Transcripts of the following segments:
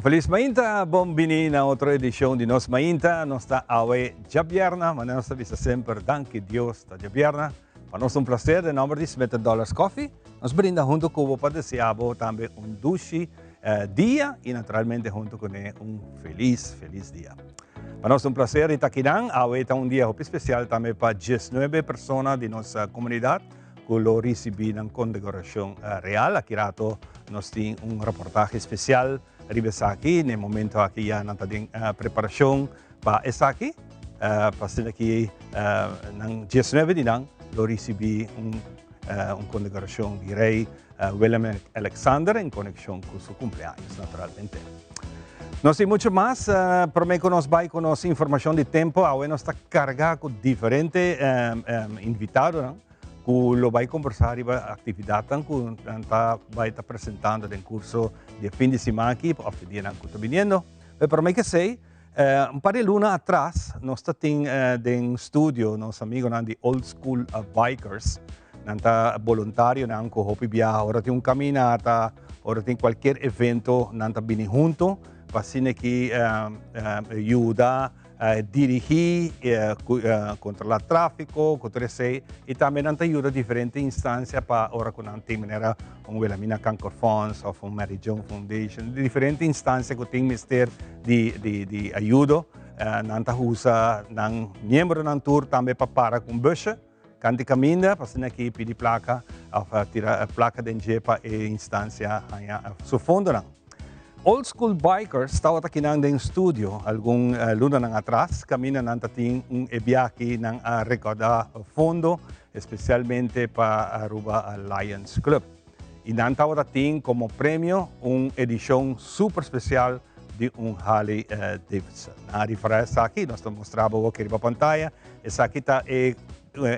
felis mainta, bon bini na otro edicion di Nos Mainta. Nos ta awe djabièrna, manera nos ta bisa semper, danki Dios ta djabièrna. Pa nos ta un placer den nomber di Smith Dollars Coffee, nos brinda hunto cu bo pa desea bo tambe un dushi dia y naturalmente hunto cune un felis, felis dia. Pa nos ta un placer di ta akinan, awe ta un dia hopi special tambe pa diesnuebe persona di nos comunidad cu lo ricibi nan condecoracion real. Aki rato nos tin un reportahe special riba esaki, na e momento aki ya nan ta den preparacion pa esaki, pa asina ki nan diesnuebe di nan lo ricibi un un condecoracion di Rey Willem Alexander en conexion cu su cumpleaños naturalmente. Nos tin mucho mas, prome cu nos bay cu nos informacion di tempo, awe nos ta carga cu diferente invitadonan cu lo bay conversa riba actividadnan cu nan ta bay ta presentando den curso di e fin di siman aki of di dianan cu ta biniendo. Pero prome cu esey, Un par di luna atras nos ta tin den studio nos amigonan di Old School Bikers. Nan ta boluntarionan ku hopi biaha ora tin un kaminata, ora tin kualkier evento nan ta bini hunto pa asina ki yuda dirigí, kontrolá tráfiko ku tur esei i tambe nan ta yuda diferente instansia pa ora ku nan tin manera un Wilhelmina Kankerfonds òf un Mary Joan Foundation, diferente instansia ku tin mester di di di ayudo. Nan ta usa nan miembronan tur tambe pa para ku un busje kanti kaminda pa asina ki pidi plaka òf tira plaka den dje pa e instansia haña su fondonan. Old School Bikers tabata kinan den studio algun lunanan atras kaminda nan ta tin un e biaha nan a rekòrdá fondo espesialmente pa Aruba Lions Club. I nan tabata tin komo premio un edishon super spesial di un Harley Davidson. Nan a rifará esaki, nos ta mustra bo awor riba pantaya. Esaki ta e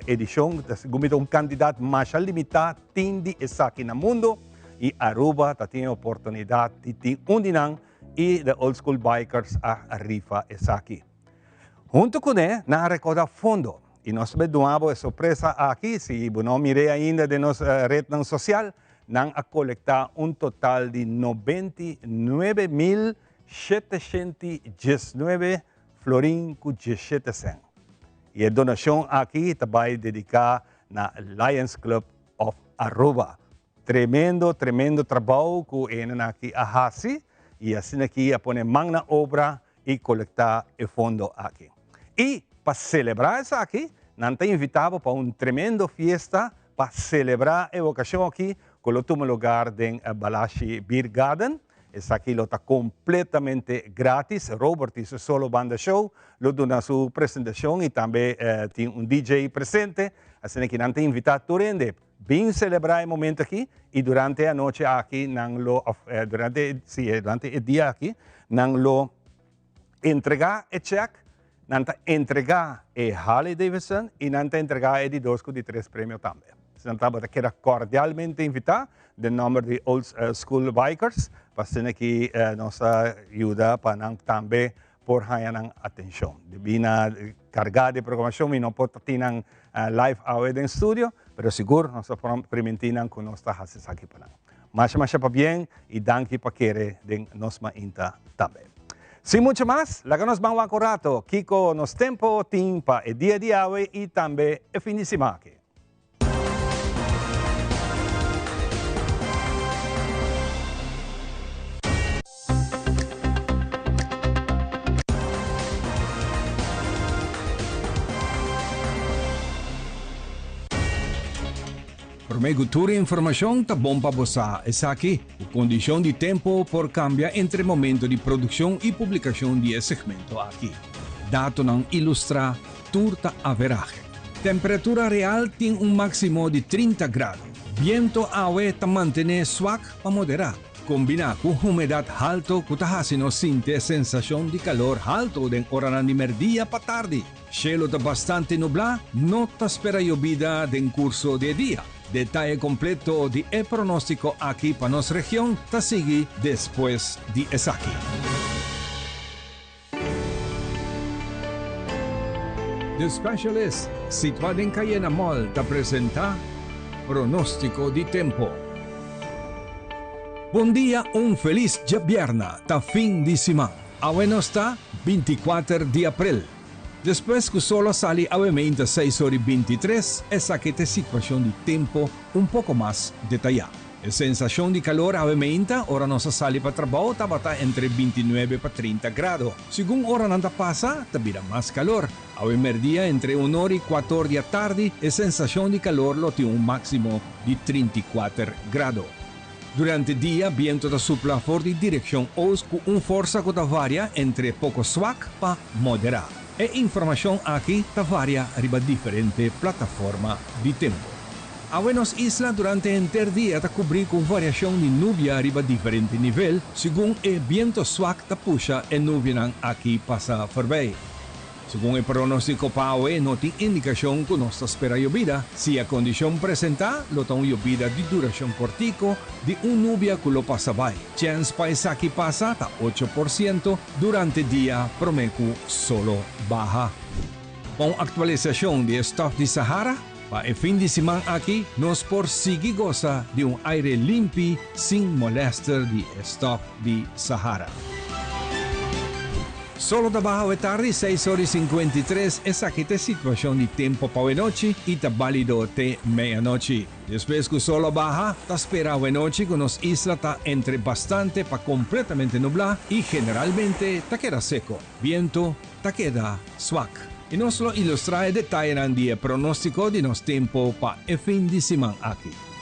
edishon, segun mi ta un kantidat masha limitá tin di esaki na mundo. I Aruba ta tin e oportunidat di tin un di nan i The Old School Bikers a rifa esaki. Huntu kuné nan a rekoda fondo i nos ta duna bo e sorpresa aki, si bo no mir'é ainda den nos retnan sosial, nan a kolektá un total di 99.719 florin ku diesshete sèn. I e donashon aki ta bai dediká na Lions Club of Aruba. Tremendo, tremendo trabou ku e hendenan aki a hasi i asina aki a pone man na obra i kolektá e fondo aki. I pa selebrá esaki, nan ta invitá bo pa un tremendo fiesta pa selebrá e okashon aki ku lo tuma lugar den Balashi Beer Garden. Esaki lo ta completamente gratis. Robert y su solo banda show lo duna su presentacion y tambe tin un DJ presente. Asina ki nan ta invita tur hende bin celebra e momento aki y durante e anochi aki nan lo of durante si durante e dia aki nan lo entrega e check, nan ta entrega e Harley Davidson y nan ta entrega e di dos cu di tres premio tambe. Nan tabata keda cordialmente invita den nomber di Old School Bikers pa asina ki nos ta yuda pa nan tambe por haya nan atencion. Debi na carga di programacion mi no por ta tin nan live awe den studio, pero sigur nos ta priminti nan cu nos ta haci esaki pa nan. Masha masha pabien y danki pa kere den nos mainta tambe. Sin mucho mas, laga nos ban wak un rato kico nos tempo tin pa e dia di awe y tambe e fin di siman aki. Prome cu tur e informacion ta bon pa bo sa esaki, cu condicion di tempo por cambia entre momento di produccion y publicacion di e segmento aki. Datonan ilustra tur ta averahe. Temperatura real tin un maximo di 30 grado. Biento awe ta mantene swak pa modera, combina cu humedad halto cu ta haci nos sinti e sensacion di calor halto den oranan di merdia pa tardi. Shelo ta bastante nublá, no ta spera yobida den kurso di e dia. Detaye kompleto di e pronóstiko aki pa nos region ta sigui despues di esaki. The Specialist, situá den Cayena Mall ta presentá Pronóstiko di Tempo. Bon dia un felis djabièrna ta fin di siman. Awe nos ta 24 di aprel. Despues ku solo a sali awe meinta seis ora i 23 esaki ta e situashon di tempo un poko mas detayá. E sensashon di kalor awe meinta ora nos a sali pa trabou tabata entre 29 pa 30 grado. Segun oranan ta pasa ta bira mas kalor. Awe merdia entre un or i kuater or di atardi e sensashon di kalor lo tin un máksimo di 34 grado. Durante dia bientu ta supla for di direkshon oost ku un forsa ku ta varia entre poko swak pa moderá. E informashon aki ta varia riba diferente plataforma di tempu. Awe nos isla durante henter dia ta kubrí ku un variashon di nubia riba diferente nivel, segun e bientu swak ta pusha e nubianan aki pasa forbei. Segun e pronóstiko pa awe no tin indikashon ku nos ta spera yobida. Si e kondishon presentá, lo ta un yobida di durashon kòrtiku di un nubia ku lo pasa bai. Chèns pa esaki pasa ta 8% durante dia promé ku solo baha. Pa un aktualisashon di e stòf di Sahara, pa e fin di siman aki nos por sigui gosa di un aire limpi sin molèster di e stòf di Sahara. Solo ta baha awe tardi seis ora i 53, esaki ta e situashon di tempo pa awe nochi i ta bálido te meianochi. Despues ku solo baha, ta spera awe nochi ku nos isla ta entre bastante pa kompletamente nublá i generalmente ta keda seko. Bientu ta keda swak. I nos lo ilustrá e detayenan di e pronóstiko di nos tempu pa e fin di siman aki.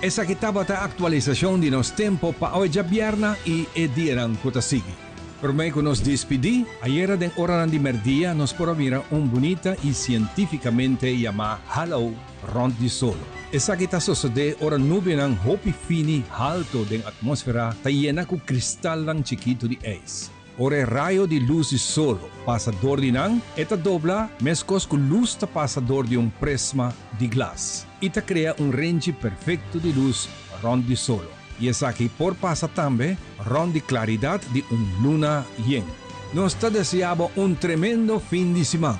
Esaki tabata aktualisashon di nos tempo pa awe djabièrna i e dianan ku ta sigui. Promé ku nos dispidí, ayera den oranan di mèrdia nos por a mira un bunita i sientífikamente yamá halo rònt di solo. Esaki ta sosodé ora nubianan hopi fini haltu den atmósfera ta yena ku kristalnan chikitu di eis. Ora e rayo di lus di solo pasa dor di nan, e ta dobla meskos ku lus ta pasa dor di un prisma di glas i ta krea un renchi perfekto di lus rònt di solo. I esaki por pasa tambe rònt di klaridat di un luna yen. Nos ta deseá bo un tremendo fin di siman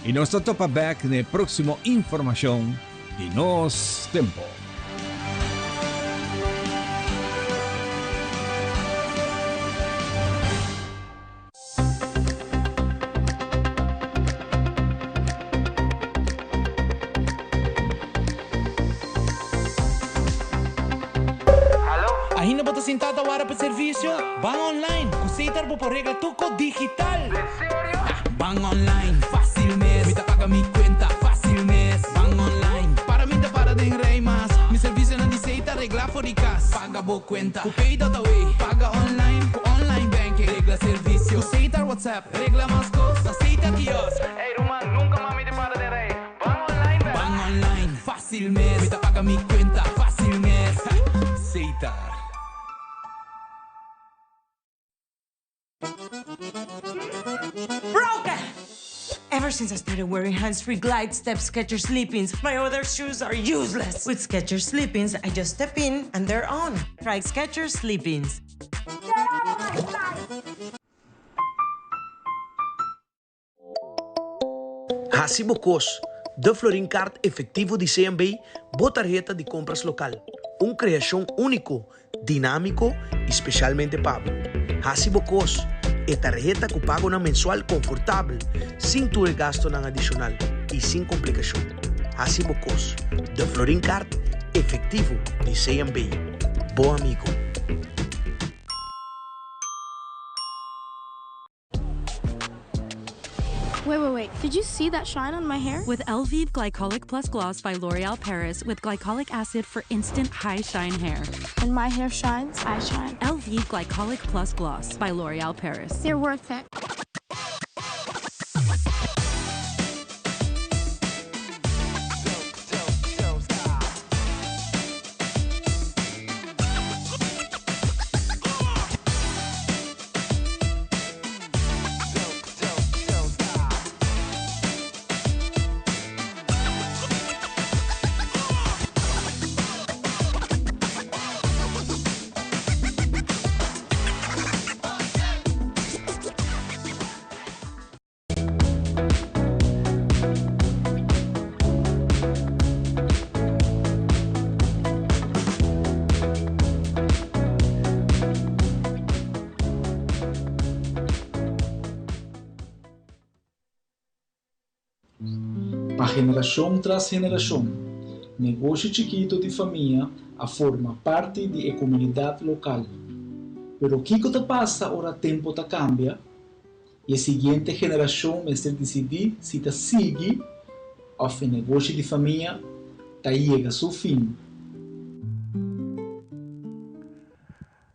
i nos ta topa bèk na e próksimo informashon di Nos Tempo. Ainda bo ta sintá ta wara pa servisio? Ban online! Ku Setar bo por regla tur kos digital! Ban online, fásil mes! Mi ta paga mi kuenta, fásil mes! Ban online, para mi ta para den rei mas! Mi servisionan di Setar reglá for di kas! Paga bo kuenta ku Pay.awe! Paga online ku online banking! Regla servisio ku Setar WhatsApp! Regla mas kos na Setar kiosk! Ey ruman, nunka mas mi ta para den rei! Ban online bèk! Ban online, fásil mes! Mi ta paga mi kuenta, fásil mes! Setar. Broken! Ever since I started wearing hands-free Glide Step Skechers Slip-ins, my other shoes are useless. With Skechers Slip-ins, I just step in and they're on. Try Skechers Slip-ins. Hasi bo kos, De Florin Card Efectivo di CMB, bo tarheta di kompras lokal. Un kreashon úniko, dinámiko i spesialmente pa bo. Hasi bo kos, e tarheta ku pagonan mensual konfortabel, sin tur e gastunan adishonal i sin komplikashon. Hasi bo kos, De Florin Card Efectivo di CMB. Bo amigo. Wait, wait, wait. Did you see that shine on my hair? With Elvive Glycolic Plus Gloss by L'Oreal Paris with glycolic acid for instant high shine hair. When my hair shines, I shine. Elvive Glycolic Plus Gloss by L'Oreal Paris. They're worth it. Pa generashon tras generashon, negoshi chikito di famia a forma parti di e komunidat lokal. Pero kiko ta pasa ora tempu ta kambia i e siguiente generashon mester disidí si ta sigui òf e negoshi di famia ta yega su fin?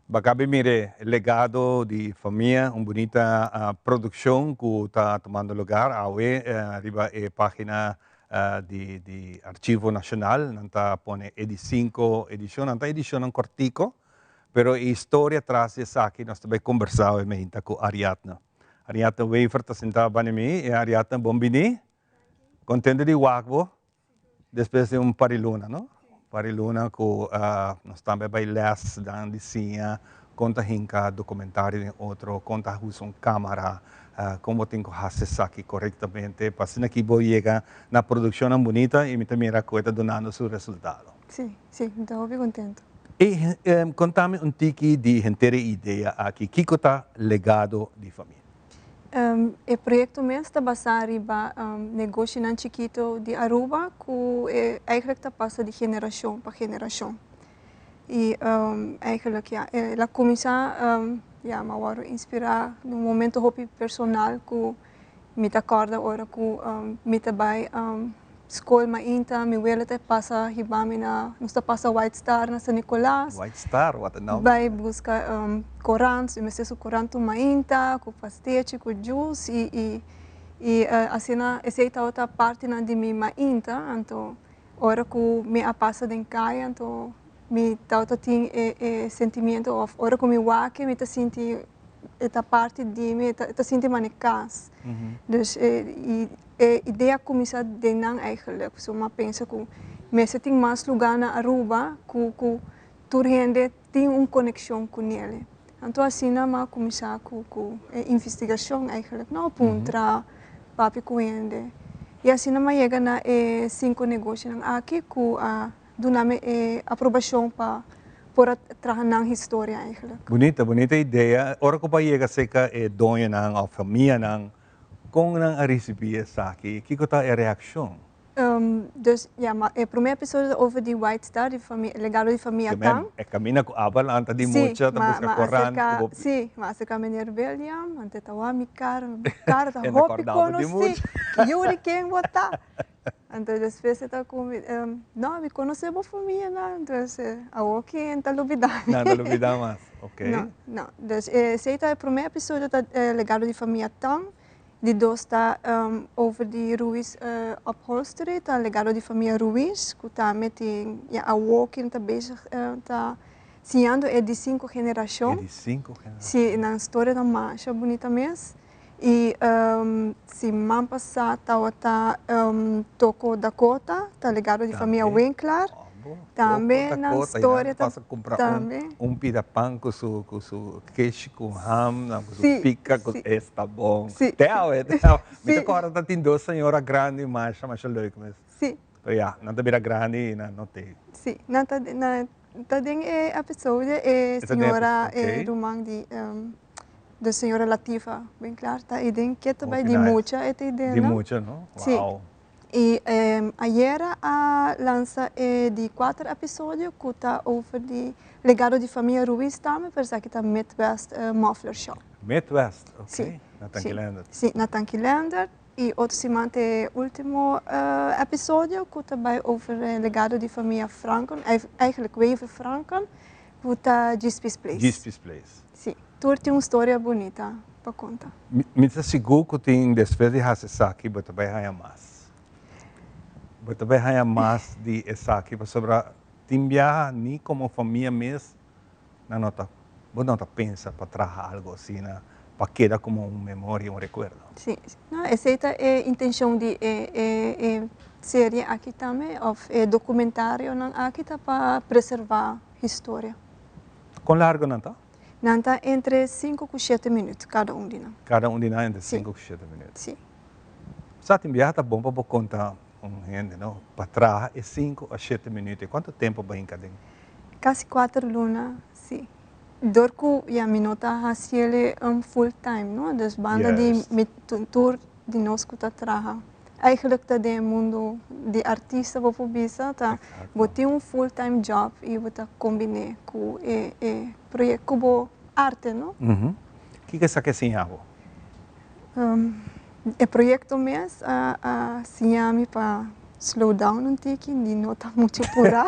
Bakabi mire legado di famia, un bunita produccion cu ta tumando lugar awe riba e pagina di di Archivo Nacional. Nan ta pone e di cinco edicion, nan ta edicionnan cortico, pero e historia tras di esaki nos ta bay combersa awe meinta cu Ariadne. Ariadne Wever ta sinta bani mi y Ariadne bon bini, contento di wak bo. Despues di un par di luna, no? Un par di luna ku nos tambe a bai les dan di siña kon ta hinka dokumentario den otro, kon ta usa un kamara, kon bo tin ku hasi esaki korektamente pa asina ki bo yega na produkshonnan bunita i mi ta mira ku e ta dunando su resultado. Sí, sí, mi ta hopi kontentu. E konta mi un tiki di henter e idea aki, kiko ta legado di famia? E proyecto mes ta basa riba negoshinan chikito di Aruba cu eigenlijk ta pasa di generacion pa generacion. Y eigenlijk ya, el a cuminsa ya mi a worde inspira den un momento hopi personal cu mi ta corda ora cu mi ta bay Skol mainta, mi wela ta pasa hiba mi na, nos ta pasa White Star na San Nicolas. White Star, wat a nomber. Bai buska korant, mi mester su korant tur mainta, ku pastechi, ku juice i i i asina esei tabata partinan di mi mainta, anto ora ku mi a pasa den kaya anto mi tabata tin e e sentimiento of ora ku mi wak mi ta sinti e ta parti di mi, e ta sinti manera kas. Dus i E idea a cuminsa den nan eigenlijk. So m'a pensa cu mester tin mas lugar na Aruba cu cu tur hende tin un conexion cu nele. Anto asina m'a cuminsa cu cu e investigacion eigenlijk, no? Puntra, papia cu hende. Y asina m'a yega na e cinco negoshinan aki cu a duna mi e aprobacion pa por a traha nan historia eigenlijk. Bunita, bunita idea. Ora cu bo a yega cerca e doñonan of famianan Kon nan a risibí esaki? Kiko ta e reakshon? Dus ya, ma e promé episodio ta over di White Star, di famia, legado di famia Tan. E kaminda ku Abba lanta di mucha ta buska koran ku bo. Si, ma aserka meneer William, anto e ta wak mi kara, mi kara ta hopi konosí, yu di ken bo ta? Anto despues e ta ku mi, no, mi konosé bo famianan, entonces awor ki ta lubidá mi. Nan ta lubidá mas, ok. No, no. Dus esei ta e promé episodio ta Legado di Famia Tan, di dos ta over di Ruiz Upholstery, ta Legado di Famia Ruiz, ku tambe tin ya awor ki ta bezig ta siñando e di sinku generashon. E di sinku generashon. Si, nan storia ta masha bunita mes. Y siman pasá tabata Toko Dakota, ta legado di famia Winklaar. Tambe nan storia ta tambe. Un pida pan cu su cu su keshi cu ham, cu su pica, cu esta bon. Te awe, te awe. Mi ta corda ta tin dos señora grandi masha masha leuk mes. Pero ya, nan ta bira grandi y nan no te. Si, nan ta ta den e episodio e señora e ruman di De señora Latifa Winklaar ta iden ke ta bai di mucha e ta iden Di mucha no? Wow. Si. I ayera a lansa e di kuater episodio ku ta over di legado di famia Ruiz tambe pero esaki ta Midwest Muffler Shop. Midwest, ok. Si. Na Tanki Leendert. Si, na Tanki Leendert. Y otro siman ta e ultimo episodio cu ta bay over e legado di famia Franken, eigenlijk Wever Franken, cu ta Gispie's Place. Gispie's Place. Si, tur tin un storia bunita pa conta. Mi ta sigur cu tin despues di haci esaki bo ta bay haya mas. Bo ta bay haya mas di esaki pasobra tin biaha ni como famia mes nan no ta, bo no ta pensa pa traha algo asina pa keda como un memoria, un recuerdo. Si, no, esey ta e intencion di e e e serie aki tambe of e documentarionan aki ta pa preserva historia. Con largo nan ta? Nan ta entre cinco cu shete minuut cada un di nan. Cada un di nan entre cinco cu shete minuut. Si. Sa tin biaha ta bon pa bo conta un hende no pa traha e cinco o shete minuut e cuanto tempo bo hinca den? Casi cuater luna, si. Dor cu ya mi no ta haciele full time no, dus banda di mi tur di nos cu ta traha eigenlijk ta den e mundo di artista bo por bisa ta bo tin un full time job y bo ta combine cu e e proyecto cu bo arte no. Kiko esaki a siña bo? E proyecto mes a a siña mi pa slow down un tiki di no ta mucho pura.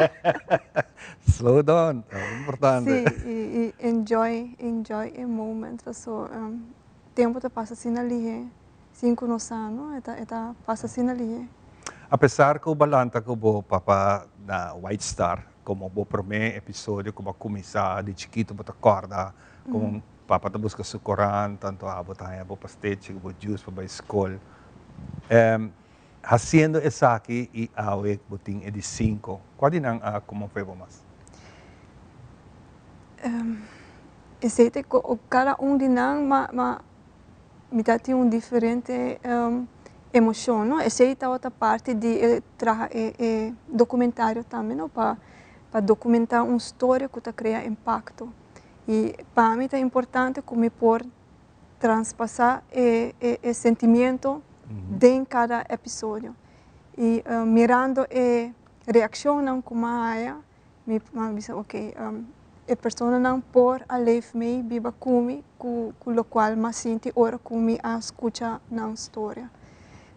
Slow down, ta importante. Si, y y enjoy enjoy e moment paso tempo ta pasa asina lihe sin cu nos sa no, e ta e ta pasa asina lihe. Apesar cu bo a lanta cu bo papa na White Star como bo prome episodio cu bo a cuminsa di chikito bo ta corda con Papa ta buska su korant, anto abo ta haña bo pastechi ku bo juice pa bai skol. Hasiendo esaki i awe bo tin e di sinku, kua di nan a konmove bo mas? Esei ta kada un di nan ma mi ta tin un diferente emoshon, no? Esei tabata parti di e traha e dokumentario tambe, no? Pa dokumenta un storia ku ta krea impakto. Y pa mi ta importante cu mi por traspasa e e sentimiento den cada episodio. Y mirando e reaccionnan cu mi a haya, mi a bisa ok, e personanan por a leef mee, biba cu mi, cu locual mi a sinti ora cu mi a scucha nan storia.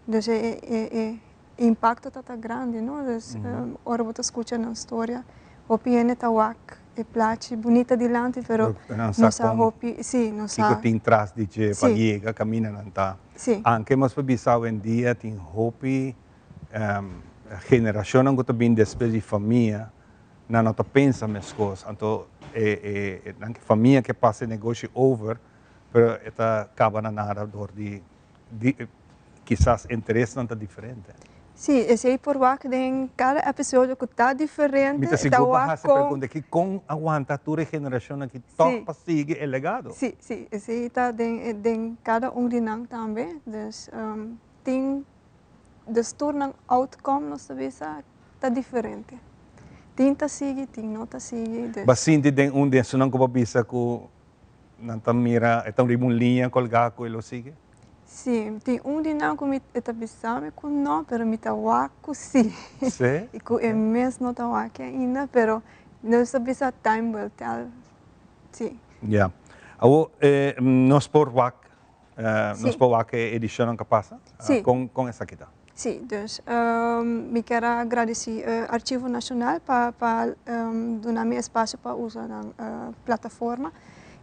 Dus e e impacto ta ta grandi, no? Dus ora bo ta scucha nan storia, hopi hende ta wak e plachi bunita dilanti, pero no sa hopi, si, no sa. Kico tin tras di dje pa yega caminda nan ta. Anke nos por bisa awendia tin hopi generacionnan cu ta bin despues di famia, nan no ta pensa mescos, anto e e nan famia ke pasa e negoshi over, pero e ta caba na nada door di Di kisas interesnan ta diferente. Sí, esei por wak den kada episodio ku ta diferente. Mi ta sigur pa hasi pregunta aki, kon a wanta tur e generashonnan aki tòg pa sigui e legado? Sí, sí, esei ta den den kada un di nan tambe. Dus tin, dus tur nan outcome nos ta bisa ta diferente. Tin ta sigui, tin no ta sigui. Dus. Bo sinti den un di esunnan ku bo bisa ku Nan ta mira, e ta riba un liña colgá cu e lo sigui? Sí, tin un di nan cu mi, e ta bisa mi cu no, pero mi ta wak cu sí. Sí? Y cu e mes no ta wak ainda, pero nos ta bisa time will tell, sí. Ya. Awor, nos por wak, nos por wak e edicionnan cu a pasa? Sí. Con, con esaki ta? Sí, dus mi kier a gradeci Archivo Nacional pa pa duna mi espacio pa usa nan plataforma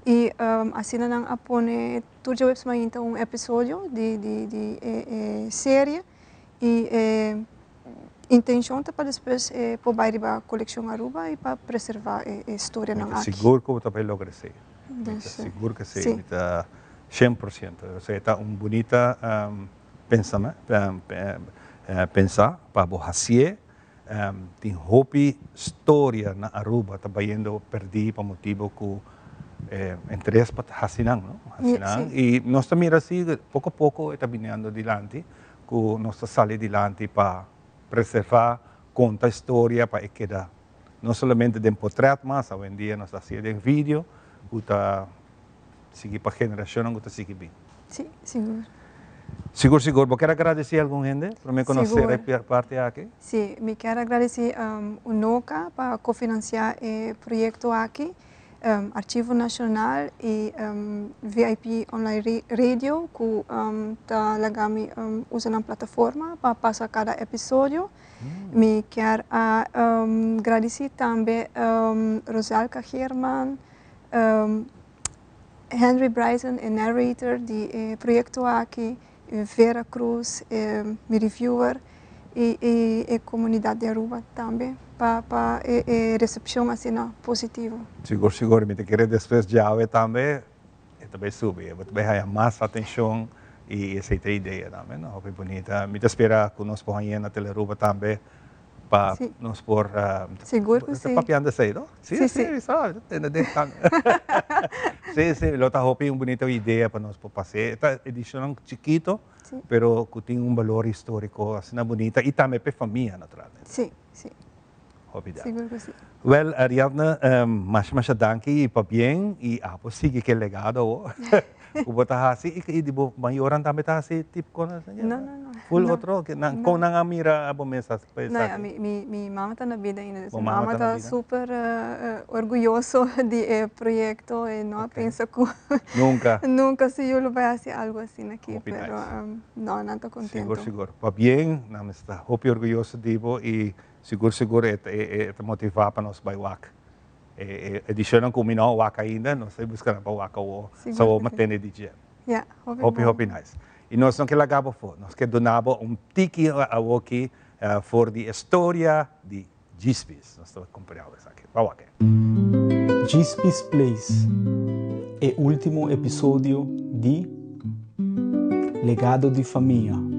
y asina nan a pone tur djaweps mainta un episodio di di di e serie y e intencion ta pa despues e por bay riba Coleccion Aruba y pa preserva e historianan Mi ta aki. sigur cu bo ta bay logra esey. Mi ta sigur cu esey, mi ta cien por ciento. Esey ta un bunita Pensa pa bo hacié. Tin hopi storia na Aruba ta bayendo perdí pa motibo cu interes pa haci nan, no? Haci nan. Y nos ta mira si poco a poco e ta biniendo dilanti cu nos ta sali dilanti pa preserva, conta e storia pa e keda no solamente den potret mas, awendia nos ta hacié den video cu ta sigui pa generacionnan cu ta sigui bin. Sí, sigur. Sigur, sigur. Bo kier a gradeci algun hende prome cu nos cera e parti aki? Sí, mi kier a gradeci UNOCA pa cofinancia e proyecto aki. Archivo Nacional y VIP Online Radio cu ta laga mi usa nan plataforma pa pasa cada episodio. Mi kier a gradici tambe Roselka Geerman, Henry Bryson, e narrator di e proyecto aki, Vera Cruz, e mi reviewer, y e comunidad di Aruba tambe pa pa e e recepcion asina positivo. Sigur sigur, mi ta kere despues djawe tambe e ta bay subi, e ta bay haya mas atencion y esey ta e idea tambe, no? Hopi bunita. Mi ta spera cu nos por hañ'e na Telearuba tambe pa nos por Sigur cu si. Papiando esey no? Si si mi sa, mi ta tende den tanga. Si si, lo ta hopi un bunita idea pa nos por pas'e. E ta edicionnan chikito, pero cu tin un balor historico asina bunita y tambe pa e famia naturalmente. Si, si. Hopi danki. Sigur cu si. Wel, Ariadne, masha masha danki y pabien y abo sigui cu e legado awo cu bo ta haci y di bo mayornan tambe ta haci tipo con asina? No, no, no. Full otro? Con nan a mira abo mes haci pa esaki? No, mi mama ta na bida ainda. Mi mama ta super orguyoso di e proyecto y no a pensa cu Nunca. Nunca su yu lo bay haci algo asina aki, pero no, nan ta contento. Sigur, sigur. Pabien, nan mester ta hopi orguyoso di bo y Sigur sigur e e ta motivá pa nos bai wak e e edishonnan ku mi no a wak ainda, nos ta buska nan pa wak awor, Sigur so awor ku si. mantene di dje. Ya, hopi Hopi bon. hopi nice. I nos no ke laga bo afó, nos ke duna bo un tiki awoki for di e storia di Djispis. Nos ta kompará bo esaki. Ba wak e. Djispis Place, e último episodio di Legado di Famia.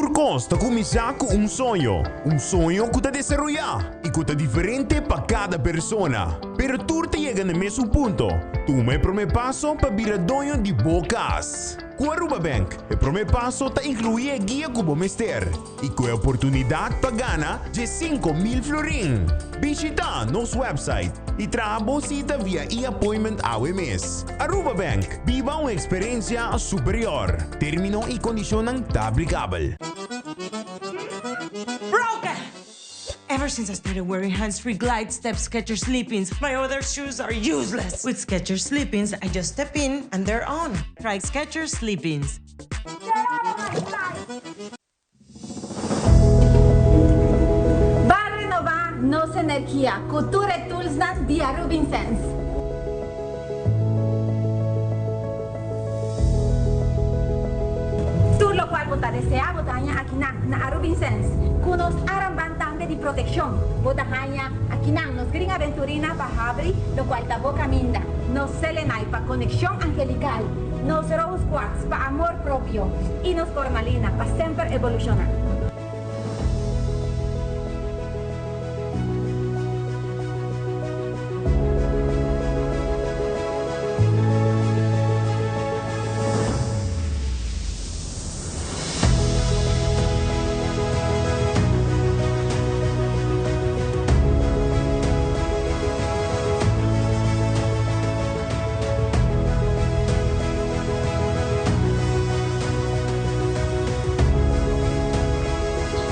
Tur kos ta kuminsá ku un soño, un soño ku ta desaroyá i ku ta diferente pa kada persona. Pero tur ta yega na e mesun punto, tuma e promé paso pa bira doño di bo kas. Ku Aruba Bank, e promé paso ta inkluí e guia ku bo mester i ku e oportunidat pa gana 15,000 florin. Bishitá nos website i traha bo sita via e-appointment awe mes. Aruba Bank. Biba un experiencia superior. Termino y condicionnan ta aplicabel. Broken! Ever since I started wearing hands-free glide step Skechers sleep-ins, my other shoes are useless. With Skechers sleep-ins, I just step in and they're on. Try Skechers sleep-ins. Ban renobá nos energia ku tur e toolsnan di Arubinsens. Tur lokual bo ta deseá bo ta haña akinan na Arubinsens. Ku nos aramban tambe di protekshon bo ta haña akinan nos Green Aventurina pa habri lokual ta bo kaminda, nos Selenai pa konekshon angelikal. Nos Rose Quartz pa amor propio y nos Cormalina pa semper evoluciona.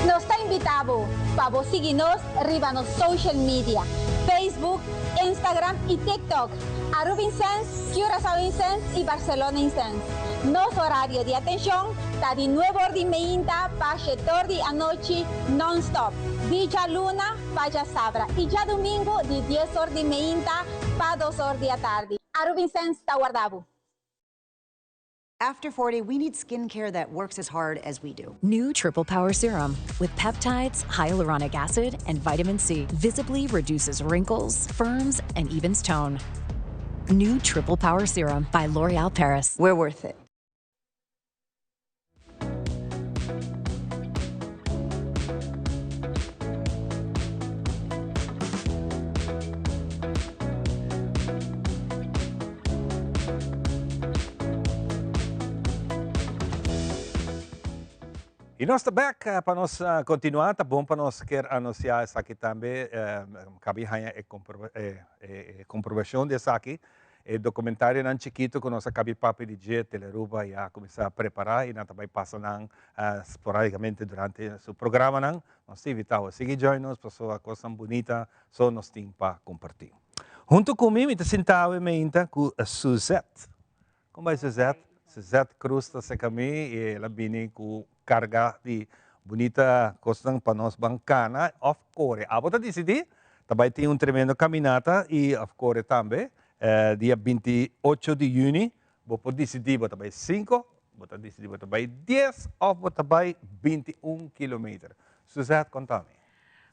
Nos ta invita bo pa bo sigui nos riba nos social media, Facebook, Instagram y TikTok, Arubinsens, Curaçaoinsens y Barcelonaensens. Nos horario di atencion ta di nuebe or di meinta pa shete or di anochi non-stop, di djaluna pa djasabra y djadumingu di dies or di meinta pa dos or di atardi. Arubinsens ta warda bo. After 40, we need skincare that works as hard as we do. New Triple Power Serum with peptides, hyaluronic acid, and vitamin C visibly reduces wrinkles, firms, and evens tone. New Triple Power Serum by L'Oreal Paris. We're worth it. Y nos ta back pa nos continua, ta bon pa nos kier anuncia esaki tambe, cabi haya e comprobacion di esaki. E documentarionan chikito cu nos a cabi papia di dje, Telearuba ya a cuminsa prepara y nan ta bay pasa nan sporadicamente durante su programanan. Nos ta invita bo sigui join nos pasobra cosnan bunita so nos tin pa comparti. Hunto cu mi, mi ta sinta awe meinta cu Suzette. Con bay Suzette? Suzette Cruz ta seca mi y el a bini cu carga di bunita cosnan pa nos ban cana of core. Abo ta dicidi, ta bay tin un tremendo caminata y of core tambe. Dia 28 di juni bo por dicidi bo ta bay cinco, bo ta dicidi bo ta bay dies of bo ta bay 21 kilometer. Suzette, conta mi.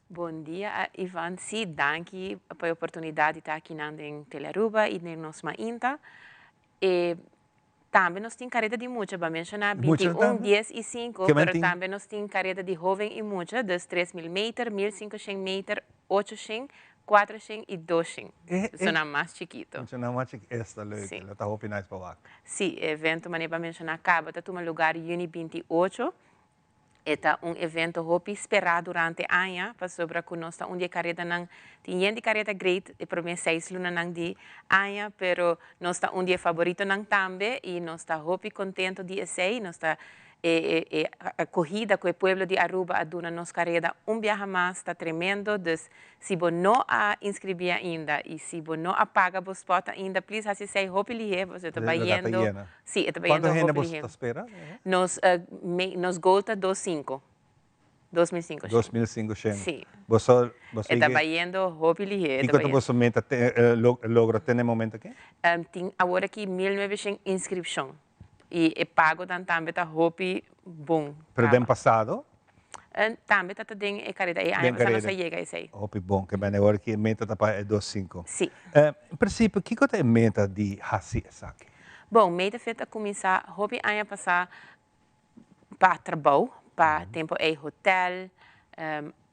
Bon dia Ivan, si danki pa e oportunidad di ta akinan den Telearuba y den nos mainta. E Tambe nos tin kareda di mucha, bo a menshoná 21, 10 i 5, pero tambe nos tin kareda di hoven i mucha, dus 3000 meter, 1500 meter, 800, 400 i 200. Esonan mas chikito. Muchanan mas chikito, esta leuk, lo ta hopi nice pa wak. Sí, e evento manera bo a menshoná kaba ta tuma lugar yüni 28. E ta un evento hopi sperá durante aña pasobra ku nos ta un di e karedanan, tin yen di kareda great e promé seis lunanan di aña, pero nos ta un di e faboritonan tambe i nos ta hopi kontento di esei. Nos ta e e akohida ku e pueblo di Aruba a duna nos kareda un biaha mas ta tremendo, dus si bo no a inskribí ainda i si bo no a paga bo spòt ainda, please hasi esei hopi lihé pasobra ta bayendo. Sí, e ta bayendo Cuanto hende hopi boso lihé. ta spera? Nos, me, nos goal ta dos cinco. 2500. 2500. Sí. Boso, boso E ta yega- bayendo hopi lihé. E ta Kiko ta bayendo. boso meta te, eh, lo, logra te na e momento aki? Tin awor aki 1900 inscripcion. I e pagonan tambe ta hopi bon. Pero den Kaba. pasado? Tambe ta ta den e kareda. E aña Den pasá nos kareda. a yega esei. Hopi bon. Ke bene awor ki e meta ta pa e dos sinku. Sí. En prinsipio, kiko ta e meta di hasi esaki? Bon, Meta Fit a kuminsá hopi aña pasá pa trabou, pa tempu ei hotel,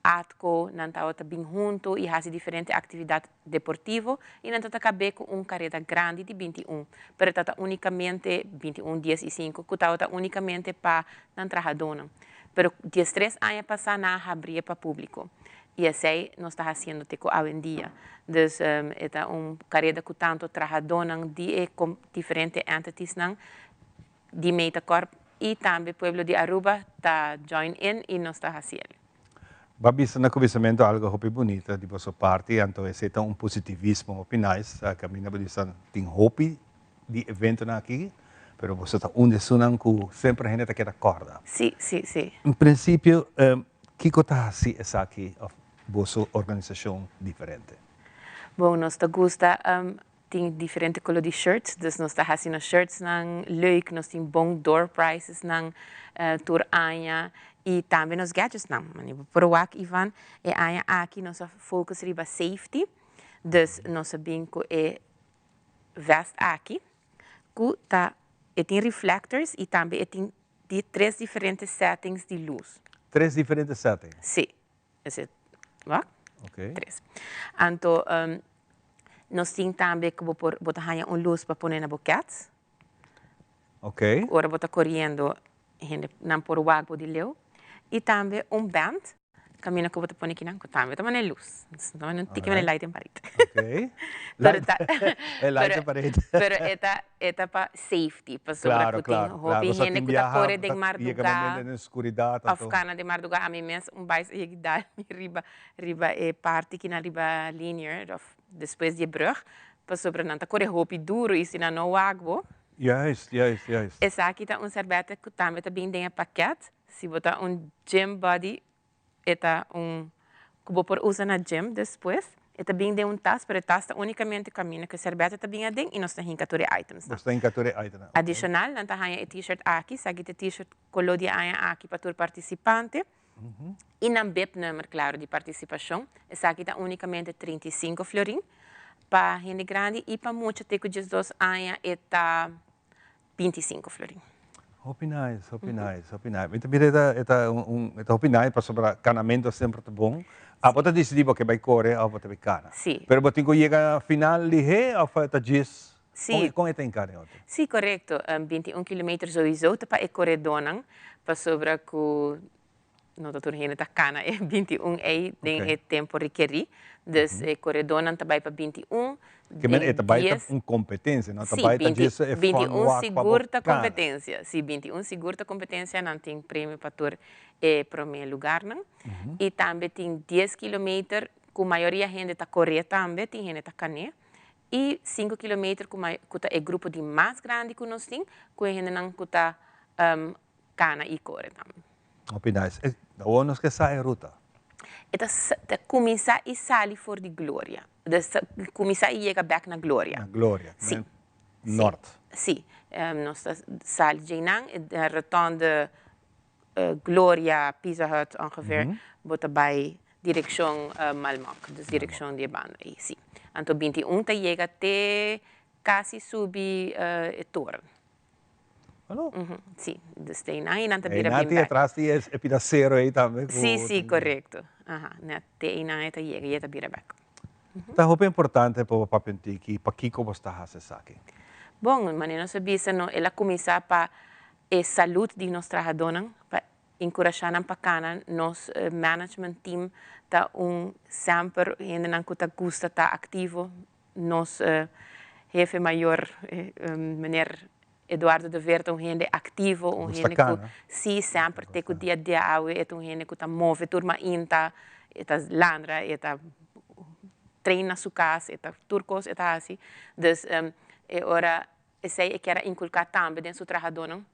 Atco, nan tabata bin huntu i hasi diferente aktividat deportivo i nan tabata kab'é ku un kareda grandi di 21, pero tabata únikamente 21, dies i sinku, ku tabata únikamente pa nan trahadónan. Pero diestres aña pasá nan a habrié pa públiko i esei nos ta hasiendo te ku awendia. Dus e ta un kareda ku tantu trahadónan di e diferente entities-nan di Metacorp y tambe pueblo di Aruba ta join in y nos ta haci el. Bo a bisa na kuminsamentu algo hopi bunita di boso parti, anto esei ta un positivismo hopi nice, kaminda bo bisa tin hopi di eventonan aki, pero boso ta un di esunnan ku semper hende ta keda kòrda. Sí, sí, sí. En prinsipio, kiko ta hasi esaki òf boso organisashon diferente? Bon, nos ta gusta Tin diferente color di shirts, dus nos ta haci nos shirtsnan leuk, nos tin bon door prizesnan tur aña y tambe nos gadgetsnan. Mane bo por wak Ivan, e aña aki nos a focus riba safety, dus nos a bin cu e vest aki cu ta e tin reflectors y tambe e tin di tres diferente settings di luz. Tres diferente settings? Si. Ese, wak? Ok. Tres. Anto nos tin tambe ku bo por, bo ta haña un lus pa pone na bo kèts. Ok. Ora bo ta koriendo, hende nan por wak bo di leu. I tambe un band, kaminda ku bo ta pone kinan, ku tambe ta mane lus. Ta mane un tiki mane light en parit. Ok. Pero ta, E light en parit. Pero e ta, e ta pa safety, pasobra ku tin hopi hende ku ta kore den mardugá òf kana den mardugá. Ami mes un bais a yega dal mi riba riba e parti kinan riba linear òf despues di e brùg, pasobra nan ta kore hopi duru i si nan no wak bo. Juist, juist, juist. Esaki ta un sèrbètè ku tambe ta bin den e pakèt. Si bo ta un gym body E ta un ku bo por usa na gym despues. E ta bin den un tas, pero e tas ta únikamente kaminda ku e serbèta ta bin aden i nos ta hinka tur e itemsnan. Nos ta hinka tur e itemnan, oké. Adishonal, nan ta haña e t-shirt aki, esaki ta e t-shirt koló di e aña aki pa tur partisipante. I nan bibnummer, klaro, di partisipashon. Esaki ta únikamente 35 florin pa hende grandi i pa mucha te ku 12 aña e ta 25 florin. Hopi nice, hopi nice, hopi nice. Mi ta mira e ta, e ta un, un, e ta hopi nice pasobra kanamento semper ta bon. Abo ta disidí bo ke bai kore òf bo ta bai kana. Sí. Pero bo tin ku yega final lihé òf ta djis? Sí. Kon, kon e ta hinká den otro? Sí, korekto. 21 kilometer souiso ta pa e koredónan pasobra ku. No ta tur hende ta kana e 21 ei den e tempo rekerí. Dus e koredónan ta bai pa 21. Ke men e ta bai ta un kompetensia, no ta bai ta djis e fun walk pa bo 21 sigur ta kompetensia. Si, 21 sigur ta kompetensia, nan tin premio pa tur e promé lugarnan. I tambe tin 10 kilometer ku mayoria hende ta koré tambe, tin hende ta kané. I sinku kilometer ku ku ta e grupo di mas grandi ku nos tin, ku e hendenan ku ta kana i kore tambe. Hopi nice. E awor nos ke sa e ruta. E ta ta kuminsá i sali for di Gloria. Dus ta kuminsá i yega bèk na Gloria. Na Gloria. Si. Nort. Si. Nos ta sali djeinan, e rotonde Gloria, Pizza Hut ongeveer, bo ta bai direkshon Malmok, dus direkshon di e banda ei, si. Anto 21 ta yega te kasi subi e toren. Hallo? Si, dus te einan i nan ta bira bin bek. Einan tin atras di e pida sero ei tambe. Si, si, korekto. Aha, net te einan e ta yega i e ta bira bek. Ta hopi importante pa bo papia un tiki pakiko bo sta hasi esaki. Bon, manera nos a bisa no, el a kuminsá pa e salud di nos trahadónan, pa enkurashá nan pa kana. Nos management team ta un semper hendenan ku ta gusta ta aktivo. Nos hefe mayor, meneer Eduardo de Veer ta un hende aktivo, un hende ku si semper te ku dia di awe e ta un hende ku ta move tur mainta, e ta landra, e ta train na su kas, e ta tur kos e ta hasi. Dus e ora esei e kier a inkulká tambe den su trahadónan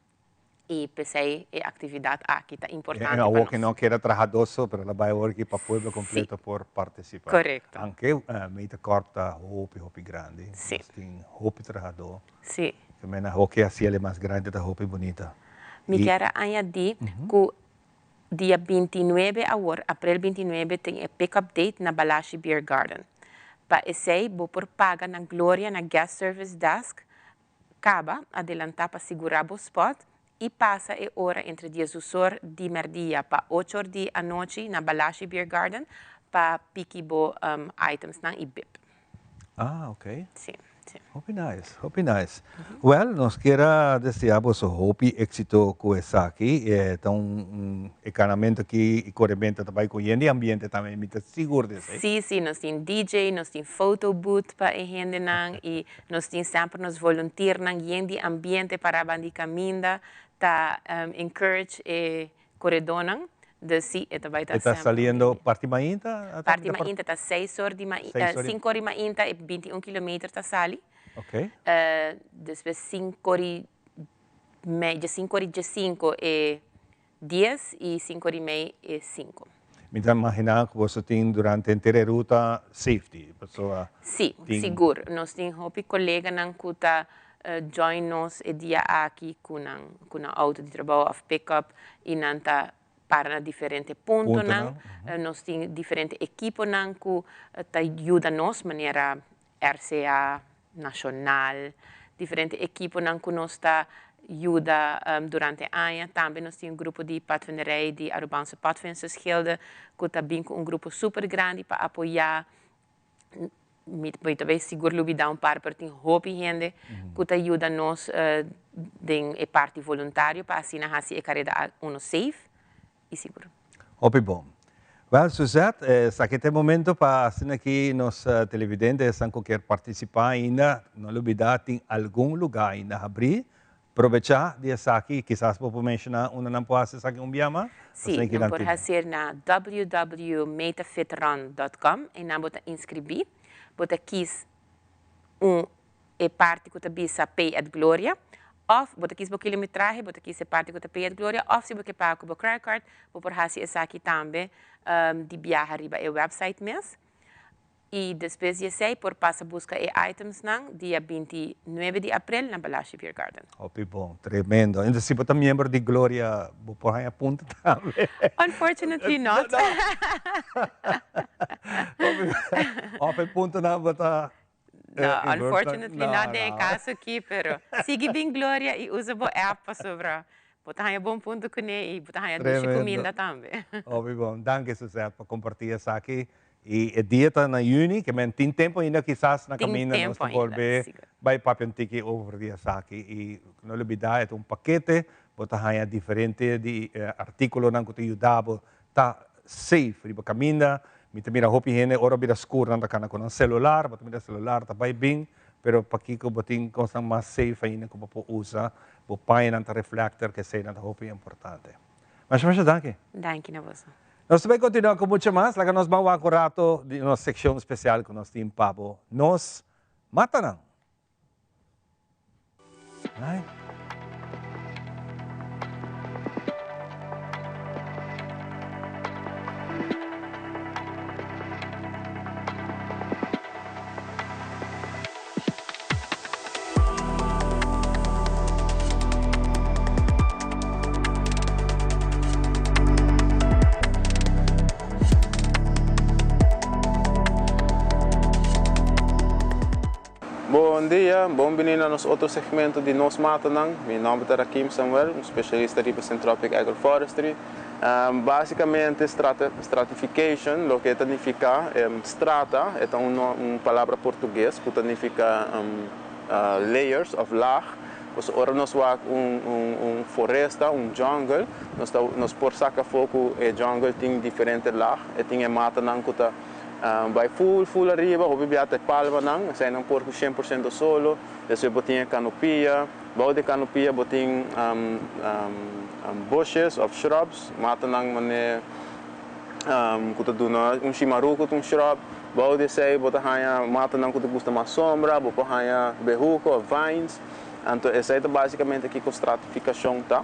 i p'esei e aktividat aki ta importante pa nos. E awor ke no keda trahadó so, pero la bai awor aki pa pueblo kompleto por partisipá. Korekto. Anke Meta Corp ta hopi hopi grandi. Nos tin hopi trahadó. Si. Ke mena hoki a siel e mas grandi ta hopi bunita. Mi kier a añadí ku dia 29 awor, aprel 29, tin e pick up date na Balashi Beer Garden. Pa esei bo por paga na Gloria na Guest Service Desk kaba, adelantá pa sigurá bo spot i pasa e ora entre diesusor di mèrdia pa ochor di anochi na Balashi Beer Garden pa piki bo itemsnan i bib. Ah, ok. Sí, sí. Hopi nice, hopi nice. Well, nos kier a desea boso hopi éxito cu esaki. E ta un, un e canamento aki y coremento ta bay cu yen di ambiente tambe, mi ta sigur di esey. Sí, sí, nos tin DJ, nos tin photo booth pa e hendenan y nos tin semper nos volunteernan yen di ambiente para bandi caminda ta encourage e Koredónan, dus sí, e ta bai ta E ta semper. saliendo parti mainta? Parti mainta ta seis or di mai, Seis or di. sinku or di mainta e 21 kilometer ta sali. Ok. Despues sinku or i mei, diesinku or i diesinku e dies i sinku or i mei e sinku. Mi ta imaginá ku boso tin durante henter e ruta safety, pasobra Sí, tin. sigur. Nos tin hopi koleganan ku ta join nos e dia aki ku nan ku nan auto di trabou of pickup i nan ta para na diferente puntonan. Nos tin diferente ekiponan ku ta yuda nos manera RCA, Nacional, diferente ekiponan ku nos ta yuda durante aña. Tambe nos tin un grupo di padvinderij di Arubaanse Padvindersgilde ku ta bin ku un grupo super grandi pa apoyá. Mi ta bay sigur lubida un par, pero tin hopi hende ku ta yuda nos den e parti voluntario pa asina hasi e kareda uno safe i sigur. Hopi bon. Wel, Suzette, esaki ta e momento pa asina ki nos televidente esnan ku kier partisipá ainda, no lubida tin algun lugá ainda habrí. Probechá di esaki, kisas bo por menshoná unda nan por hasi esaki un bia mas? Sí, nan por hasier na www.metafitrun.com i nan bo ta inskribí. Bo ta kis un e parti ku ta bisa Pay at Gloria òf bo ta kis bo kilometrahe, bo ta kis e parti ku ta Pay at Gloria òf si bo ke paga ku bo credit card bo por hasi esaki tambe di biaha riba e website mes. I despues di esei por pasa buska e itemsnan dia 29 di aprel na Balashi Beer Garden. Hopi bon, tremendo. Entonces si bo ta miembro di Gloria bo por haña punto tambe? Unfortunately not. Òf e puntonan bo ta. No, unfortunately not den e kaso aki, pero sigui bin Gloria i usa bo app pasobra bo ta haña bon punto kuné i bo ta haña dushi kuminda tambe. Hopi bon. Danki Suzette pa kompartí esaki. I e dia ta na yüni, ke men tin tempu ainda kisas na kaminda nos ta bolbe bai papia un tiki over di esaki. I no lubidá e ta un pakete. Bo ta haña diferente di artíkulonan ku ta yuda bo ta safe riba kaminda. Mi ta mira hopi hende ora bira skur nan ta kana ku nan selular, bo ta mira selular ta bai bin, pero pakiko bo tin kosnan mas safe ainda ku bo por usa, bo pañanan ta reflector, ku eseinan ta hopi importante. Masha masha danki. Danki na boso. Nos ta bai kontinua ku mucho mas, laga nos ban wak un rato di nos sekshon spesial ku nos tin pa bo, Nos Matanan. Bon dia, bon bini na nos otro segmento di Nos Matanan. Mi nomber ta Rakim Samuel, un specialista riba Syntropic Agroforestry. Basicamente stratification loke ta nifica strata e ta un palabra portugues cu ta nifica layers of laag. Pues ora nos wak un foresta, un jungle, nos ta nos por saca afo cu e jungle tin diferente laag. E tin e matanan cu ta Bai ful ful ariba, hopi bia ta e palmanan, eseinan por ku 100% solo. Despues bo tin e kanopia, bou di e kanopia bo tin bushes òf shrubs, matanan manera ku ta duna un shimaruku ta un shrub. Bou di esei bo ta haña matanan ku ta gusta mas sombra, bo por haña behuku òf vines. Anto esei ta basikamente kiko stratifikashon ta.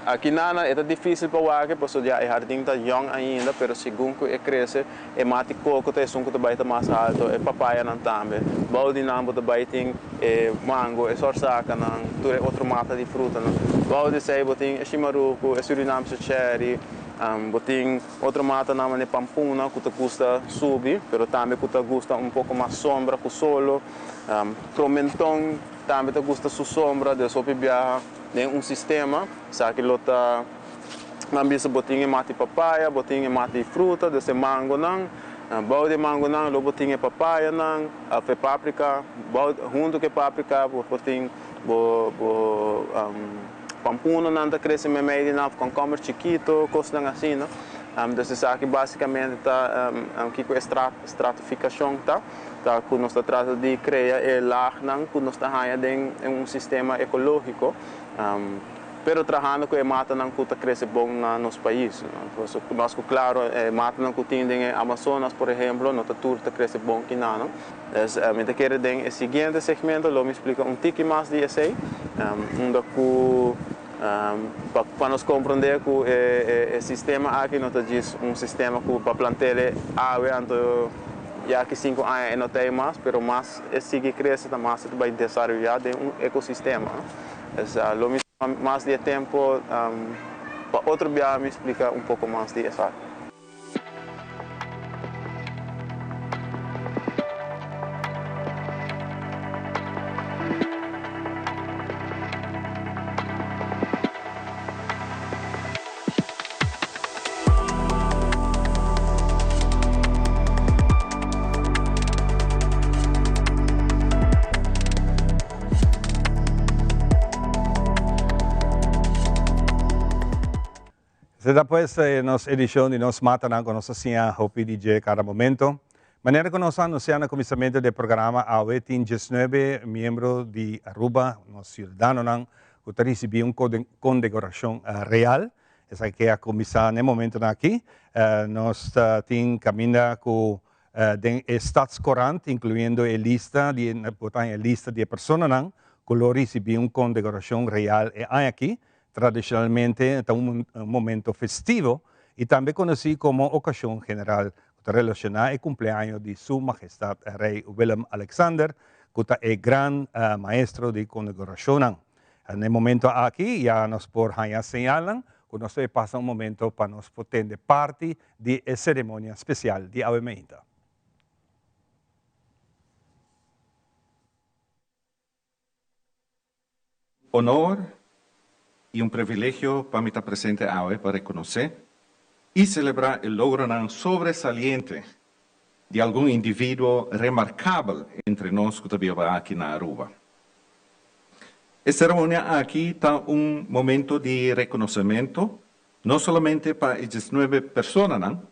Aki nana e ta dificil pa wak pasobra ya e hardin ta yong ainda pero segun cu e crece e mati coco ta esun cu ta bay ta mas alto, e papayanan tambe. Bou di nan bo ta bay tin e mango, e sorsacanan, tur e otro mata di frutanan. Bou di esey bo tin e shimarucu, e Surinaamse cherry, bo tin otro matanan manera pampuna cu ta gusta subi pero tambe cu ta gusta un poco mas sombra cu solo. Promenton tambe ta gusta su sombra, des hopi biaha. Den un sistema, esaki lo ta nan bisa bo tin e mati papaya, bo tin e mati fruta, des e mangonan, bou di e mangonan lo bo tin e papayanan of e paprika, bou hunto ku e paprika bo por tin bo bo pampunonan ta krese meimei di nan of komkomber chikito, kosnan asina. Des esaki basikamente ta kiko e stratifikashon ta. Ta ku nos ta trata di krea e laagnan ku nos ta haña den un sistema ekológiko, pero trahando ku e matanan ku ta krese bon na nos pais. Nos ku klaro e matanan ku tin den e Amazonas por ehemplo no ta tur ta krese bon kinanan. Dus mi ta kere den e siguiente segmento lo mi splika un tiki mas di esei, unda ku pa nos komprondé ku e sistema aki no ta djis un sistema ku pa plant'el awe anto Ya ki sinku aña e no ta ei mas, pero mas e sigui krese ta mas e ta bai desaroyá den un ekosistema. Esa lo mi tuma mas di e tempo pa otro biaha mi splika un poko mas di esaki. Esei ta pues nos edicion di nos matanan cu nos a siña hopi di dje cada momento. Manera cu nos a anuncia na cuminsamentu di e programa awe tin diesnuebe miembro di Aruba, nos ciudadanonan, cu ta ricibi un condecoracion real. Esaki a kuminsá na e momentunan aki. Nos ta tin kaminda ku den e Stadscourant, inkluyendo e lista di bo ta haña e lista di e personanan ku lo risibí un kondekorashon real e aña aki. Tradishonalmente ta un momento festivo i tambe konosí komo okashon general ku ta relashoná e kumpleaño di Su Mahestat Rei Willem Alexander ku ta e gran maestro di kondekorashonnan. Na e momento aki ya nos por haña señalnan ku nos ta pasa un momento pa nos por tende parti di e seremonia spesial di awe meinta. Honor i un privilegio pa mi ta presente awe pa rekonosé i selebrá e logronan sobresaliente di algun individuo remarkabel entre nos ku ta biba aki na Aruba. E ceremonia aki ta un momento di reconocemento, no solamente pa e 19 personanan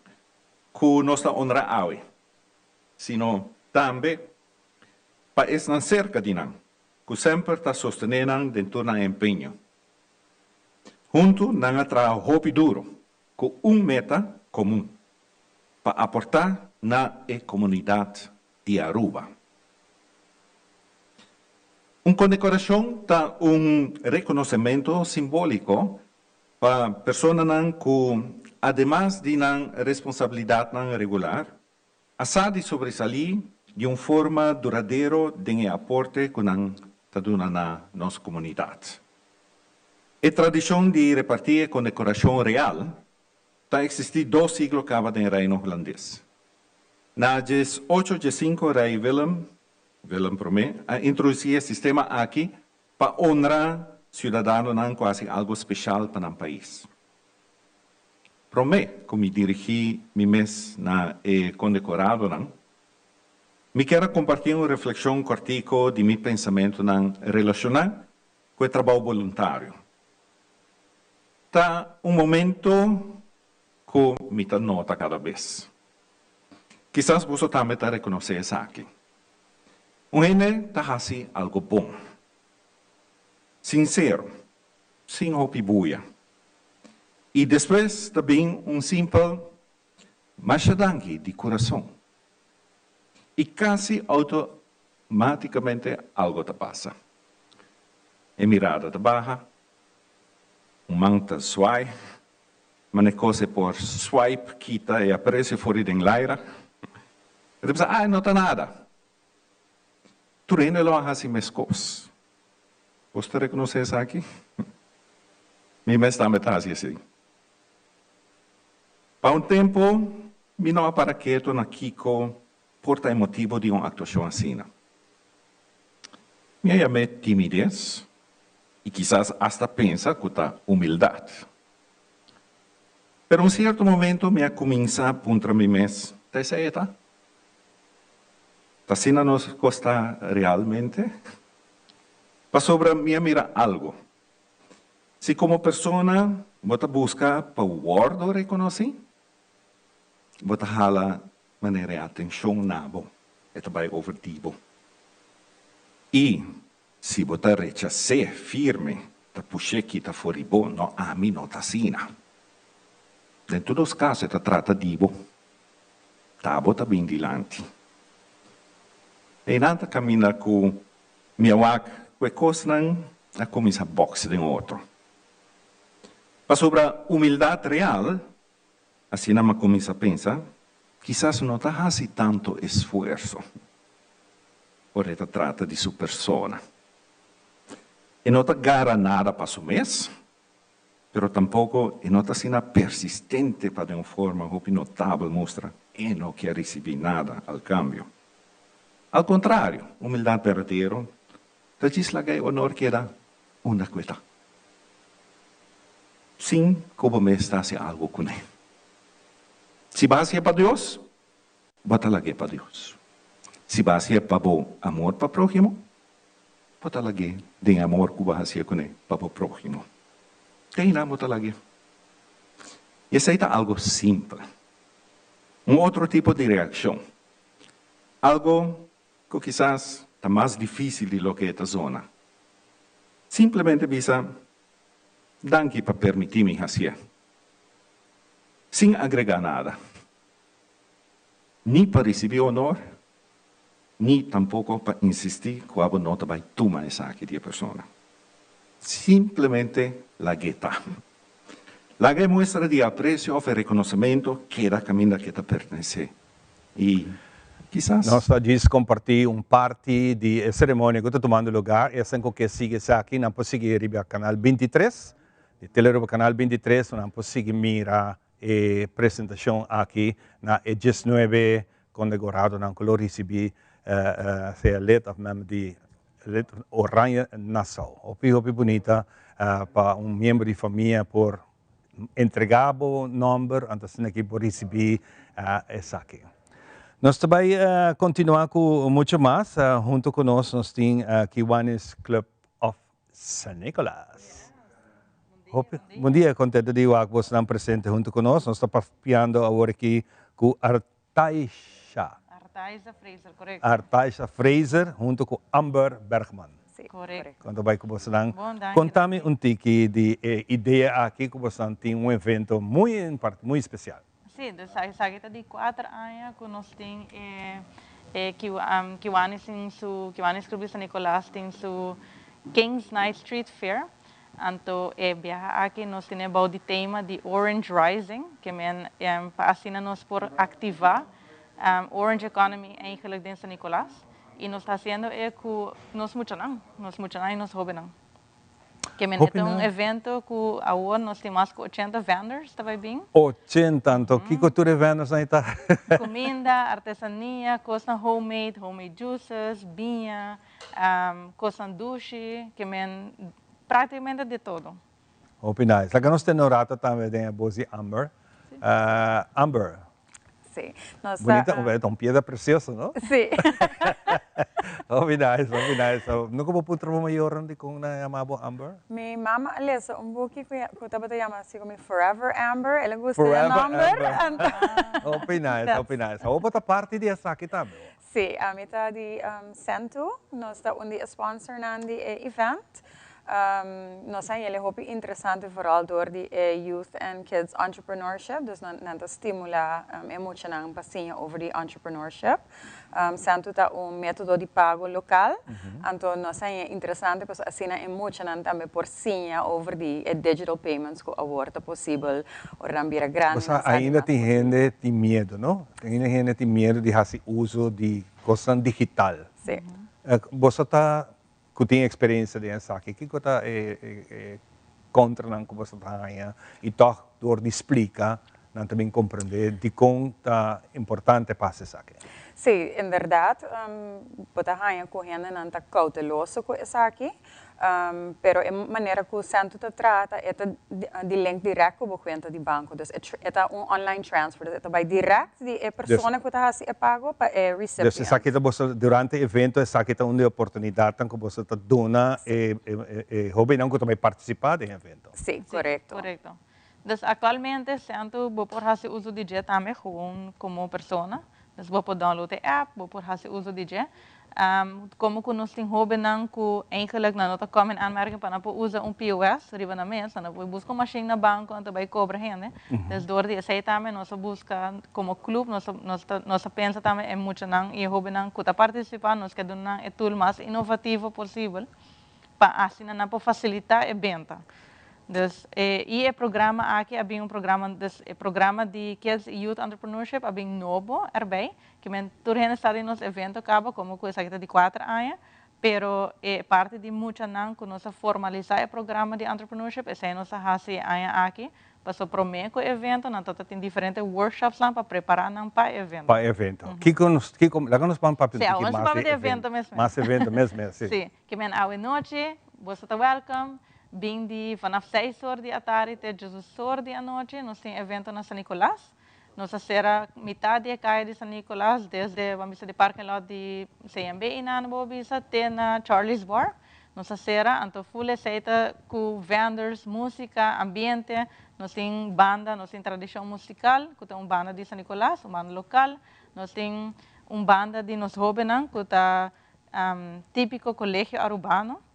cu nos ta honra awe, sino tambe pa esnan cerca di nan, cu semper ta sostene nan den tur nan empeño. Hunto nan a traha hopi duro, cu un meta comun, pa aporta na e comunidad di Aruba. Un condecoracion ta un reconocemento simbolico pa personanan cu, ademas di nan responsabilidadnan regular, a sa di sobresali di un forma duradero den e aporte cu nan ta duna na nos comunidad. E tradicion di reparti e condecoracion real ta existi 2 siglo caba den Reino Hulandes. Na 1815 Rey Willem, Willem Prome, a introduci e sistema aki pa honra ciudadanonan cu haci algo special pa nan pais. Prome cu mi dirigi mi mes na e condecoradonan, mi kier comparti un reflexion cortico di mi pensamentonan relaciona cu e trabou voluntario. Ta un momento cu mi ta nota cada bes. Kisas bo tambe ta reconoce esaki. Un hende ta haci algo bon. Sincero, sin hopi buya. Y despues tambe un simpel "masha danki" di curason. Y casi automaticamente algo ta pasa. E mirada ta baha, un man ta zwaai, ma e cos por swipe, kita y aparece for di laira. Y pensa: "Ah, no ta nada. Tur hende lo haci mescos." Bo ta reconoce esaki? Mi mes tambe ta asina. Pa un tempo, mi no a para keto na kico por ta e motibo di un actuacion asina. Mi a yam'e timidez y kisas hasta pensa cu ta humildad. Pero un cierto momento mi a cuminsa puntra mi mes: "Ta esey ta? Ta asina nos cos ta realmente?" Pasobra mi a mira algo. Si como persona bo ta busca pa wordo reconoci, bo ta hala manera atencion na bo, e ta bay over di bo. Y si bo ta rechasa firme, ta pusha kita for di bo: "No, ami no ta asina." Den tur caso ta trata di bo. Ta bo ta bin dilanti. Y nan ta caminda cu mi a wak cu e cosnan a cuminsa box den otro. Pasobra humildad real, asina mi a cuminsa pensa, kisas no ta haci tanto esfuerso. Ora ta trata di su persona. E no ta gara nada pa su mes, pero tampoco e no ta asina persistente pa di un forma hopi notabel mustra e no kier ricibi nada a cambio. Al contrario, humildad berdadero ta djis laga e honor keda unda cu e ta, sin cu bo mes ta haci algo cu ne. Si bo a haci pa Dios, bo ta lag'e pa Dios. Si bo a haci pa bo amor pa prohimo, bo ta lag'e den amor cu bo a haci cu ne pa bo prohimo. Teynan bo ta lag'e. Y esey ta algo simpel. Un otro tipo di reaccion. Algo cu kisas ta mas dificil di loke ta zona. Simplemente bisa: "Danki pa permiti mi haci." Sin agrega nada. Ni pa ricibi honor, ni tampoco pa insisti cu abo no ta bay tuma esaki di e persona. Simplemente lag'e ta. Laga e muestra di aprecio of reconocimento keda caminda cu ta pertenece. Y kisas Nos a djis comparti un parti di e ceremonia cu ta tumando luga. Esnan cu kier sigui esaki, nan por sigui riba Canal 23, di Telearuba Canal 23, nan por sigui mira e presentacion aki na e 19 condecoradonan cu lo ricibi sea lid of member di lid Oranje Nassau. Hopi hopi bunita pa un miembro di famia por entrega bo nomber, anto asina cu por ricibi esaki. Nos ta bay continua cu mucho mas. Hunto cu nos, nos tin Kiwanis Club of San Nicolas. Hopi bon dia, contento di wak bosnan presente hunto cu nos. Nos ta papiando awor aki cu Artaisha. Artaisha Fraser, corecto. Artaisha Fraser hunto cu Amber Bergman. Si, corecto. Con ta bay cu bosnan? Bon, danki. Contami un tiki di e idea aki cu bosnan tin un evento muy muy especial. Si, dus esaki ta di cuater aña cu nos tin e e Kiwanis tin su Kiwanis Club di San Nicolas tin su Kings Night Street Fair. Anto e biaha aki nos tene bou di tema di Orange Rising, ke men pa asina nos por activa Orange Economy eigenlijk den San Nicolas. Y nos ta haciendo e cu nos muchanan, nos muchanan y nos hobennan. Ke men e ta un evento cu awor nos tin mas cu 80 vendors ta bay bin. 80, anto kico tur e vendors nan ta? Cuminda, artesania, cosnan homemade, homemade juices, biña, Cosnan dushi, ke men practicamente de todo. Hopi nice. Laga nos tene un rato tambe den e bos di Amber. Amber. Sí. Nos ta. Bunita, un piedra precioso, no? Sí. Hopi nice, hopi nice. Nunca bo puntra bo mayornan dikon nan a yama bo Amber? Mi mama a lesa un buki ku tabata yama así komo Forever Amber. El a gusta e nomber. Forever Amber. Hopi nice, hopi nice. Awor bo ta parti di esaki tambe. Sí, ami ta di Sentu, nos ta un di e sponsornan di e event. Nos a hel hopi interesante vooral door di e Youth and Kids Entrepreneurship, dus nan ta stimula e muchanan pa siña over di entrepreneurship. Sentu ta un metodo di pago local, anto nos a hel interesante pasobra asina e muchanan tambe por siña over di e digital payments cu awor ta posibel ora nan bira grandi. Bo sa ainda tin hende tin miedo, no? Tin hende tin miedu di hasi uso di kosnan digital. Sí. Boso ta ku tin eksperensia den esaki, kiko ta e kontranan ku boso ta haña i tòg dor di splika nan ta bin komprendé dikon ta importante pa hasi esaki? Sí, en bèrdat bo ta haña ku hendenan ta kouteloso ku esaki. Pero e manera ku Sentoo ta trata e ta di link dirèkt ku bo kuenta di banko. Dus e ta un online transfer. Dus e ta bai dirèkt di e persona ku ta hasi e pago pa e recipient. Dus esaki ta boso durante e evento esaki ta un di e oportunidatnan ku boso ta duna e hobennan ku ta bai partisipá den e evento. Sí, korekto. Korekto. Dus aktualmente Sentoo bo por hasi uso di dje tambe gewoon komo persona. Dus bo por download e app, bo por hasi uso di dje. Komo ku nos tin hóbennan ku eigenlijk nan no ta kòm in aanmerking pa nan por usa un POS riba nan mes, nan por buska un mashin na banko anto bai kobra hende. Dus dor di esei tambe nos a buska komo klup, nos nos ta nos a pensa tambe e muchanan i e hóbennan ku ta partisipá, nos ke duna nan e tool mas inovativo posibel pa asina nan por fasilitá e benta. Dus e i e programa aki a bin un programa, dus e programa di Kids i Youth Entrepreneurship a bin nobo erbij, ke men tur hende sa di nos evento kaba komo ku esaki ta di kuater aña, pero e parti di muchanan ku nos a formalisá e programa di entrepreneurship esei nos a hasi e aña aki, paso promé ku e evento nan ta tin diferente workshopsnan pa prepará nan pa e evento. Pa e evento. Kiko nos, kiko, laga nos ban papia un Sí, tiki awor nos mas papia di di evento mes mes. Mas evento mes mes, sí. Sí, ke men awe nochi boso ta wèlkòm. Bin di vanaf seis or di atardi te djesus or di anochi nos tin evento na San Nicolas. Nos a sera mitad di e kaya di San Nicolas desde ban bisa di parking lot di CMB einan bo bisa te na Charlie's Bar. Nos a sera anto full esei ta ku vendors, musica, ambiente. Nos tin banda, nos tin tradicion musical ku ta un banda di San Nicolas, un banda local. Nos tin un banda di nos hobennan ku ta tipico Colegio Arubano.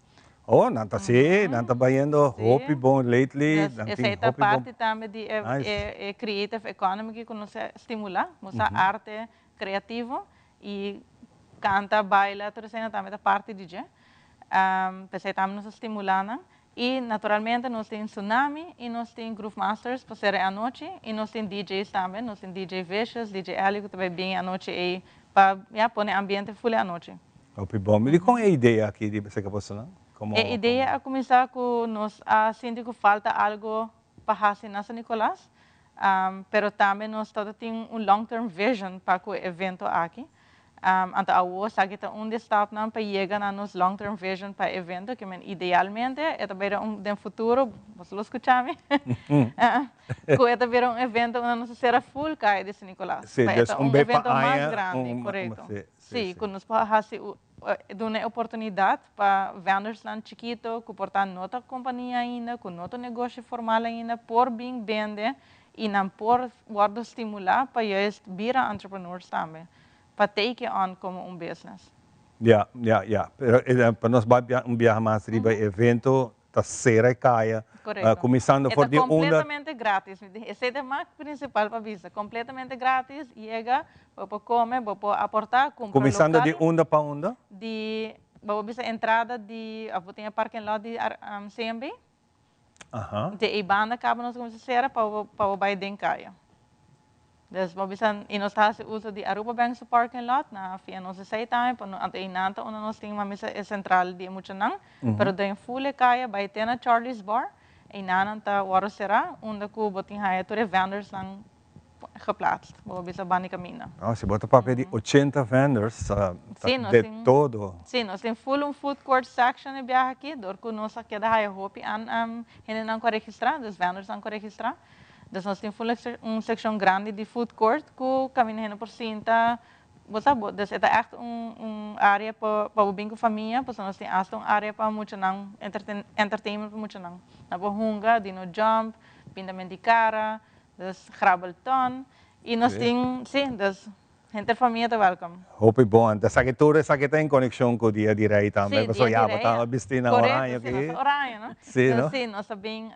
Oh, nan ta si, nan ta bayendo hopi bon lately. Dus esei ta parti tambe di e creative economy ku nos a stimulá, nos a arte creativo i kanta, baila, tur esei tambe ta parti di dje. P'esei tambe nos a stimulá nan. I naturalmente nos tin Tsunami i nos tin Groove Masters pa sera e anochi i nos tin DJ's tambe, nos tin DJ Vicious, DJ Ellie ku ta bai bin e anochi ei pa ya pone ambiente ful e anochi. Hopi bon. Mi di kon e idea aki di Seca Bosonan? Como. E idea a cuminsa cu nos a sinti cu falta algo pa haci na San Nicolas, pero tambe nos tabata tin un long term vision pa cu e evento aki. Anto awo esaki ta un di e stapnan pa yega na nos long term vision pa e evento, ke men idealmente e ta bira un den futuro, boso lo skucha mi, ku e ta bira un evento unda nos ta sera full kaya di San Nicolas. Sí, Pa e dus ta un un be pa evento mas aña, grandi, un, korekto. sí, sí, Sí, sí. ku nos por hasi duna e oportunidat pa vendorsnan chikito ku por ta no ta kompania ainda, ku no ta un negoshi formal ainda, por bin bende i nan por wòrdu stimulá pa juist bira entrepreneurs tambe, pa take it on komo un business. Ya, ya, ya. Pero pa nos bai un biaha mas riba e evento ta sera e kaya, Korekto. kuminsando E for ta di unda. kompletamente gratis. Esei ta e mas prinsipal pa bisa. Kompletamente gratis, yega, bo por kome, bo por aportá, kumpra Kuminsando di lokal. unda pa unda? Di, bo por bisa entrada di, òf bo tin e parking lot di CMB. Di ei banda kaba nos kuminsá sera pa bo pa bo bai den kaya. Dus bo bisa i nos ta hasi uso di Aruba Bank su parking lot na fia nos esei tambe pa no anto einan ta unda nos tin mas misa e sentral di e muchanan pero den ful e kaya bai te na Charlie's Bar einan nan ta wòrdu será unda ku bo tin haya tur e vendorsnan geplaatst, bo a bisa banda caminda. No, si bo ta papia di 80 vendors, ta Sí, nos de tin, todo. sí, nos tin full un food court section e biaha aki, dor cu nos a keda haya hopi an hendenan cu a registra, dus vendorsnan cu a registra. Dus nos tin full un seccion grandi di food court cu caminda hende por sinta, bo sa, bo, dus e ta echt un un area pa pa bo bin cu famia, pasobra nos tin hasta un area pa muchanan, entertainment pa muchanan. Nan por hunga, dino jump, pintamen di cara. Dus grabbelton y nos tin, si, dus henter famia ta welkom. Hopi bon. Anto esaki tur esaki ta en conexion cu Dia di Rey tambe, Si, pasobra Dia ya di bo Rey. ta bisti na Correcto, oranje si, nos aki. ta oranje, no? Si, no? Dus si, nos ta bin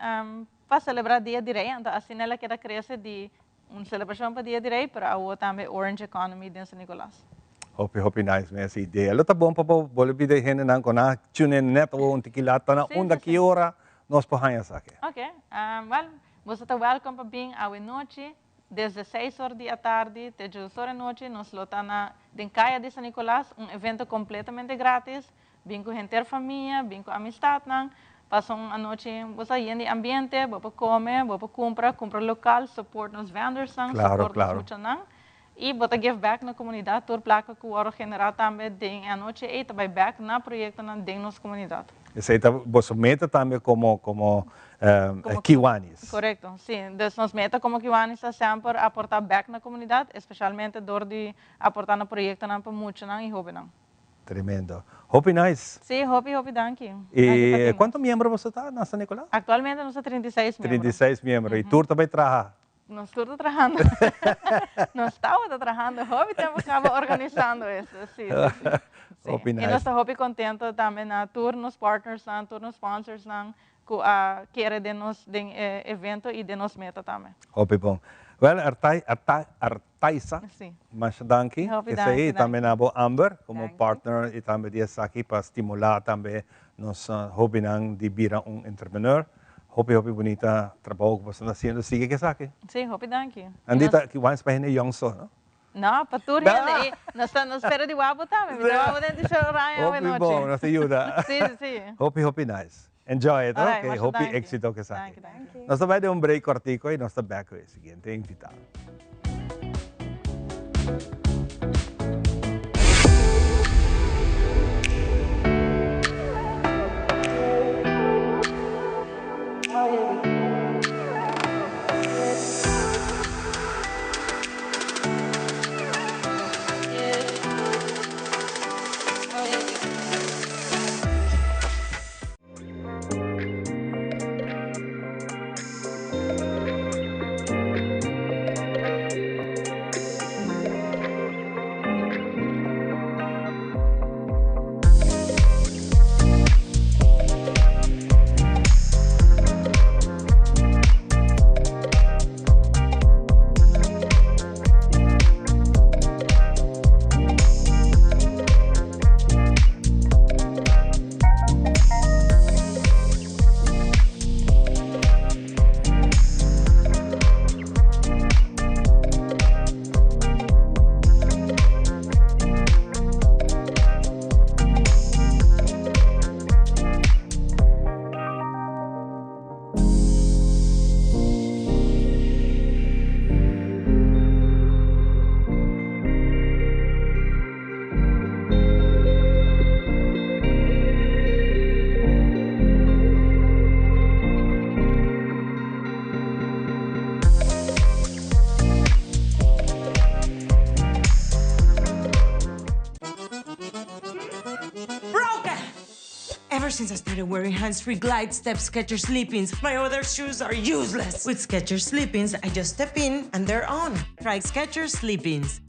pa celebra Dia di Rey, anto asina el a keda crece di un celebracion pa Dia di Rey, pero awo tambe Orange Economy den San Nicolas. Hopi hopi nice mes idea. Lo ta bon pa bo bolbe bida e hendenan cu nan a tune in net awo un tiki lat ta na unda ki ora nos por haña esaki. Ok, well, Boso ta welkom pa bin awe nochi, desde seis or di atardi te djus or anochi nos lo ta na den Kaya di San Nicolas, un evento completamente gratis, bin cu henter famia, bin cu amistadnan, pasa un anochi bo sa yen di ambiente, bo por come, bo por cumpra, cumpra local, support nos vendorsnan, support nos muchanan y bo ta give back na comunidad, tur placa cu worde genera tambe den e anochi ey ta bay back na proyectonan den nos comunidad. Esey ta boso meta tambe como como Kiwanis. Corecto, si. Dus nos meta como Kiwanis ta semper aporta back na comunidad, especialmente door di aporta na proyectonan pa muchanan y hobennan. Tremendo. Hopi nice. Si, hopi hopi danki. Y cuanto miembro boso ta na San Nicolas? Actualmente nos ta 36 miembro. 36 miembro. Y tur ta bay traha? Nos tur ta trahando. Nos tabata trahando hopi tempo caba organisando eso. Si, si, si. Si. Hopi Y nice. nos ta hopi contento tambe na tur nos partnersnan, tur nos sponsorsnan cu a kere den nos den e evento y den nos meta tambe. Hopi bon. Wel, Artai, Artai, Artaisa, Si. masha danki. Hopi Esey danki, y tambe danki. na bo Amber como Danki. partner y tambe di esaki pa stimula tambe nos hopinan di bira un entrepreneur. Hopi hopi bunita trabou ku boso ta hasiendo. Sigui ku esaki. Sí, hopi danki. Andita ki wans pa hende yong so, no? No, pa tur hende. I nos ta nos spera di wak bo tambe. Mi ta wak bo den t-shirt oranje awe Hopi nochi. bon, nos ta yuda. Sí, sí, sí. Hopi hopi nice. Enjoy it, Alright, ok? masha Hopi danki. éxito ku esaki. Danki, danki. Nos ta bai den un break kortiko i nos ta bek ku e siguiente invitado. Ever since I started wearing hands-free Glide Step Skechers Sleep-Ins, my other shoes are useless. With Skechers Sleep-Ins, I just step in and they're on. Try Skechers Sleep-Ins.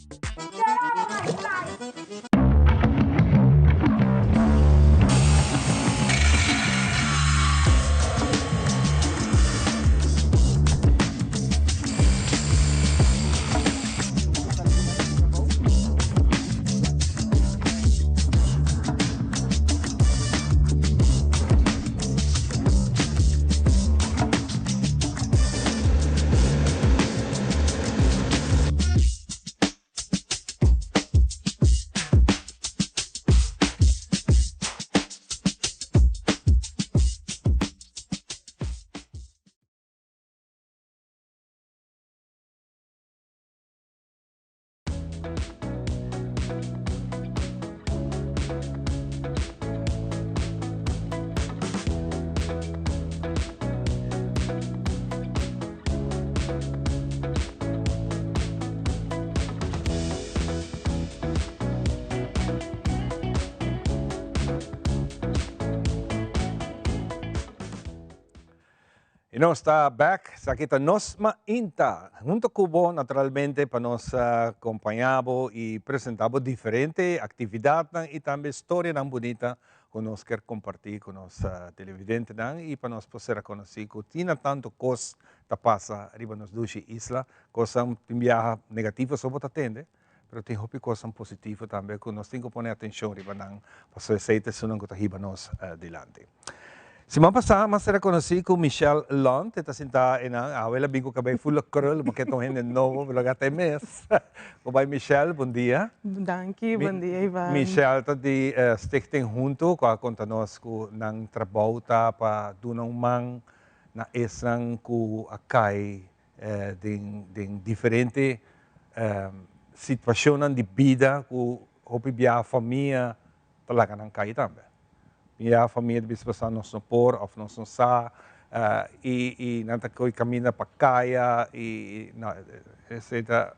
Y nos ta back, esaki ta Nos Mainta, hunto cu bo naturalmente pa nos acompaña bo y presenta bo diferente actividadnan y tambe storianan bunita cu nos kier comparti cu nos televidentenan y pa nos por ser conoci cu tina tanto cos ta pasa riba nos dushi isla, cosnan tin biaha negativo so bo ta tende, pero tin hopi cosnan positivo tambe cu nos tin cu pone atencion riba nan, pasobra esey ta esunnan cu ta hiba nos dilanti. Siman pasa mas ser a conoci cu Michelle Lont, e ta sinta eynan, awe el a bin cu cabey full of krul, bo ke ta un hende nobo, bo lo gata e mes. Bo bay Michelle, bon dia. Danki, bon dia Ivan. Michelle ta di Stichting Hunto cu a conta nos cu nan trabou ta pa duna un man na esnan cu a cay den den diferente situacionnan di bida cu hopi bia famia ta laga nan cay tambe. Bia famia ta bisa pasobra nos no por of nos no sa y y nan ta coy caminda pa caya y no esey ta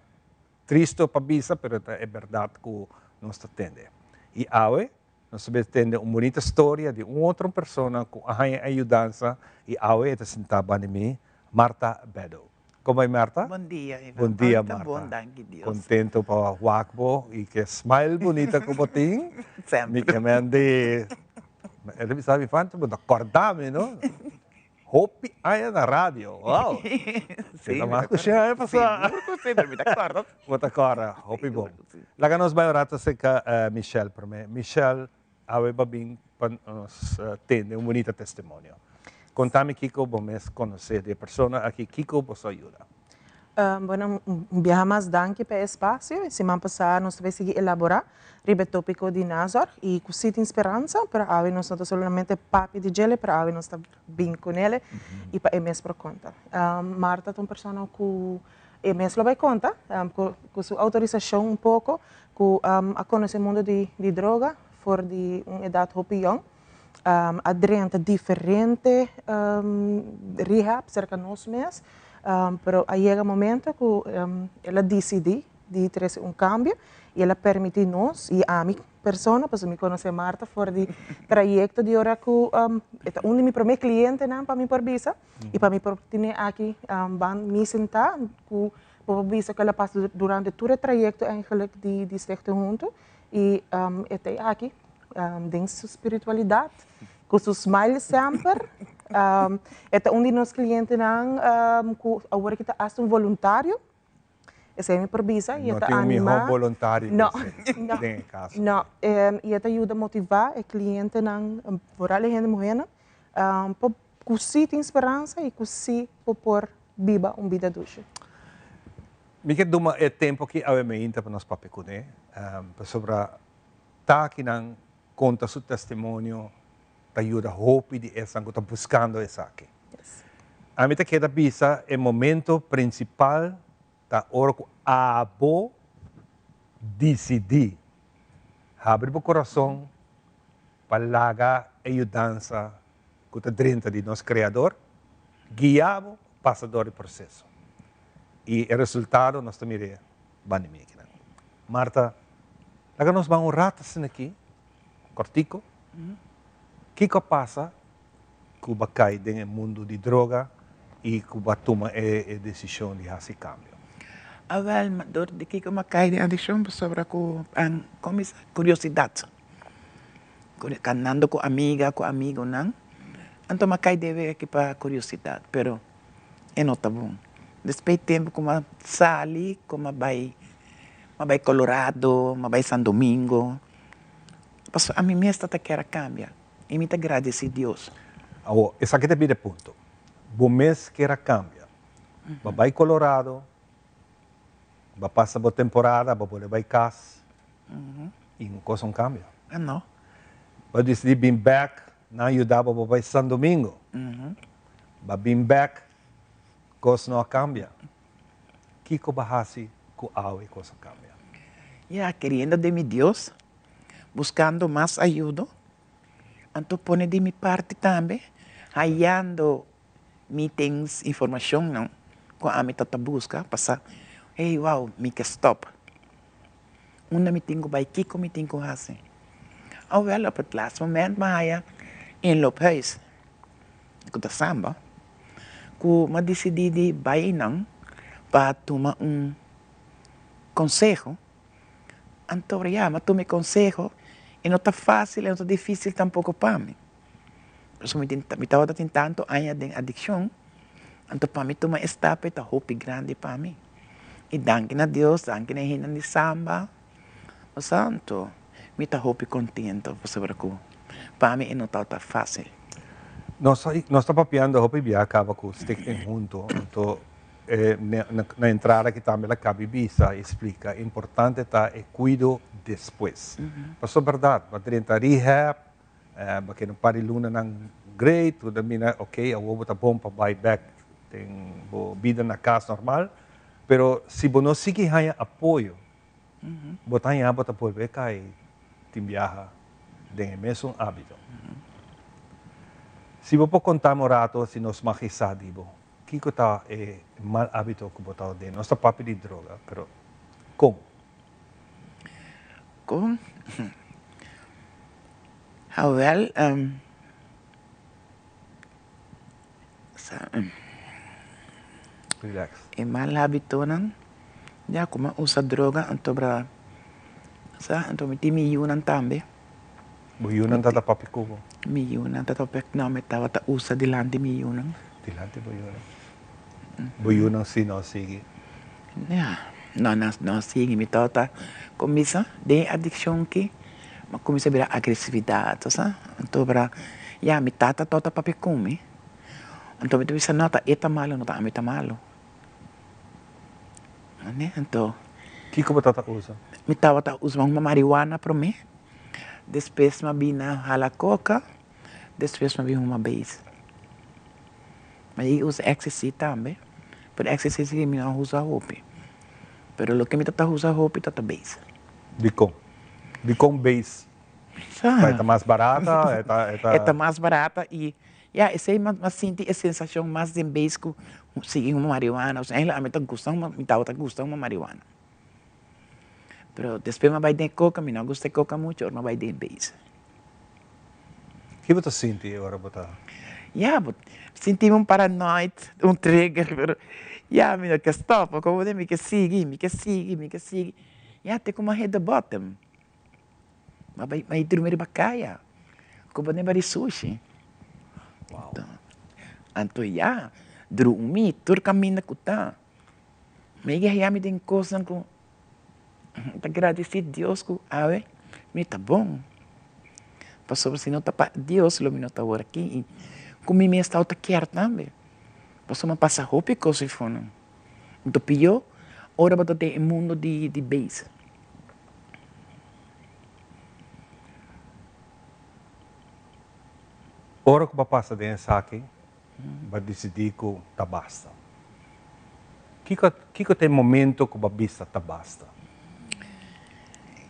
tristo pa bisa pero ta e berdad cu nos ta tende. Y awe Nos ta tende un bunita storia di un otro persona cu a haña e yudansa y awe e ta sinta banda mi, Martha Beddoe. Como bai Martha? Bon dia Ivan. Bon dia Hoy ta Martha. bon danki Dios. Contento pa wak bo y ke smile bunita cu bo tin. Semper. Mi ke men di, e ta bisa mi Fancho bo ta corda mi no. Hopi aña na radio, wow. Sí, Ta mas ku shen aña pasá. Sigur ku sí, pero mi ta kòrda. Bo ta kòrda, hopi bon. Laga nos bai un rato aserka Michelle promé. Michelle, awe bo a bin pa nos tende un bunita testimonio. Konta mi kiko bo mes konosé di e persona aki, kiko boso a yuda? Bueno, un biaha mas danki pa e espasio. E siman pasá nos ta bai sigui elaborá riba e tópiko di nazorg i ku sí tin speransa, pero awe nos no ta solamente papia di djele, pero awe nos ta bin kunele i pa e mes por konta. Martha ta un persona ku e mes lo bai konta, ku su outorisashon un poko, ku a konosé mundu di droga for di un edat hopi yòn. A drenta diferente rehab serka nos mes, pero a yega momento ku el a disidí di trese un kambio i el a permití nos i ami persona, pasobra mi konosé Martha for di trayekto di ora ku e ta un di mi promé klientenan pa mi por bisa i pa mi por tene aki ban mi sentá ku bo por bisa ku el a pasa durante tur e trayekto eigenlijk di Stichting Hunto i e ta aki. Den su spiritualidad, cu su smile semper. E ta un di nos clientenan cu awor aki ta hasta un voluntario. Esey mi por bisa. Y e ta No tin un anima. miho voluntario No, cu esey, no, den e caso. no. Y e ta yuda motiva e clientenan, vooral e hende muhernan, pa cu si tin speransa y cu si bo por biba un bida dushi. Mi ke duma e tempo aki awe meinta pa nos papia cune, pasobra Ta kinan konta su testimonio ta yuda hopi di esnan ku ta buskando esaki. Ami ta keda bisa e momento prinsipal ta ora ku abo disidí habri bo kurason pa laga e yudansa ku ta drenta di nos Kreador guia bo pasa dor di proseso. I e resultado nos ta mir'é banda mi akinan. Marta, laga nos ban un rato asina aki, kortiko. Kiko a pasa ku bo a kai den e mundu di droga i ku bo a tuma e desishon di hasi kambio? Awel, dor di kiko mi a kai den adikshon pasobra ku kuminsá kuriosidat. Kanando ku amiga, ku amigonan, anto mi a kai den wega aki pa kuriosidat, pero e no ta bon. Despues di tempu ku mi a sali, ku mi a bai, mi a bai Colorado, mi a bai San Domingo, pasobra ami mes ta ta kier a kambia i mi ta gradisí Dios. Awor, esaki ta bira e punto. Bo mes kier a kambia. Bo a bai Colorado, bo a pasa bo temporada, bo a bolbe bai kas i un kos no kambia. No. Bo a disidí bin bèk, nan a yuda bo, bo bai San Domingo. Bo a bin bèk, kos no a kambia. Kiko bo a hasi ku awe kos a kambia? Ya, keriendo den mi Dios, buskando mas ayudo, anto pone di mi parti tambe, hayando meetings, informashonnan ku ami ta ta buska pa sa, hey, wow, mi ke stòp. Unda mi tin ku bai, kiko mi tin ku hasi? Awèl, op het laatste moment mi a haya inloophuis, ku ta Samba, ku mi a disidí di bai einan pa tuma un konseho. Anto ya, mi a tuma e konseho i no ta fásil i no ta difísil tampoko pa mi. Pasobra mi tin mi tabata tin tantu aña den adikshon, anto pa mi tuma e stap ei ta hopi grandi pa mi. I danki na Dios, danki na e hendenan di Samba, Santo, mi ta hopi kontento pasobra ku pa mi e no tabata fásil. Nos nos ta papiando hopi bia kaba ku Stichting Hunto, anto na entrada aki tambe la kabi bisa i splika importante ta e kuido despues. Pasobra bèrdat, bo a drenta rehab, Bo keda un par di lunanan great, bo ta mira ok awor bo ta bon pa bai bek den bo bida na kas normal, pero si bo no sigui haña apoyo, bo ta haña bo ta bolbe kai tin biaha den e mesun ábito. Si bo por konta mi un rato si nos mag e sa di bo, kiko ta e mal ábito ku bo ta den? Nos ta papia di droga, pero kon? Kon? Awel, sa Relax. E mal habitonan, ya ku mi a usa droga anto bra sa anto mi tin mi yunan tambe. Bo yunan ta ta papia ku bo? Mi yunan ta papia, no mi tabata usa dilanti mi yunan. Dilanti bo yunan. Bo yunan si no a sigui? Ya, no nan no a sigui. Mi tabata kuminsá den e adikshon aki, mi a kuminsá bira agresividat, bo sa. Anto bra, ya, mi tata tabata papia ku mi, anto mi ta bisa no ta e ta malu, no ta ami ta malu. Ane, anto. Kiko bo tabata usa? Mi tabata usa mariwana promé, despues mi a bini hala koka, despues mi a bin huma beis. Mi a usa ecstasy tambe, pero ecstasy si mi no a usa hopi. Pero loke mi ta usa hopi ta ta base. Dikon? Dikon base? Sa. E ta mas barata? E ta, e ta. E ta mas barata y ya esey mi a sinti e sensacion mas den base cu sigui huma marihuana. Osea eigenlijk ami ta gusta huma, mi tabata gusta huma marihuana. Pero despues mi a bay den coca, mi no a gusta e coca mucho, ora mi a bay den base. Ki bo ta sinti ora bo ta. Ya, bo sinti mi un paranoid, un trigger, pero ya mi no ke stop, como mi ke sigui, mi ke sigui, mi ke sigui, ya te ku mi a hit the bottom. Mi a bai, mi a drumi riba kaya, ku bo neba di sushi. Anto ya, drumi tur kaminda ku ta. Mi a yega mi den kosnan ku. Mi ta gradisí Dios ku awe mi ta bon, pasobra si no ta pa Dios lo mi no ta awor aki i ku mi mes tabata kier tambe, pasobra mi a pasa hopi kos eifonan. Anto pió ora bo ta den e mundo di beis. Ora ku bo a pasa den esaki, Bo a disidí ku ta basta. Kiko kiko ta e momento ku bo a bisa ta basta?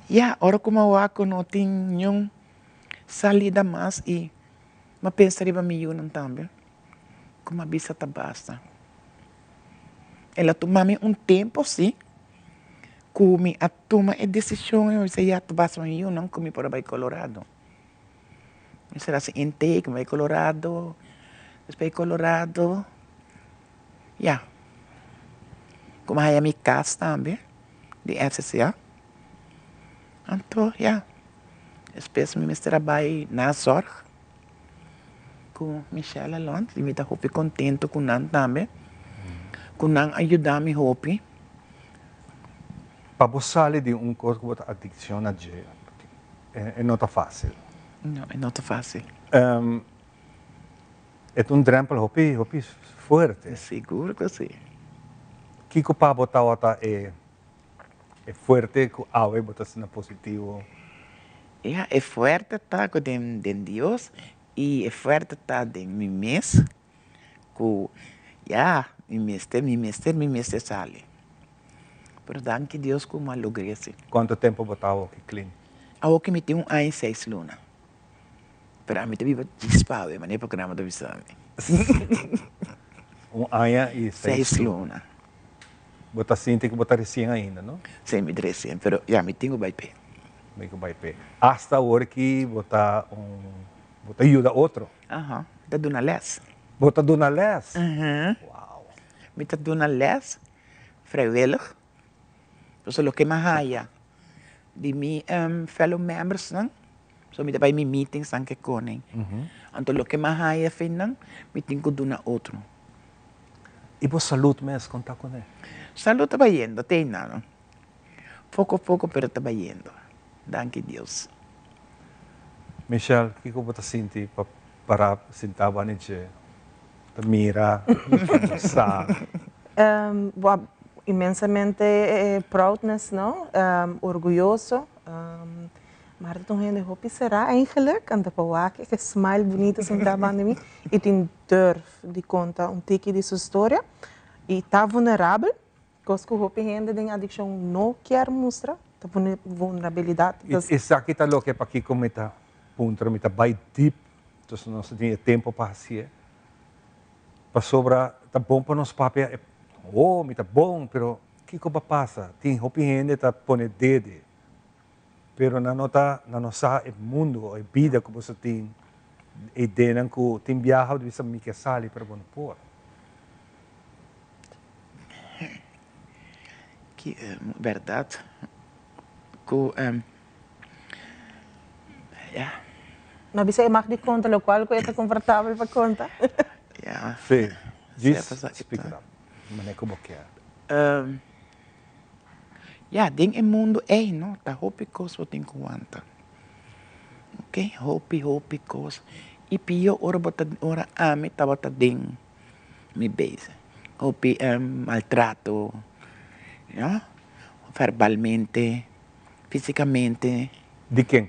Ya, ora ku mi a wak ku no tin niun salida mas i mi a pensa riba mi yunan tambe, ku mi a bisa ta basta. El a tuma mi un tempu si ku mi a tuma e desishon i mi a bisa ya ta basta mi yunan ku mi por a bai Colorado. Mester hasi intake, mi bai Colorado, despues di Colorado, ya, ku mi haya mi kas tambe di FCCA. Anto, ya, despues mi mester a bai nazorg ku Michelle Alont i mi ta hopi kontento ku nan tambe, ku nan a yuda mi hopi. Pa bo sali di un kos ku bo ta adikshon na dje, e no ta fásil. No, e no ta fásil. E ta un drèmpel hopi, hopi fuerte. Sigur ku si. Kiko pa bo tabata e e fuerte ku awe bo ta asina positivo? Ya, e fuerte ta ku den den Dios i e fuerte ta den mi mes ku ya mi mester mi mester mi mester sali. Pero danki Dios ku mi a logr'é si. Kuantu tempu bo ta awoki clean? Awoki mi tin un aña i seis luna. Pero ami ta biba djis pa awe, manera programa ta bisa mi. Un aña i seis luna. Bo ta sinti ku bo ta resien ainda, no? Si, mi ta resien, pero ya mi tin ku bai p'e. Mi ku bai p'e. Asta awor ki bo ta un, bo ta yuda otro. Aha, mi ta duna lès. Bo ta duna lès? Wow. Mi ta duna lès vrijwillig. Pasobra loke mi a haya di mi fellow membersnan, so mi ta bai mi meetingsnan ku e koning. Anto loke mi a haya fin nan, mi tin ku duna otro. I bo salud mes kon ta kuné? Salud ta bayendo te einan. Poko poko pero ta bayendo. Danki Dios. Michelle, kiko bo ta sinti pa para sinta bo anitje ta mira, sa? Bo inmensamente proudness no, orguyoso. Marta ta un hende hopi será eigenlijk, anto pa wak e smile bunito sinta banda mi y tin durf di conta un tiki di su storia y ta vulnerabel. Kos ku hopi hende den adikshon no kier mustra ta vulnerabilidat. Esaki ta loke pakiko mi ta puntra, mi ta bai dip, entonces nos ta tin e tempo pa hasié. Pasobra ta bon pa nos papia, oh mi ta bon, pero kiko ba pasa? Tin hopi hende ta pone dede, pero nan no ta, nan no sa e mundo o e bida ku boso tin, e ideanan ku tin biaha bo ta bisa mi ke sali pero bo no por. Ki bèrdat ku ya. No bisa e mag di konta lokual ku e ta komfortabel pa konta. Ya. Sí, djis speak it up manera ku bo kier. Ya, den e mundu ei no ta hopi kos bo tin ku wanta. Oke, hopi hopi kos. I pio ora bo ta ora ami tabata den mi bezig. Hopi maltrato, no, verbalmente, físicamente. Di ken?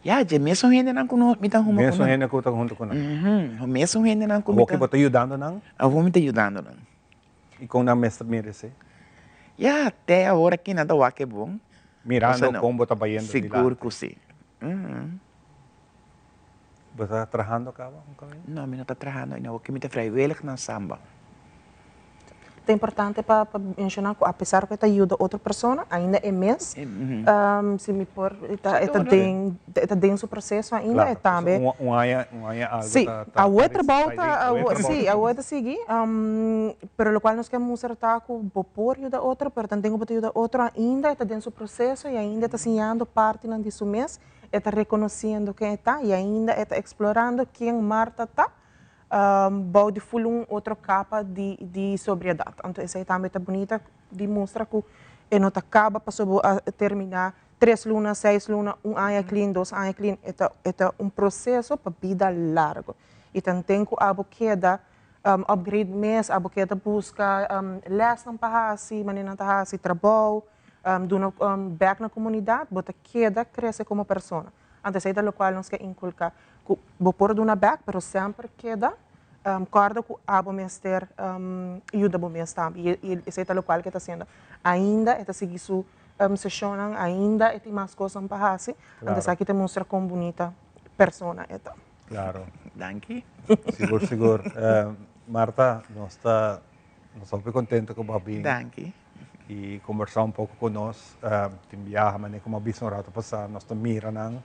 Ya, dje mesun hendenan ku no mi ta huma ku nan. Mesun hende ku ta huntu ku nan. Mesun hendenan ku mi ta. Awor ki bo ta yudando nan? Awor mi ta yudando nan. I kon nan mes ta mira esei? Ya, te awor aki nan ta wak e bon. Mirando kon bo ta bayendo dilanti. Sigur ku si. Bo ta trahando kaba un kaminda? No, mi no ta trahando ainda. Awor ki mi ta vrijwillig na Samba. Ta importante pa menciona cu apesar cu e ta yuda otro persona, ainda e mes, si mi por, e ta e ta den e ta den su proceso ainda, e tambe. Claro, un aña un aña algo Si, ta ta awor e trabou ta, awor e trabou si, awor e ta sigui, pero locual nos ke mustra ta cu bo por yuda otro, pero tanten cu bo ta yuda otro ainda e ta den su proceso y ainda e ta siñando partinan di su mes. E ta reconociendo ken e ta y ainda e ta explorando ken Marta ta bou di ful un otro capa di di sobriedad. Anto esey tambe ta bunita di mustra cu e no ta caba pasobra bo a termina tres luna, seis luna, un aña clean, dos aña clean. E ta e ta un proceso pa bida largo. Y tanten cu abo keda upgrade mes, abo keda busca lesnan pa haci, manera nan ta haci trabou, duna bek na komunidat, bo ta keda krese komo persona. Anto esei ta lokual nos ke inkulká, ku bo por duna bek, pero semper keda kòrda ku abo mester yuda bo mes tambe. I esei ta lokual ke ta hasiendo. Ainda e ta sigui su seshonnan, ainda e tin mas kosnan pa hasi. Anto esaki ta mustra kon bunita persona e ta. Klaro. Danki. Sigur, sigur. Marta, nos ta nos ta hopi kontento ku bo a bin. Danki. Y conversa un poco cu nos. Tin biaha manera como a bisa un rato pasa nos ta mira nan.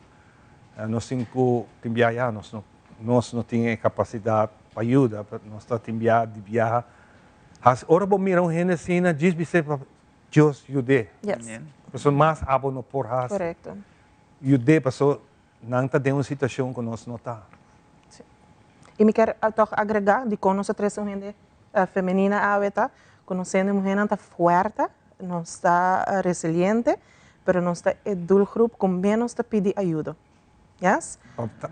Nos tin ku tin biaha ya nos no nos no tin e kapasidat pa yuda, pero nos ta tin biaha di biaha hasi ora bo mira un hende asina djis bis'é pa Dios yud'é. Yes. Pasobra mas abo no por hasi. Korekto. Yud'é pasobra nan ta den un situashon ku nos no ta. Sí. I mi kier tòg agregá dikon nos a trese un hende femenina awe ta ku nos hende muhénan ta fuerte, nos ta resiliente, pero nos ta e doelgroep ku ménos ta pidi ayudo. Yes?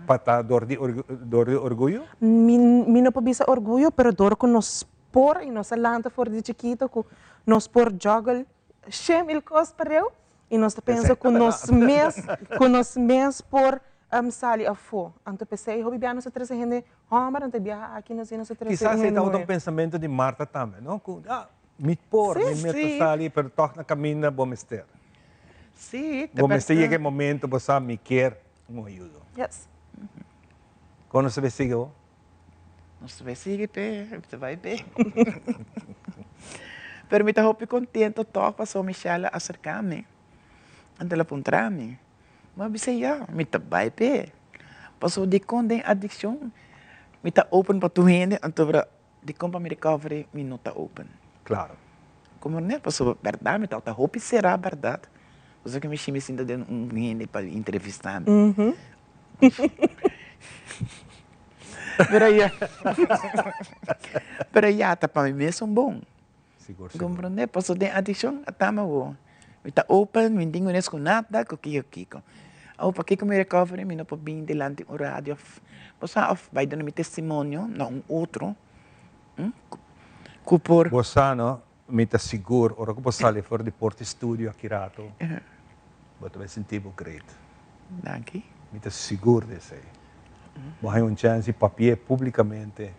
Pa ta dor di dor di orguyo? Mi mi no por bisa orguyo, pero dor ku nos por i nos a lanta for di chikito ku nos por juggle shen mil kos pareu i nos ta pensa ku nos mes ku nos mes por sali afó. Anto p'esei hopi bia nos ta trese hende hòmber, anto e biaha aki nos nos ta trese Kisas un e hende tabata un muhé. pensamentu di Marta tambe, no? Ku ah, mi por, mi Sí, mes ta sí. sali, pero tòg na kaminda bo mester. Sí, ta Bo mester yega e bèrdat. momento bo sa mi kier un ayudo. Yes. Kon nos ta bay sigui awor? Nos ta bay sigui p'e, mi ta bay p'e. Pero mi ta hopi contento tòg pasobra Michelle a aserká mi, anto el a puntra mi. Mi a bisa ya, mi ta bay p'e. Pasobra dikon den adikshon mi ta open pa tur hende, anto dikon pa mi recovery mi no ta open. Claro. Como ne? Pasobra bèrdat mi tabata hopi será bèrdat. Pasobra ku mi shimi sinta den un hende pa entrevistá mi. Pero ya, pero ya ta pa mi mes un bon. Sigur, sigur. Comprende? Pasobra den adiccion a tama bo. Mi ta open, mi no tin unes cu nada, cu kiko kiko. Awor pakiko mi recovery mi no por bin dilanti un radio of, bo sa, of bay duna mi testimonio na un otro cu por. Bo sa no, mi ta sigur ora cu bo sali for di porta studio aki rato, bo ta bay sinti bo great. Danki. Mi ta sigur di esey. Bo haña un chance di papia publicamente,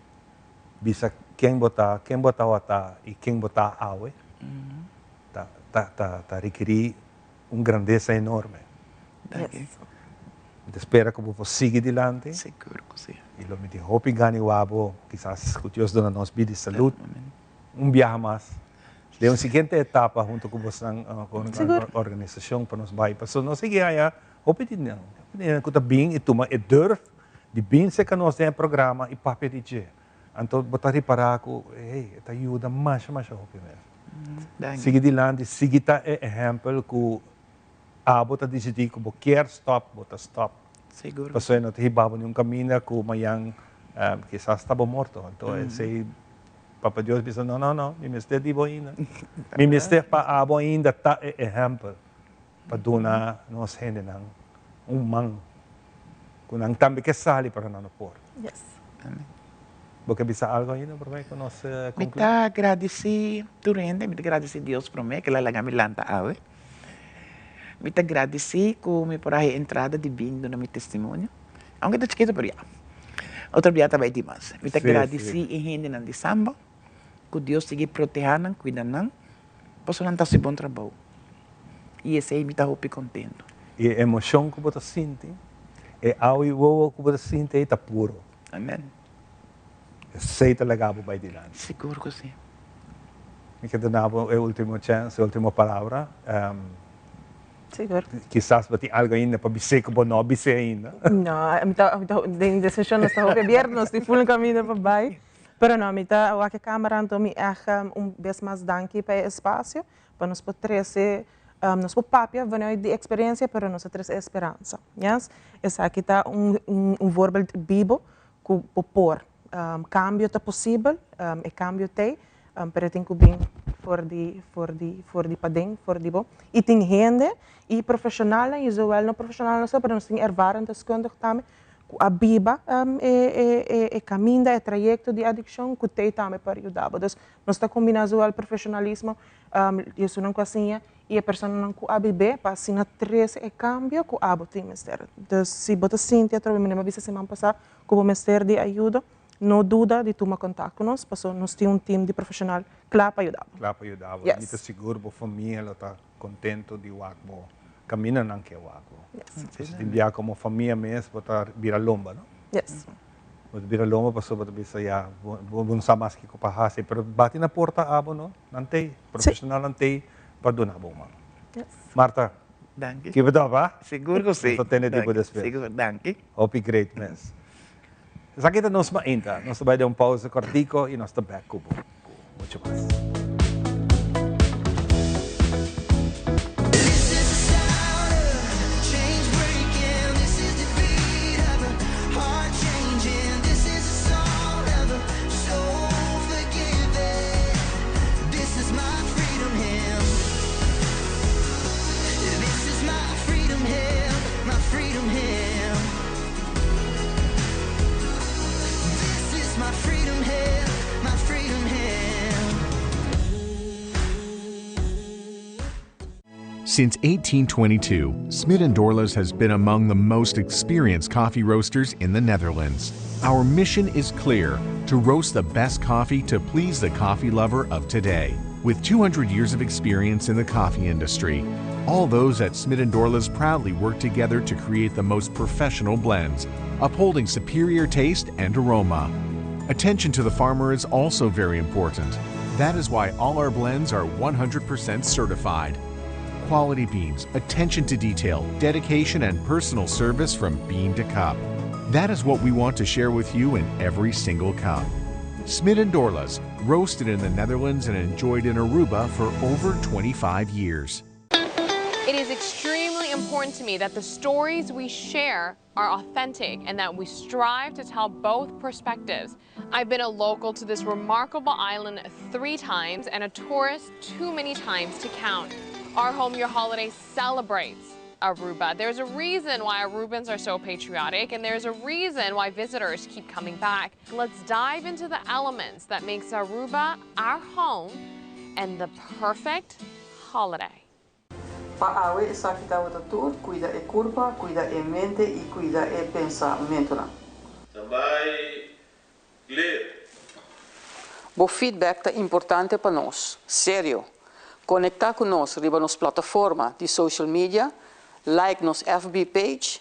bisa ken bo ta, ken bo tawata y ken bo ta awe, ta ta ta ta requeri un grandesa enorme. Danki. Mi ta spera cu bo por sigui dilanti. Sigur cu si. Y lo mi tin hopi gana wak bo, kisas cu Dios duna nos bida y salud. Un biaha mas den un siguiente etapa hunto cu bosnan cu organisacion pa nos bay pasobra nos sigui haya hopi di nan hopi di nan cu ta bin y tuma e durf di bin cerca nos den e programa y papia di dje anto bo ta ripara cu hey e ta yuda masha masha hopi mes sigui dilanti sigui ta e ehempel cu abo ta dicidi cu bo kier stop bo ta stop pasobra no ta hiba bo ni un caminda cu mayan kisas ta bo morto anto esey Papa Dios bisa, No, no, no, mi mester di bo ainda. Mi mester pa abo ainda ta e ehempel pa duna nos hendenan un man ku nan tambe ke sali pero nan no por. Yes. Amen. Bo ke bisa algo ainda prome ku nos Mi konkluí? ta gradisí tur hende, mi ta gradisí Dios prome ku el a laga mi lanta awe. Mi ta gradisí ku mi por a haña entrada di bin duna mi testimonio. Aunke ta chikito pero ya. Otro bia ta bai dimas. Mi ta gradisí e hendenan di Samba ku Dios sigui protehá nan, kuida nan, pasobra nan ta hasi bon trabou. I esei mi ta hopi kontentu. E emoshon ku bo ta sinti, e awa i wowo ku bo ta sinti ei ta puro. Amen. Esei ta laga bo bai dilanti. Sigur ku si. Mi ke duna bo e ultimo chèns, e ultimo palabra. Sigur. Kisas bo tin algo ainda pa bis'é ku bo no a bis'é ainda. No, mi ta, mi ta, den e seshon nos ta hopi abierto, nos tin ful kaminda pa bai. Pero no, mi ta wak e kamera anto mi èg un bes mas danki pa e espasio, pa nos por trese, nos por papia vanuit di eksperensia, pero nos a trese e speransa. Yes? Esaki ta un, un voorbeeld bibo ku bo por. Kambio ta posibel, e kambio t'ei, pero e tin ku bin for di for di for di paden, for di bo. I tin hende i profeshonalnan i zowel no profeshonalnan so, pero nos tin ervaren deskundig tambe ku a biba e e e kaminda, e trayekto di adikshon ku t'ei tambe por yuda bo. Dus nos ta kombiná zowel profeshonalismo i esunnan ku a siña i e personanan ku a bib'é pa asina trese e kambio ku abo tin mester. Dus si bo ta sinti atrobe manera mi a bisa siman pasá ku bo mester di ayudo, no duda di tuma kontak ku nos pasobra nos tin un tim di profeshonal kla pa yuda bo. Kla pa yuda bo. Yes. Mi ta sigur bo famia lo ta kontento di wak bo kaminda nan ke wak bo. Yes. Pasobra tin bia komo famia mes bo ta bira lomba, no? Yes. Bo ta bira lomba pasobra bo ta bisa ya bo no sa mas kiko pa hasi pero bati na porta abo no, nan t'ei, profeshonalnan t'ei pa duna bo un man. Yes. Marta. Danki. Keep it up, ha? Sigur ku si. Nos ta tende tipo despues. Sigur, danki. Hopi great mes. Esaki ta nos mainta. Nos ta bai den un pausa kortiko i nos ta bek ku bo ku mucho mas. Since 1822, Smit & Dorlas has been among the most experienced coffee roasters in the Netherlands. Our mission is clear, to roast the best coffee to please the coffee lover of today. With 200 years of experience in the coffee industry, all those at Smit & Dorlas proudly work together to create the most professional blends, upholding superior taste and aroma. Attention to the farmer is also very important. That is why all our blends are 100% certified. Quality beans, attention to detail, dedication, and personal service from bean to cup. That is what we want to share with you in every single cup. Smit & Dorlas, roasted in the Netherlands and enjoyed in Aruba for over 25 years. It is extremely important to me that the stories we share are authentic and that we strive to tell both perspectives. I've been a local to this remarkable island 3 times and a tourist too many times to count. Our Home Your Holiday celebrates Aruba. There's a reason why Arubans are so patriotic, and there's a reason why visitors keep coming back. Let's dive into the elements that makes Aruba our home and the perfect holiday. Pa awe esaki tabata tur, cuida e curpa, cuida e mente y cuida e pensamentonan. Tambay clear. Bo feedback ta importante pa nos. Serio! Conecta cu nos riba nos plataforma di social media, like nos FB page,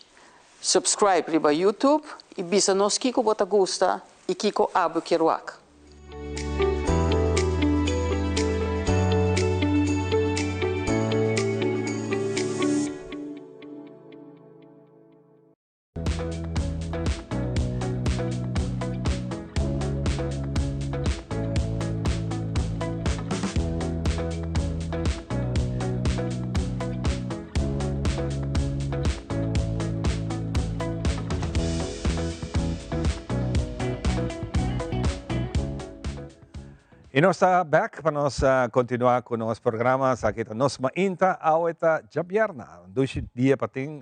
subscribe riba YouTube y bisa nos kico bo ta gusta y kico abo kier wak. Y nos ta back pa nos continua cu nos programa. Esaki ta Nos Mainta, awe ta djabierna. Un dushi dia pa tin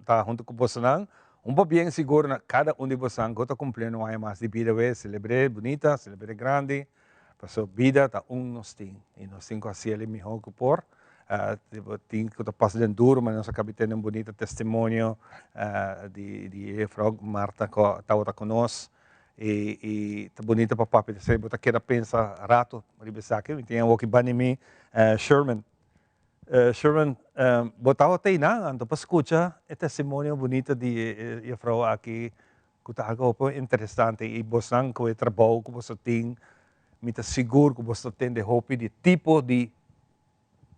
ta hunto cu bosonan. Un pabien sigur na cada un di bosonan cu ta cumpliendo un aña mas di bida we. Celebre bunita, celebre grandi. Paso bida ta un nos tin y nos tin cu haci el e miho cu por. Tin cu ta pasa den duro, ma nos a cabi tene un bunita testimonio di di e juffrouw Marta cu tabata cu nos y y ta bunita pa papia di esey, bo ta keda pensa rato riba esaki. Mi tin awoki banda di mi Sherman. Sherman, bo tabata einan anto pa scucha e testimonio bunita di e juffrouw aki cu ta algo hopi interesante y bosnan cu e trabou cu boso tin, mi ta sigur cu boso ta tende hopi di tipo di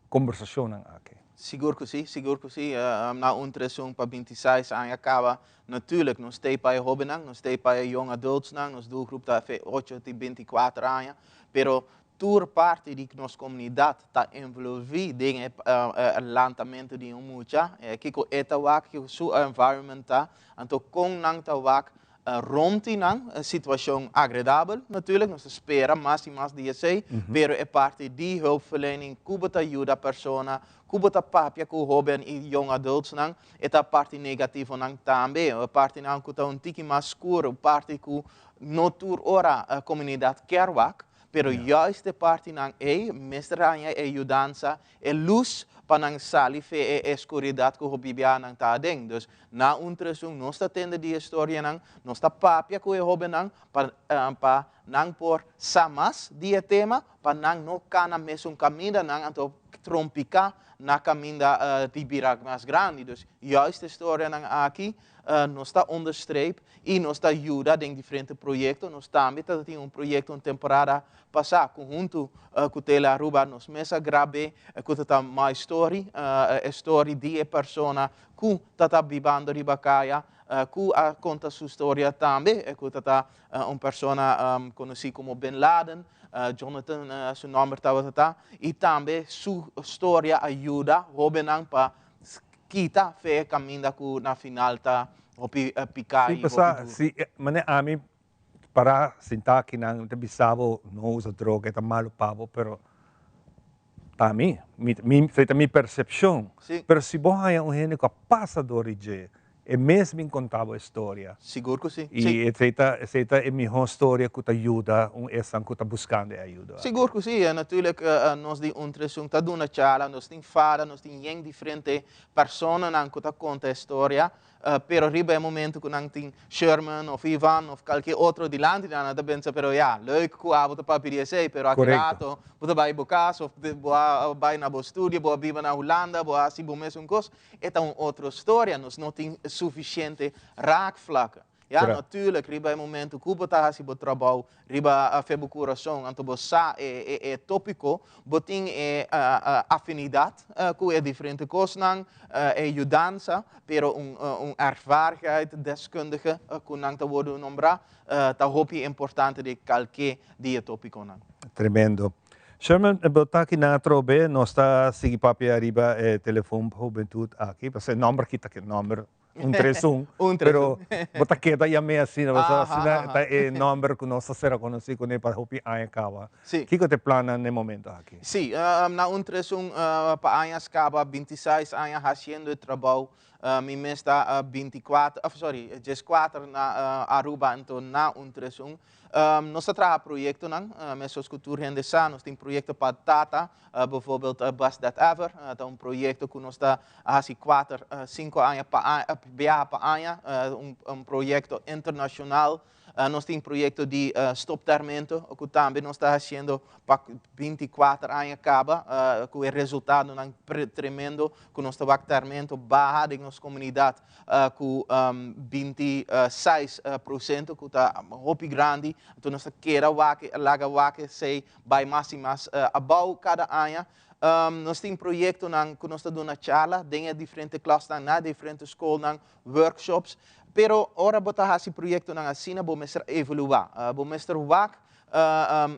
combersacionnan aki. Sigur cu si, sigur cu si. Na un tres un pa bintiseis aña caba, natuurlijk nos t'ey pa e hobennan, nos t'ey pa e young adultsnan, nos doelgroep ta fe ocho te binticuater aña, pero tur parti di nos comunidad ta envolvi den e lantamento di un mucha, kico e ta wak, kico su environment ta, anto con nan ta wak rond di nan, un situacion agredabel natuurlijk, nos ta spera mas y mas di esey, pero e parti di hulpverlening, cu bo ta yuda persona, cu bo ta papia cu hoben y young adultsnan, e ta parti negativonan tambe, e partinan cu ta un tiki mas scur, un parti cu no tur ora comunidad kier wak, Pero juist e partinan ei mester haña e yudansa, e lus pa nan sali fe e eskuridat ku hopi biaha nan ta aden. Dus na un tres un nos ta tende di e storianan, nos ta papia ku e hóbennan pa pa nan por sa mas di e tema, pa nan no kana mesun kamindanan anto trompiká na kaminda di bira mas grandi. Dus juist e storianan aki nos ta onderstreep i nos ta yuda den diferente proyekto. Nos tambe ta tin un proyekto un temporada pasá ku huntu ku Tele Aruba nos mes a grab'é ku ta ta My Story, e story di e persona ku ta ta bibando riba kaya ku a konta su storia tambe, ku ta ta un persona konosí komo Bin Laden, Jonathan su nòmber tabata ta, i tambe su storia a yuda hóbennan pa kita fe e kaminda ku na final ta hopi piká i hopi duru. Sí, manera ami para sintá akinan ta bisa bo no usa droga e ta malu pa bo, pero ta ami, mi, ta mi persepshon. Pero si bo haña un hende ku a pasa dor di dje, e mes bin konta bo e storia. Sigur ku si. I esei ta, esei ta e mihó storia ku ta yuda un esnan ku ta buskando e ayuda aki. Sigur ku si. Natuurlijk nos di un tres un ta duna charla, nos tin fada, nos tin yen diferente personanan ku ta konta e storia. Pero riba e momento ku nan tin Sherman of Ivan of kalke otro dilanti nan, nan ta pensa, pero ya, leuk ku abo ta papia di esei, pero aki rato bo ta bai bo kas of bo a bai na bo studio, bo a biba na Hulanda, bo a hasi bo mesun kos. E ta un otro storia, nos no tin sufisiente raakvlakken. Ya, natuurlijk, riba e momento ku bo ta hasi bo trabou riba fe bo kurason, anto bo sa e e tópiko, bo tin e afinidat ku e diferente kosnan, e yudansa, pero un un ervaarheid deskundige ku nan ta wordu nombrá ta hopi importante di kalke di e tópikonan. Tremendo. Sherman, bo ta aki nan atrobe, nos ta sigui papia riba e telefon pa hubentut aki, pasobra e nòmber aki ta ke nòmber un tres un, Un tres pero un. bo ta keda yam'é asina, pasobra asina ta e nòmber ku nos ta sera konosí kuné pa hopi aña kaba. Kiko ta e plannan na e momento aki? Sí, na un tres un pa añas kaba, bintiseis aña hasiendo e trabou, mi mes ta bintikuater, sorry, dieskuater na Aruba, anto na un tres un. Nos ta traha proyectonan, mesos cu tur hende sa, nos tin proyecto pa tata, bijvoorbeeld Best Dad Ever, ta un proyecto cu nos ta haci cuater, cinco aña pa biaha pa aña, un proyecto internacional. Nos tin proyecto di Stop Termento, cu tambe nos ta haciendo pa binticuater aña caba, cu e resultadonan tremendo cu nos ta wak termento baha den nos comunidad. Ku 26% ku ta hopi grandi, anto nos ta keda wak laga wak esei bai mas i mas abou kada aña. Nos tin proyektonan ku nos ta duna charla den e diferente klasnan na diferente skolnan, workshops, pero ora bo ta hasi proyektonan asina bo mester evaluá, bo mester wak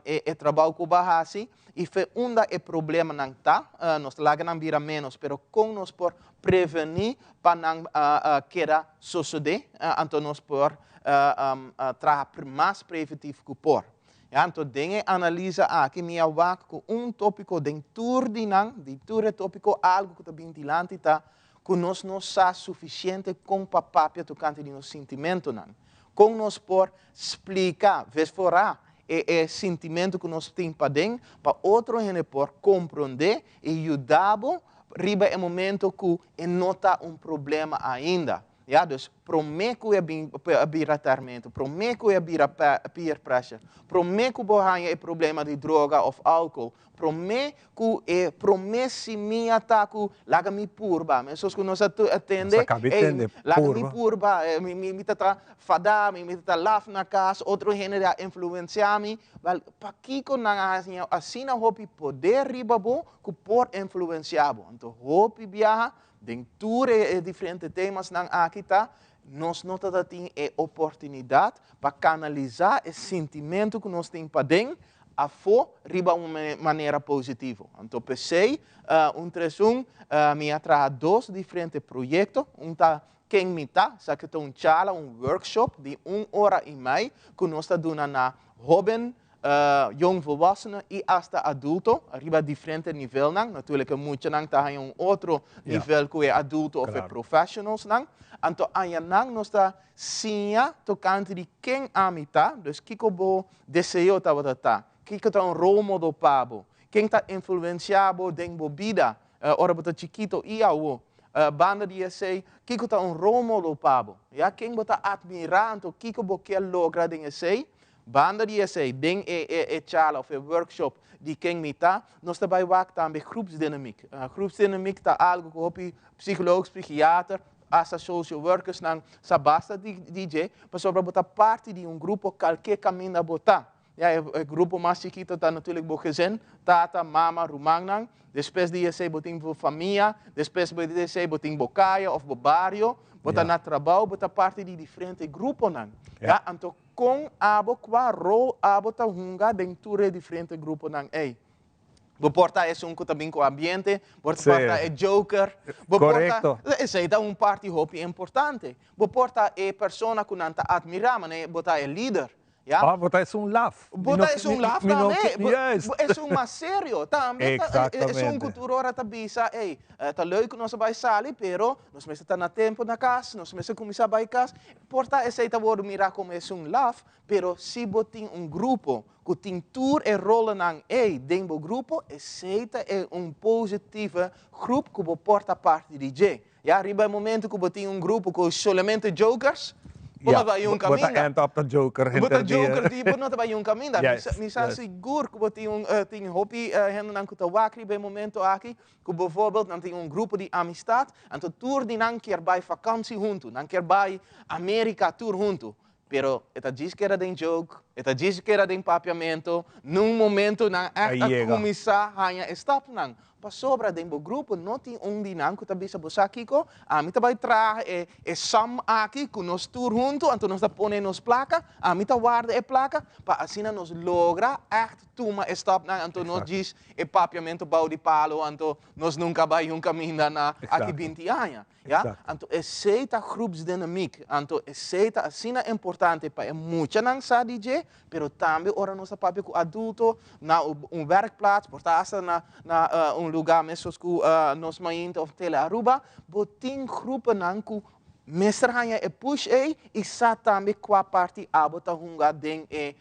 e trabou ku bo a hasi i fe unda e problemanan ta, nos ta laga nan bira ménos, pero kon nos por prevení pa nan keda sosodé, anto nos por traha mas preventief ku por. Ya, anto den e analisa aki mi a wak ku un tópiko den tur di nan, di tur e tópiko algu ku ta bin dilanti ta ku nos no sa sufisiente kon pa papia tokante di nos sintimentunan. Kon nos por splika, vesforá, e e sintimentu ku nos tin paden pa otro hende por komprondé i yuda bo riba e momento ku e no ta un problema ainda. Ya, dus promé ku e bin bira tèrmentu, promé ku e bira peer pressure, promé ku bo haña e problema di droga òf alkohol, promé ku e promé simia ta ku laga mi purba, mesos ku nos a tende, Nos a kabi tende, laga mi purba, mi ta ta fadá mi, mi ta ta laf na kas, otro hende a influensiá mi, wèl, pakiko nan a haña asina hopi poder riba bo ku por influensiá bo? Anto hopi biaha den tur e diferente temasnan aki ta nos no ta ta tin e oportunidat pa kanalisá e sintimentu ku nos tin paden afó riba un manera positivo. Anto p'esei un tres un mi a traha dos diferente proyekto, un ta Ken Mi Ta, esaki ta un charla, un workshop di un ora i mei ku nos ta duna na hóben, jong volwassenen i asta adulto riba diferente nivelnan. Natuurlijk e muchanan ta haña un otro nivel ku e adulto òf e professionalsnan. Anto añanan nos ta siña tokante di ken ami ta, dus kiko bo deseo tabata ta, kiko ta un role model pa bo, ken ta influensiá bo den bo bida ora bo ta chikito i awo. Banda di esei, kiko ta un role model pa bo? Ya, ken bo ta atmirá anto kiko bo ke logra den esei? Banda di esei, den e e e charla of e workshop di Ken Mi Ta, nos ta bai wak tambe groepsdynamiek. Groepsdynamiek ta algu ku hopi psikoloog, psikiater, hasta social workersnan sa basta di di dje, pasobra bo ta parti di un grupo kalke kaminda bo ta. Ya, e e grupo mas chikito ta natuurlijk bo gezin, tata, mama, rumannan. Despues di esei bo tin bo famia, despues di esei bo tin bo kaya of bo bario, bo ta na trabou, bo ta parti di diferente gruponan. Ya, anto Kon abo kua rol abo ta hunga den tur e diferente gruponan ei? Bo por ta esun ku ta bin ku ambiente, bo por ta e joker, bo por ta, esei ta un parti hopi importante. Bo por ta e persona ku nan ta atmirá, manera bo ta e lider, ya. Òf bo ta esun laf. Bo ta esun laf tambe, esun mas serio tambe ta esun ku tur ora ta bisa, ey, ta leuk ku nos a bai sali, pero nos mester ta na tempu na kas, nos mester kuminsá bai kas. Por ta esei ta wordu mirá komo esun laf, pero si bo tin un grupo ku tin tur e rolnan ei den bo grupo, esei ta e un positieve groep ku bo por ta parti di dje. Ya, riba e momento ku bo tin un grupo ku solamente jokers, bo no ta bai un Bo ta kaminda. end up ta joker Bo ta henter dia. joker di bo no ta bai un kaminda. Mi sa mi sa sigur ku bo tin un tin hopi hendenan ku ta wak riba e momento aki Ku bijvoorbeeld nan tin un grupo di amistad, anto tur di nan kier bai vakantie huntu, nan kier bai Amerika tur huntu. Pero e ta djis keda den joke, e ta djis keda den papiamento, nun momento nan echt a kuminsá haña e stapnan. Pasobra den bo grupo no tin un di nan ku ta bisa, bo sa kiko, ami ta bai traha e e som aki ku nos tur huntu, anto nos ta pone nos plaka, ami ta warda e plaka, pa asina nos logra echt tuma e stapnan, anto nos djis E papiamento bou di palo anto nos nunca bay un caminda na aki binti aña. Ya? Anto esey ta groepsdynamiek. Anto esey ta asina importante pa e muchanan sa di dje, pero tambe ora nos ta papia cu adulto na un werkplaats, por ta hasta na na un lugar mescos cu nos Mainta of Tele Aruba, bo tin groepennan cu mester haña e push ey y sa tambe cua parti abo ta hunga den e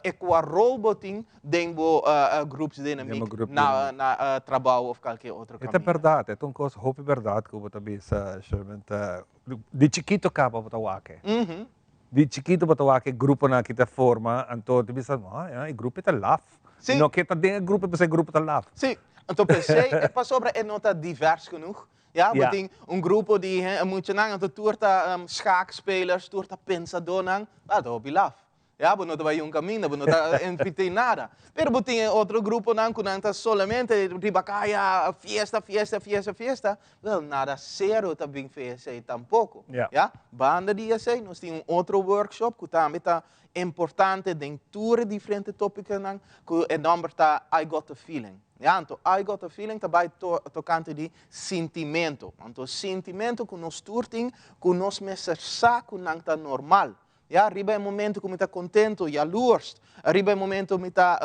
E kua rol bo tin den bo groepsdynamiek na na trabou of kalke otro kaminda? E ta bèrdat, e ta un kos hopi bèrdat ku bo ta bisa, Sherman. Ta di chikito kaba bo ta wak e. Di chikito bo ta wak e gruponan aki ta forma, anto ta bisa, ah, e grupo ta laf. Mi no ke ta den e grupo pasobra e grupo ta laf. Sí, anto p'esei e pasobra e no ta divers genoeg. Ya, bo tin un grupo di muchanan, anto tur ta schaakspelers, tur ta pensadónan, ta hopi laf. Ya, bo no ta bai un kaminda, bo no ta invit'é nada. Pero bo tin e otro gruponan ku nan ta solamente riba kaya, fiesta, fiesta, fiesta, fiesta. Wel, nada sero ta bin fe esei tampoko. Ya, banda di esei nos tin un otro workshop ku tambe ta importante den tur e diferente topikonan ku e nòmber ta I Got a Feeling. Ya, anto I Got a Feeling ta bai tokante di sintimentu. Anto sintimentu ku nos tur tin ku nos mester sa ku nan ta normal. Ya, riba e momento ku mi ta kontento, yalurs, riba e momento mi ta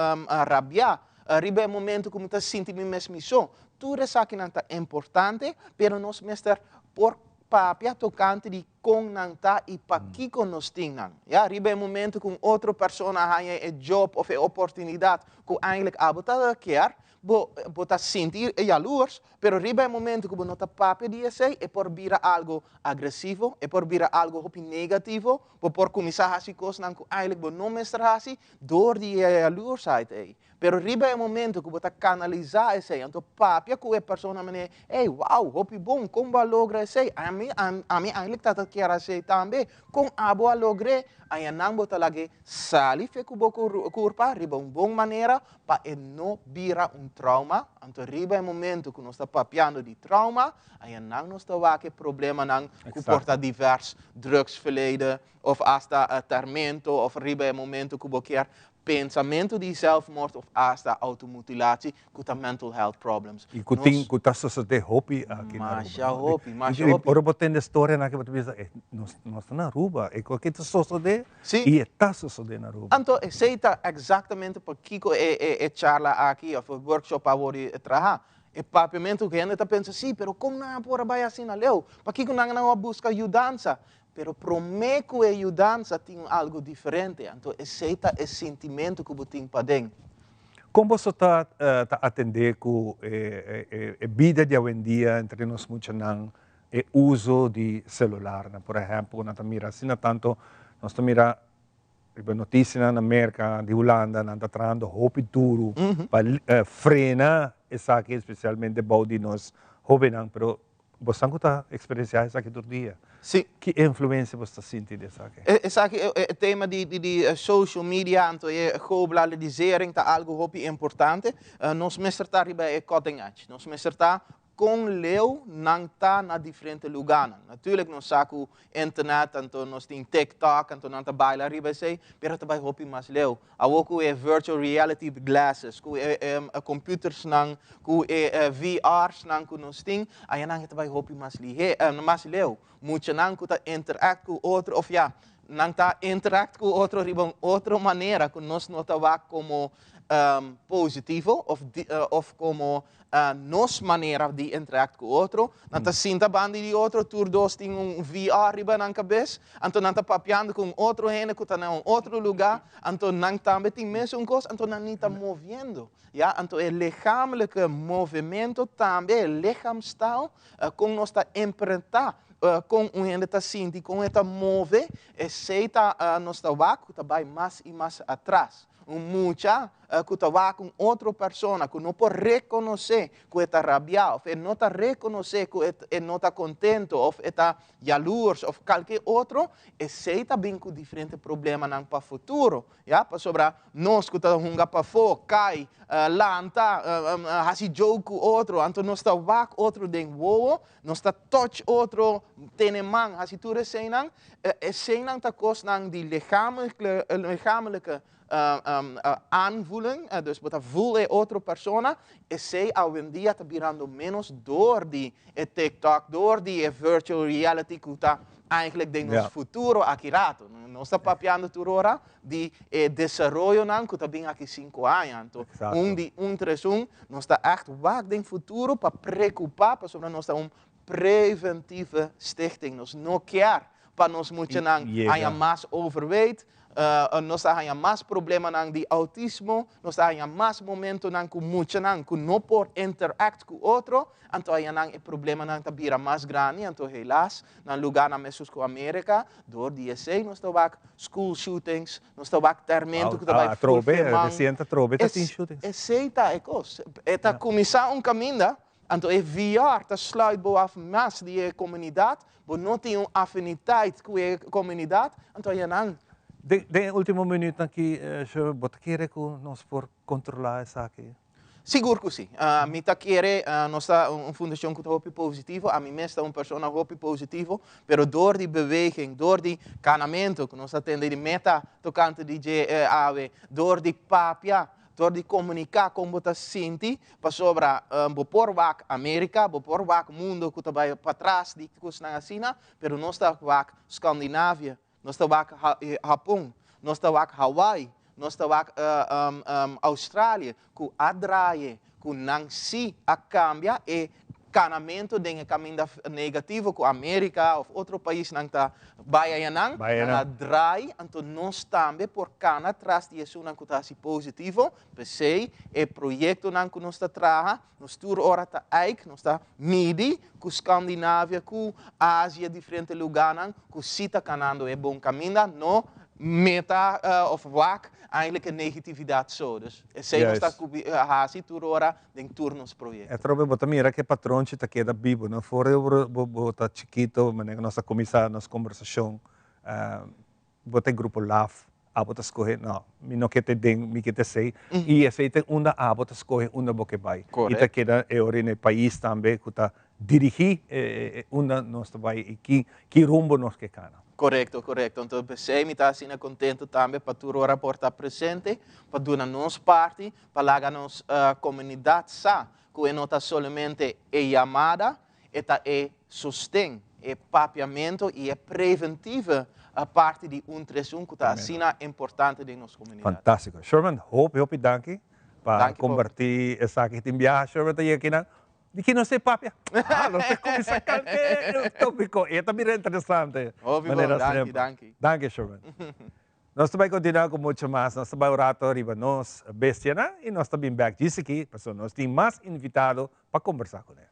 rabiá, riba e momento ku mi ta sinti mi mes misó. Tur esakinan ta importante, pero nos mester por papia tokante di kon nan ta i pakiko nos tin nan. Ya, riba e momento ku un otro persona haña e job òf e oportunidat ku eindelijk abo ta kier, Bo bo ta sinti e yalurs, pero riba e momento ku bo no ta papia di esei, e por bira algo agresivo, e por bira algo hopi negativo, bo por kuminsá hasi kosnan ku eindelijk bo no mester hasi dor di e yalursheid ei. Pero riba e momento ku bo ta kanalisá esei, anto papia ku e persona manera, Ey, wow, hopi bon, kon bo a logra esei? Ami, ami eindelijk ta ta kier hasi esei tambe. Kon abo a logr'é? Añanan bo ta lag'é sali fe ku bo kurpa riba un bon manera pa e no bira un trauma, anto riba e momento ku nos ta papiando di trauma, ayanan nos ta wak e problemanan ku por ta divers, drugsverleden of hasta termento of riba e momento ku bo kier pensamentu di zelfmoord of hasta automutilatie ku ta mental health problems. I ku tin ku ta sosodé hopi aki na Aruba. Masha hopi, masha hopi. Ora bo tende storianan aki bo ta bisa, nos nos ta na Aruba, e ku aki ta sosodé i e ta sosodé na Aruba. Anto esei ta eksaktamente pakiko e e e charla aki òf e workshop a wòrdu traha. E papiamentu ku hende ta pensa, sí, pero kon nan a por a bai asina leu? Pakiko nan a buska yudansa? Pero promé ku e yudansa tin algu diferente, anto esei ta e sintimentu ku bo tin paden. Kon boso ta ta atendé ku e e bida di awendia entre nos muchanan, e uso di selularnan? Por ehèmpel, ku nan ta mira asina tantu, nos ta mira. Riba noticianan na Merca, di Hulanda, nan ta trahando hopi duru pa frena esaki, especialmente bou di nos hobennan. Pero bosnan cu ta experiencia esaki tur dia, Si. ki influencia bos ta sinti di esaki? Esaki, e tema di di social media anto e globalisering ta algo hopi importante. Nos mester ta riba e cutting edge. Nos mester ta Kon leu nan ta na diferente lugánan. Natuurlijk nos sa ku internet, anto nos tin TikTok, anto nan ta baila riba esei, pero ta bai hopi mas leu. Awor ku e virtual reality glasses, ku e computersnan, ku e VRsnan ku nos tin, ayanan e ta bai hopi mas lihé, mas leu. Muchanan ku ta interact ku otro, òf ya, nan ta interact ku otro riba un otro manera ku nos no ta wak komo positivo òf òf komo nos manera di interact ku otro. Nan ta sinta banda di otro, tur dos tin un VR riba nan kabes, anto nan ta papiando ku un otro hende ku ta na un otro lugá, anto nan tambe tin mesun kos, anto nan ni ta moviendo. Ya, anto e lichamelijke movemento tambe, e lichaamstaal, kon nos ta interpretá kon un hende ta sinti, kon e ta move, esei ta nos ta wak ku ta bai mas i mas atras. Un mucha ku ta wak un otro persona ku no por rekonosé ku e ta rabiá òf e no ta rekonosé ku e no ta kontentu òf e ta yalurs òf kalke otro, esei ta bin ku diferente problemanan pa futuro, ya. Pasobra nos ku ta hunga pafó, kai, lanta, hasi joke ku otro, anto nos ta wak otro den wowo, nos ta touch otro, tene man, hasi tur eseinan, eseinan ta kosnan di lichamelijke aanvoeling, dus bo ta voel e otro persona, esei awendia ta birando menos door di e TikTok, door di e virtual reality ku ta eigenlijk den nos futuro aki rato. Nos ta papiando tur ora di e desaroyonan ku ta bin aki sinku aña, anto un di un tres un, nos ta ègt wak den futuro pa preokupá pasobra nos ta un preventieve stichting, nos no kier pa nos muchanan haña mas overweight, nos ta haña mas problemanan di autismo, nos ta haña mas momentonan ku muchanan ku no por interact ku otro, anto haña e problemanan ta bira mas grandi, anto helaas na lugánan mesun ku Amerika, dor di esei nos ta wak school shootings, nos ta wak termento ku ta bai full firman. Esei ta e kos, e ta kuminsá un kaminda Anto e VR ta sluit bo af mas di e komunidat, bo no tin un afiniteit ku e komunidat, anto ayanan. Den e ultimo minuutnan aki, Sherman, bo ta kere ku nos por kontrolá esaki? Sigur ku si. Mi ta kere, nos ta un fundashon ku ta hopi positivo, ami mes ta un persona hopi positivo, pero dor di beweging, dor di kanamentu ku nos ta tende di meta tokante di dje awe, dor di papia, Dor di komuniká kon bo ta sinti, pasobra bo por wak Amerika, bo por wak mundo ku ta bai patras di kusnan asina, pero nos ta wak Skandinavia, nos ta wak Hapon, nos ta wak Hawaii, nos ta wak Australia ku a draai ku nan si a kambia e kanamentu den e kaminda negativo ku Amerika òf otro paisnan ta bai ayanan, nan a drai, anto nos tambe por kana tras di esunnan ku ta hasi positivo. P'esei e proyektonan ku nos ta traha, nos tur ora ta eik, nos ta midi ku Skandinavia, ku Asia, diferente lugánan ku si ta kanando e bon kaminda, no meta òf wak eindelijk e negatividat so. Dus esei nos ta hasi tur ora den tur nos proyecto. E trobe bo ta mira ke patronchi ta keda bibo no for di bo bo ta chikito manera ku nos a kuminsá nos kombersashon bo ta e grupo laf abo ta skohe no mi no ke te den mi ke te esei i esei ta unda abo ta skohe unda bo ke bai i ta keda e ora na e pais tambe ku ta dirigí unda nos ta bai i ki ki rumbo nos ke kana. Korekto korekto anto p'esei mi ta asina kontento tambe pa tur ora por ta presente pa duna nos parti pa laga nos komunidat sa ku e no ta solamente e yamada, e ta e sosten, e papiamentu i e preventive parti di un tres un ku ta asina importante den nos komunidat. Fantástiko. Sherman, hopi hopi danki pa kompartí esaki. Tin biaha Sherman ta yega kinan, di ki nos ta e papia? Ah, nos ta kuminsá kalke tópiko. E ta bira interesante. Hopi bon, danki, danki. Danki Sherman. Nos ta bai continua cu mucho mas. Nos ta bai un rato riba nos bestianan y nos ta bin bek djis aki pasobra nos tin mas invitado pa combersa cu ne.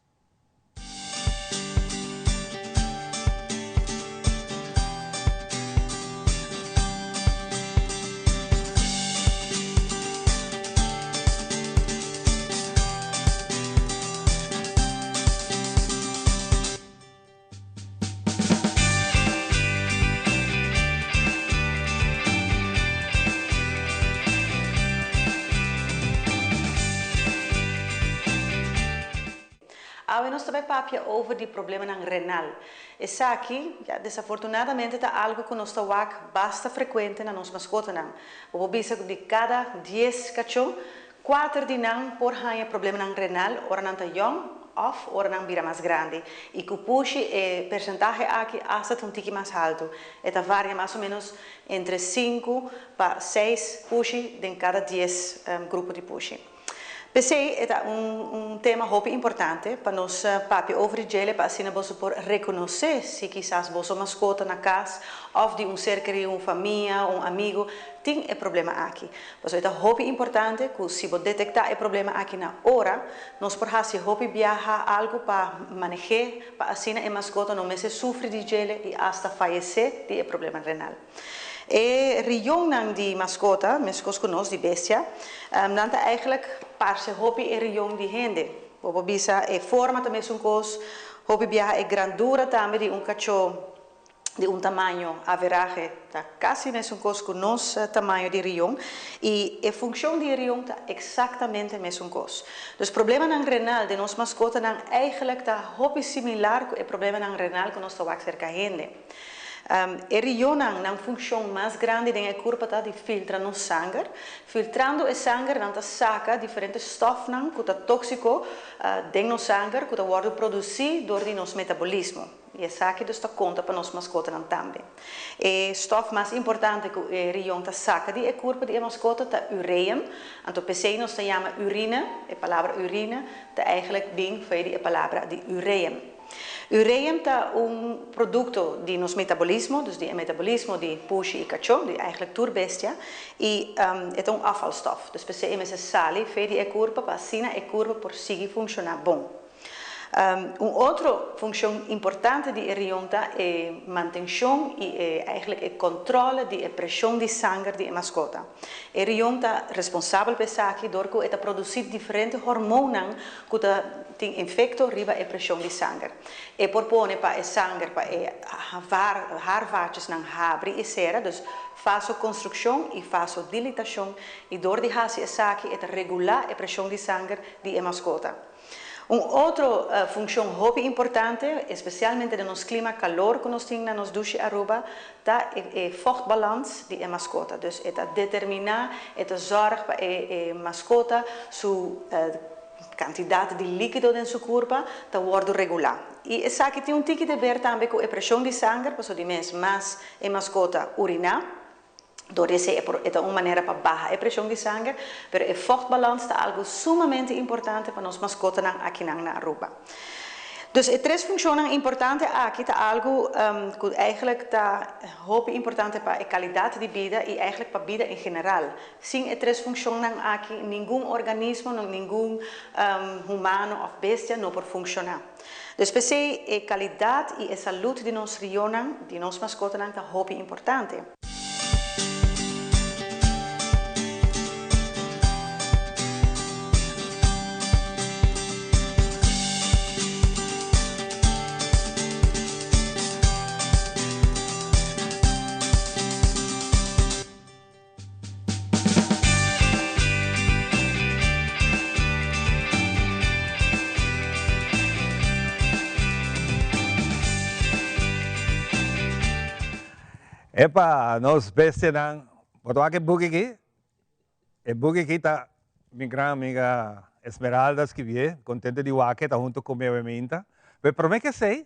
ta bai papia over di problemanan renal. Esaki, ya, desafortunadamente ta algo ku nos ta wak basta frekuente na nos maskotanan. Bo por bisa ku di kada dies kachó, kuater di nan por haña problemanan renal ora nan ta yòn òf ora nan bira mas grandi. I ku pushi e persentahe aki asta ta un tiki mas haltu. E ta varia mas o ménos entre sinku pa seis pushi den kada dies grupo di pushi. P'esei e ta un un tema hopi importante pa nos papia over di djele pa asina boso por rekonosé si kisas boso maskota na kas òf di un ser kerí, un famia, un amigu tin e problema aki. Pasobra e ta hopi importante ku si bo detektá e problema aki na ora, nos por hasi hopi biaha algu pa maneh'é pa asina e maskota no mester sufri di djele i asta fayesé di e problema renal. E rionnan di maskota, meskos ku nos di bestia, nan ta eigenlijk parse hopi e rion di hende. Bo por bisa e forma ta mesun kos, hopi biaha e grandura tambe di un kachó di un tamaño averahe ta kasi mesun kos ku nos tamaño di rion i e funshon di e rion ta eksaktamente mesun kos. Dus problemanan renal den nos maskotanan eigenlijk ta hopi similar ku e problemanan renal ku nos ta wak serka hende. E rionnan, nan funshon mas grandi den e kurpa ta di filtra nos sanger. Filtrando e sanger nan ta saka diferente stòfnan ku ta tóksiko den nos sanger ku ta wòrdu produsí dor di nos metabolismo. I esaki dus ta konta pa nos maskotanan tambe. E stòf mas importante ku e rion ta saka di e kurpa di e maskota ta ureum. Anto p'esei nos ta yama urine, e palabra urine ta eigentlik bin fo'i di e palabra di ureum. Ureum ta un produkto di nos metabolismo, dus di e metabolismo di pushi i kachó, di eigenlijk tur bestia, i e ta un afvalstof. Dus p'esei e mester sali fe di e kurpa pa asina e kurpa por sigui funshoná bon. Un otro funshon importante di e rion ta e mantenshon i e eigenlijk e kòntròle di e preshon di sanger di e maskota. E rion ta responsabel pa esaki dor ku e ta produsí diferente hormonnan ku ta tin efekto riba e preshon di sanger. E por pone pa e sanger pa e haarvaatjesnan habri i sera, dus vasokonstrukshon i vasodilitashon, i dor di hasi esaki e ta regulá e preshon di sanger di e maskota. Un otro funshon hopi importante, espesialmente den nos klima kalor ku nos tin na nos dushi Aruba, ta e vochtbalans di e maskota. Dus e ta determiná, e ta zòrg pa e maskota su kantidat di líkido den su kurpa ta wòrdu regulá. I esaki tin un tiki de ber tambe ku e preshon di sanger, pasobra di mes mas e maskota uriná, Dor di esei e por e ta un manera pa baha e preshon di sanger, pero e vochtbalans ta algu sumamente importante pa nos maskotanan akinan na Aruba. Dus e tres funshonnan importante aki ta algu ku eigenlijk ta hopi importante pa e kalidat di bida i eigenlijk pa bida en general. Sin e tres funshonnan aki ningun organismo, ningun humano òf bestia no por funshoná. Dus p'esei e kalidat i e salud di nos rionan, di nos maskotanan ta hopi importante. Epa, nos bestianan. Bo ta wak e buki aki? E buki aki ta mi gran amiga Esmeralda skibié. Contento di wak e, ta hunto cu mi awe minta. Pero prome ke esey,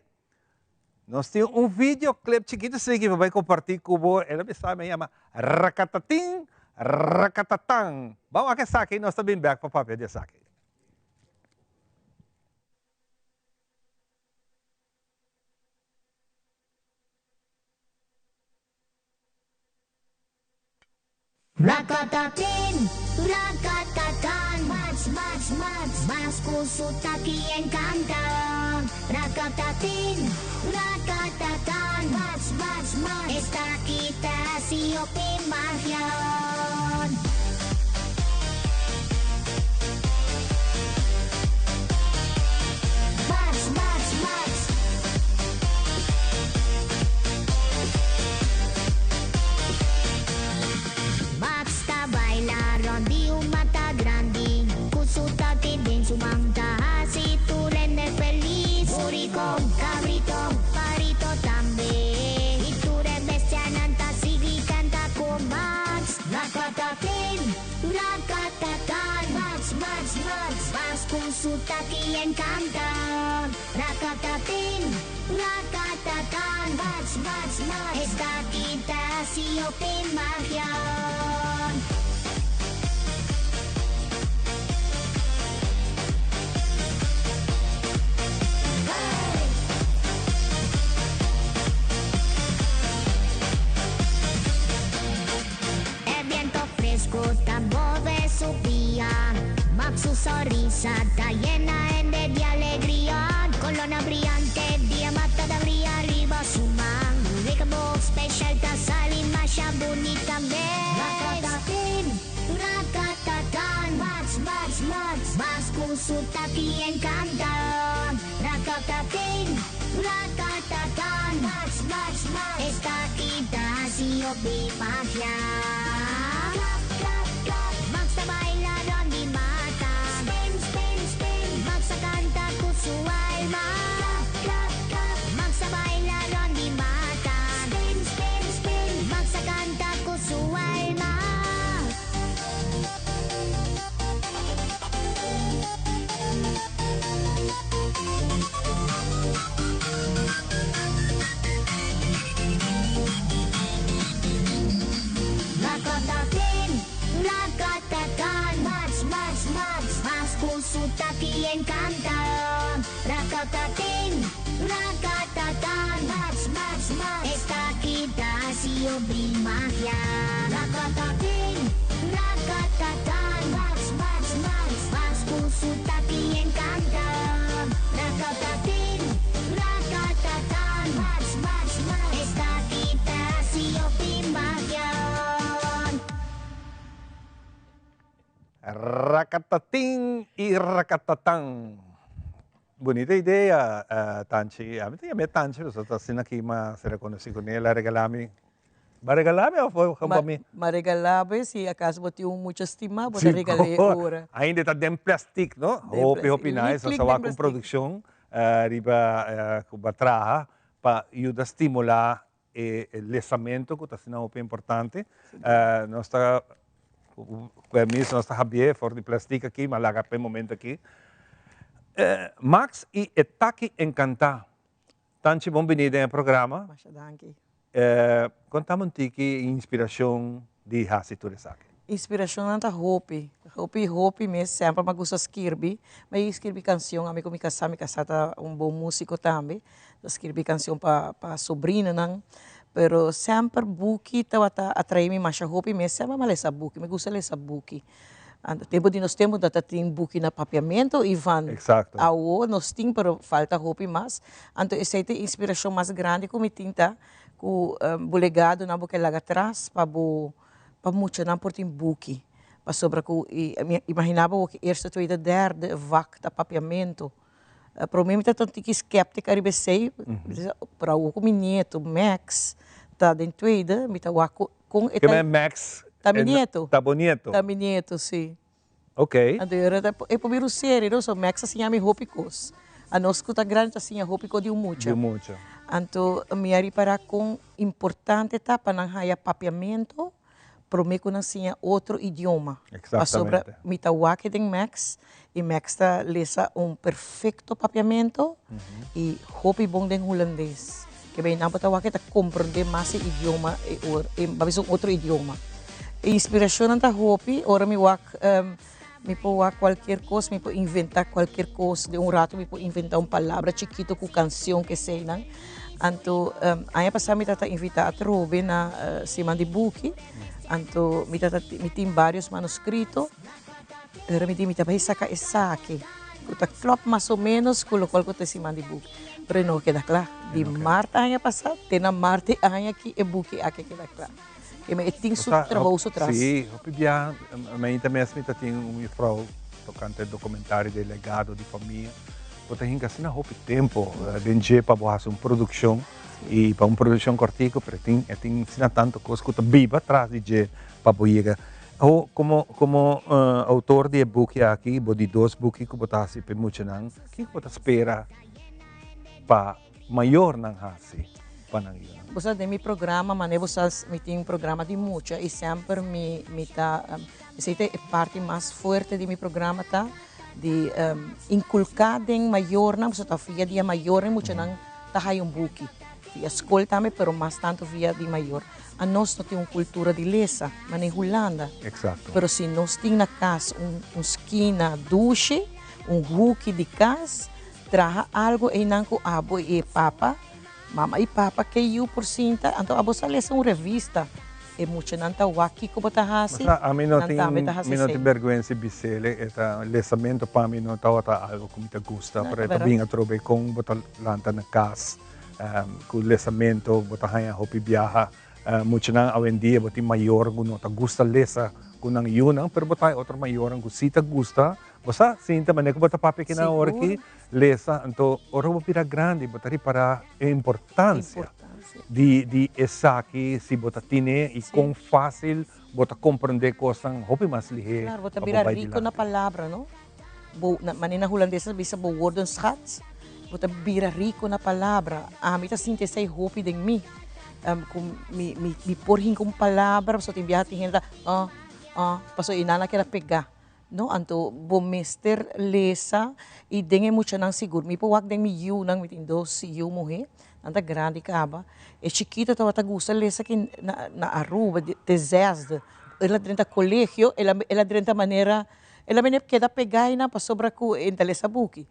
Nos tin un video clip chikito así pa bai comparti cu bo. El a bisa mi yama Rakatatin Rakatatan. Ban wak esaki, nos ta bin bek pa papia di esaki. Rakatatin, rakatatan, Max, Max, Max, Max ku su taki enkanta. Rakatatin, rakatatan, Max, Max, Max, Esaki ta hasi hopi magia. Max, Max, Max. Max ta baila rond di un mata grandi, ku su taki den su man ta hasi tur hende felis. cu su taki encanta. Rakatatin, rakatatan, Max, Max, Max. Esaki ta haci hopi magia. E biento fresco ta move su pia, Max su sonrisa ta yena hende di alegria. Colornan briyante di e mata ta briya riba su man. Rickbox special ta sali masha bunita mes. Rakatatin, rakatatan, Max, Max, Max, Max cu su taki encanta. Rakatatin, rakatatan, Max, Max, Max, Esaki ta haci hopi magia. Klap, klap, klap, Max ta baila rond di mata. Spin, spin, spin, Max ta canta cu su alma. Klap, klap, klap, Max ta baila rond di mata. Spin, spin, spin, Max ta canta cu su alma. Rakatatin, rakatatan, Max, Max, Max, Max cu su taki encanta. Rakatatin, rakatatan, Max, Max, Max, esaki ta haci hopi magia. Rakatatin, rakatatan, Max, Max, Max, Max cu su taki encanta. Rakatatin, rakatatan, Max, Max, Max, esaki ta haci hopi magia. Rakatatin y rakatatan. Bunita idea, Tanchi. Ami ta yam'é Tanchi pasobra ta asina ki m'a ser reconoci cu el a regala mi. Bo a regala mi of bo a mi? M'a regala bo si acaso bo tin un mucha stima bo ta regal'é ora. Ainda ta den plastic no? Hopi hopi nice. Nos a wak un produccion riba cu bo a traha pa yuda stimula e lesamento cu ta asina hopi importante. Nos ta cu permiso nos ta habié for di plastic aki, ma laga pa e momento aki. Max y e Taki Encantá. Tanchi bon bini den e programa. Masha danki. Conta mi un tiki inspiracion di haci tur esaki. Inspiracionnan ta hopi, hopi hopi mes. Semper mi a gusta skirbi. Mi a skirbi cancion, ami cu mi casa, mi casa ta un bon musico tambe. Ta skirbi cancion pa pa sobrinonan. Pero semper buki tabata atrae mi masha hopi mes. Semper mi a lesa buki, mi gusta lesa buki. Anto tempo di nos tempo ta tin buki na papiamento y van awo nos tin pero falta hopi mas. Anto esey ta e inspiracion mas grandi cu mi tin ta cu bo legadonan bo ke laga atras pa bo pa muchanan por tin buki. Pasobra cu imagina bo awor eerste, tweede, derde vak ta papiamento. Prome mi ta un tiki skeptic ariba esey, pero awor cu mi nieto Max ta den tweede mi ta wak cu Con e ta. Ke Max. Ta mi nieto. Ta bo nieto. Ta mi nieto, si. Ok. Anto e ora ta e por bira un serie, no? So Max a siña mi hopi cos. Anos cu ta grandi ta siña hopi cos di un mucha. Di un mucha. Anto mi a ripara con importante ta pa nan haya papiamento prome cu nan siña otro idioma. Exactamente. Pasobra mi ta wak den Max y Max ta lesa un perfecto papiamento y hopi bon den hulandes. Ke bay nan bo ta wak e ta comprende mas e idioma e or e babia un otro idioma. E inspiracionnan ta hopi ora mi wak mi por wak cualkier cos mi por inventa cualkier cos den un rato mi por inventa un palabra chikito cu cancion keseynan. Anto aña pasa mi tata invita atrobe na siman di buki anto mi tata mi tin varios manuscrito. Pero mi di mi ta bai saka esaki ku ta klòp mas o ménos ku lokual ku ta e siman di buki. Pero e no a keda kla. Di mart aña pasá te na mart e aña aki e buki aki a keda kla. Ke men e tin su trabou su tras. Sí, hopi bia mainta mes mi ta tin un juffrouw tokante dokumentario di e legado di famia. Bo ta hinka asina hopi tempu den dje pa bo hasi un produkshon i pa un produkshon kòrtiku pero e tin e tin asina tantu kos ku ta biba tras di dje pa bo yega. Ho komo komo outor di e buki aki, bo di dos buki ku bo ta hasi pa e muchanan, kiko bo ta spera pa mayornan hasi pa nan yunan? Bo sa den mi programa, manera bo sa mi tin programa di mucha i semper mi mi ta esei ta e parti mas fuerte di mi programa ta. di inculca den mayornan, pasobra ta via di e mayornan e muchanan ta haya un buki, via scol tambe pero mas tanto via di mayor. Anos no tin un cultura di lesa, manera Hulanda. Pero si nos tin na cas un skina dushi, un huki di cas, traha algo eynan cu abo y e papa, mama y papa ke yu por sinta, anto abo sa lesa un revista, e muchanan ta wak kico bo ta haci, Masa, ami no nan tin, tambe ta haci mi no esey. tin berguensa di bisele, e ta lesamento pa mi no tabata algo cu mi ta gusta, No, pero ta e ta berdad. bin atrobe con bo ta lanta na cas, cu lesamento bo ta haña hopi biaha. Muchanan awendia bo tin mayor cu no ta gusta lesa cu nan yunan, pero bo ta haña otro mayornan cu si ta gusta. Bo sa sinta manera cu bo ta papia kinan ora aki, lesa, anto ora bo bira grandi bo ta ripara e importancia di esaki si bo ta tine y con facil bo ta comprende cosnan hopi mas lihe Claro, bo ta pa bo bira bay rico na dilanti. palabra, no? Bo, manera na hulandes ta bisa bo woordenschat, bo ta bira rico na palabra. Ami ta sinti esei hopi den mi, cu mi, mi, mi por hinca un palabra, pasobra tin biaha tin hende ta ah, ah, pasobra e nan a keda pega. No, anto bo mester lesa y den e muchanan sigur. Mi por wak den mi yiunan, mi tin dos yiu muhe, nan ta grandi caba. E chikito tabata gusta lesa ki na na Aruba te zesde. El a drenta colegio, el a el a drenta manera, el a bini keda pega einan pasobra cu e ta lesa buki.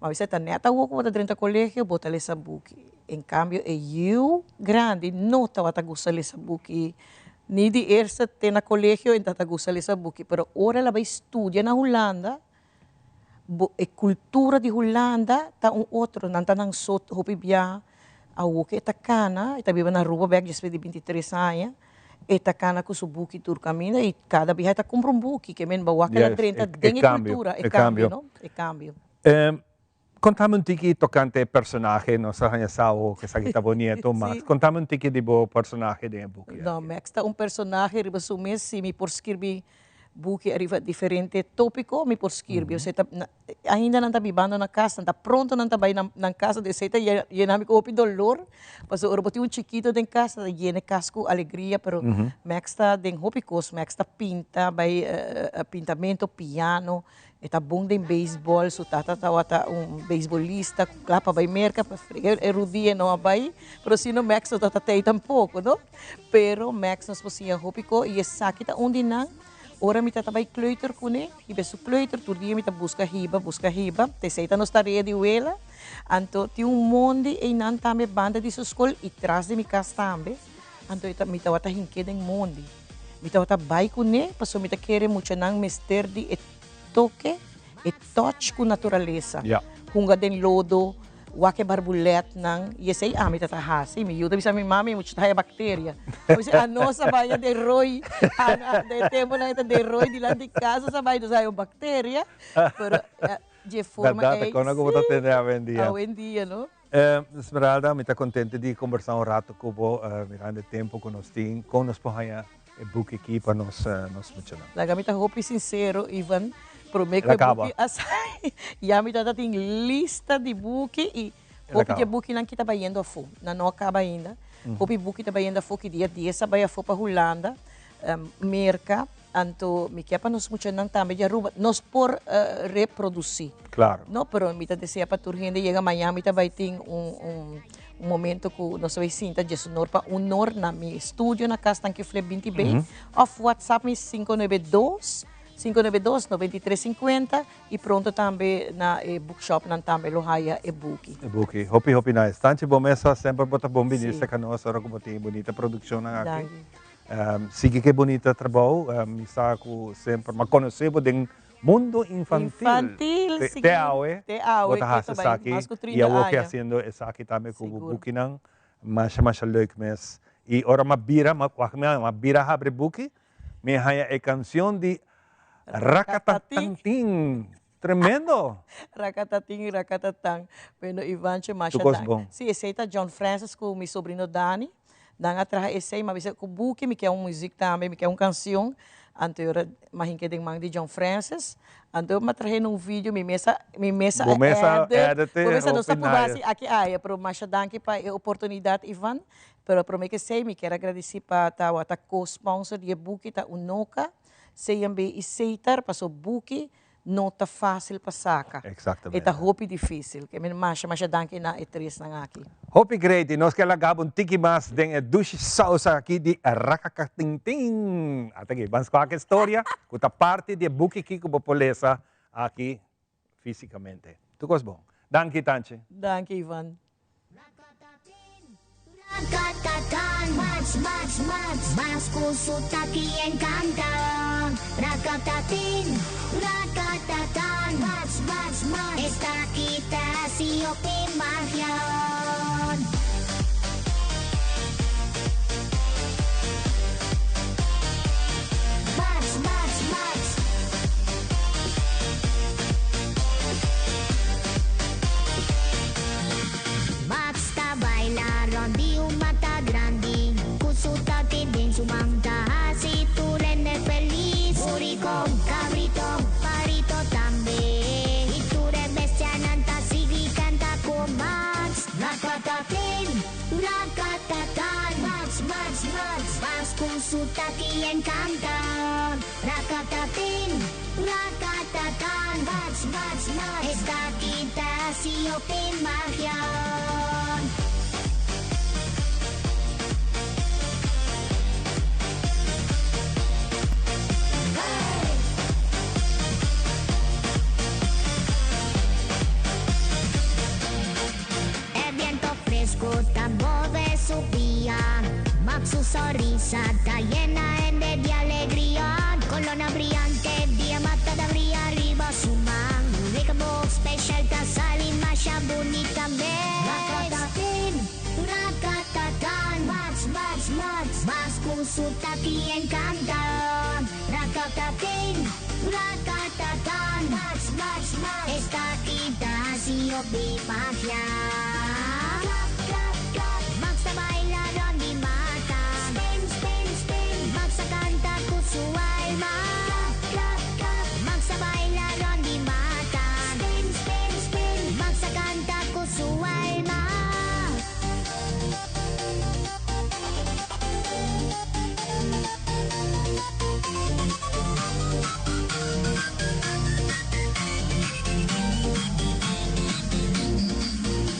Ma a bisa ta net awor cu bo ta drenta colegio bo ta lesa buki. En cambio e yiu grandi no tabata gusta lesa buki. Ni di eerste te na colegio e ta gusta lesa buki, pero ora el a bay studia na Hulanda, bo e cultura di Hulanda ta un otro, nan ta nan so hopi bia, awor ke e ta cana, e ta biba na Aruba bek despues di bintitres aña, e ta cana cu su buki tur caminda y cada biaha e ta cumpra un buki, ke men bo wak el a drenta den e cultura, e cambio, no? E cambio. Contame un tiki tocante e personahe, nos a haña sa awo cu esaki ta bo nieto, Max. Contame un tiki di bo personahe den e buki aki. No, Max ta un personahe riba su mes, si mi por skirbi buki ariba diferente topico, mi por skirbi. Osea ta, ainda nan ta bibando na cas, nan ta pronto nan ta bay nan casa, esey ta yena mi cu hopi dolor, pasobra ora bo tin un chikito den cas, ta yena e cas cu alegria, pero Max ta den hopi cos, Max ta pinta, bay pintamento, piano, E ta bon den beisbòl, su tata tabata un beisbolista ku kla pa bai Merka, pa frega e rudia no a bai, pero si no Max no tabata tei tampoko, no? Pero Max nos por siña hopi ko i esaki ta un di nan, ora mi ta bai kleuter kuné, hiba su kleuter, tur dia mi ta buska hiba, buska hiba, t'esei ta nos tarea di wela, anto tin un mondi einan tambe banda di su skol i tras di mi kas tambe, anto e ta mi tabata hink'é den mondi. Mi tabata bai kuné pasobra mi ta kere muchanan mester di e toke, e touch ku naturalesa. Hunga den lodo, wak e barbuletnan i esei ami ta ta hasi. Mi yu ta bisa mi, Mami, mucha ta haya bakteria. Mi bisa, Anos a bai den roi, den e temponan e ta den roi dilanti di kas nos a bai, nos a haya un bakteria. Pero dje forma Bèrdat, ei, kon a ku bo ta tende awendia. Awendia, no? Esmeralda, mi ta contento di conversa un rato cu bo, mirando e tempo cu nos tin, con nos por haña e buki aki pa nos nos muchanan. Laga mi ta hopi sincero, Ivan, prome cu e buki a sali, ya mi tata tin lista di buki y hopi di e bukinan ki ta bayendo afo, nan no a caba ainda, hopi buki ta bayendo afo, ki dia dies a bay afo pa Hulanda, Merca, anto mi kier pa nos muchanan tambe di Aruba, nos por reproduci. Claro. No, pero mi ta desea pa tur hende yega mañan mi ta bay tin un un un momento cu nos ta bay sinta djesonor pa unor na mi studio na cas Tanki Flip binti bay of WhatsApp mi 592 592 93 50 y pronto tambe na e bookshopnan tambe lo haya e buki. E buki. Hopi hopi nice. Tanchi bo mesa semper bo ta bon bini cerca nos ora cu bo tin e bunita produccionnan aki. Danki. Sigui ke bunita trabou. Mi sa ku semper m'a konosé bo den mundo infantil. Infantil, Te te awe te awe bo ta ke hasi ta bai esaki mas ku i trinta awor ke aña. hasiendo esaki tambe ku bo Sigur. bukinan. Masha masha leuk mes. I ora m'a bira, m'a wak mi m'a bira habri buki, mi a haña e kansion di Rakatatantin. Tremendo! Rakatatin i rakatatán. Bueno, Ivancho, masha Tur kos danki. bon. Sí, esei ta John Francis ku mi sobrino Dani. Nan a traha esei, m'a bisa ku buki mi ke un muzik tambe, mi ke un kansion. Anto e ora m'a hinka den man di John Francis. Anto m'a traha un video, mi mes a, mi mes a Bo mes a edit. edit e, Bo mes a nos hopi a purba nice. hasi aki aya, pero masha danki pa e oportunidat, Ivan. Pero prome ku esei mi kier a gradisí pa tabata co-sponsor di e buki, ta Unoca, CMB i Setar, paso buki. no ta fásil pa saka. E ta hopi difísil. Ke men masha masha danki na e tresnan aki. Hopi great y nos ke laga bo un tiki mas den e dushi saus aki di Rakakatintin. Ata aki, ban scuak e storia cu ta parti di e buki aki cu bo por lesa aki fisicamente. Tur cos bon. Danki Tanchi. Danki Ivan. Rakatatan, Max, Max, Max, Max ku su taki encanta. Rakatatin, rakatatan, Max, Max, Max, esaki ta hasi hopi magia. Max, Max, Max. Max ta baila rond di un mata grandi Cu su taki den su man ta haci tur hende feliz Burico, cabrito, parito tambe Y tur e bestianan ta sigui canta cu Max Rakatatin, rakatatan Max, Max, Max Max cu su taki encanta Rakatatin, rakatatan Max, Max, Max Esaki ta haci hopi magia. E biento fresco ta move su pia, Max su sonrisa ta yena hende di alegria. Colona briyante di e mata ta briya riba su man. Rickbox special ta sali masha bunita mes. Rakatatin, rakatatan, Max, Max, Max, Max cu su taki encanta. Rakatatin, rakatatan, Max, Max, Max, esaki ta haci hopi magia. Klap, klap, klap, Max ta baila rond di mata. Spin, spin, spin, Max ta canta cu su alma. Klap, klap, klap, Max ta baila rond di mata. Spin, spin, spin, Max ta canta cu su alma.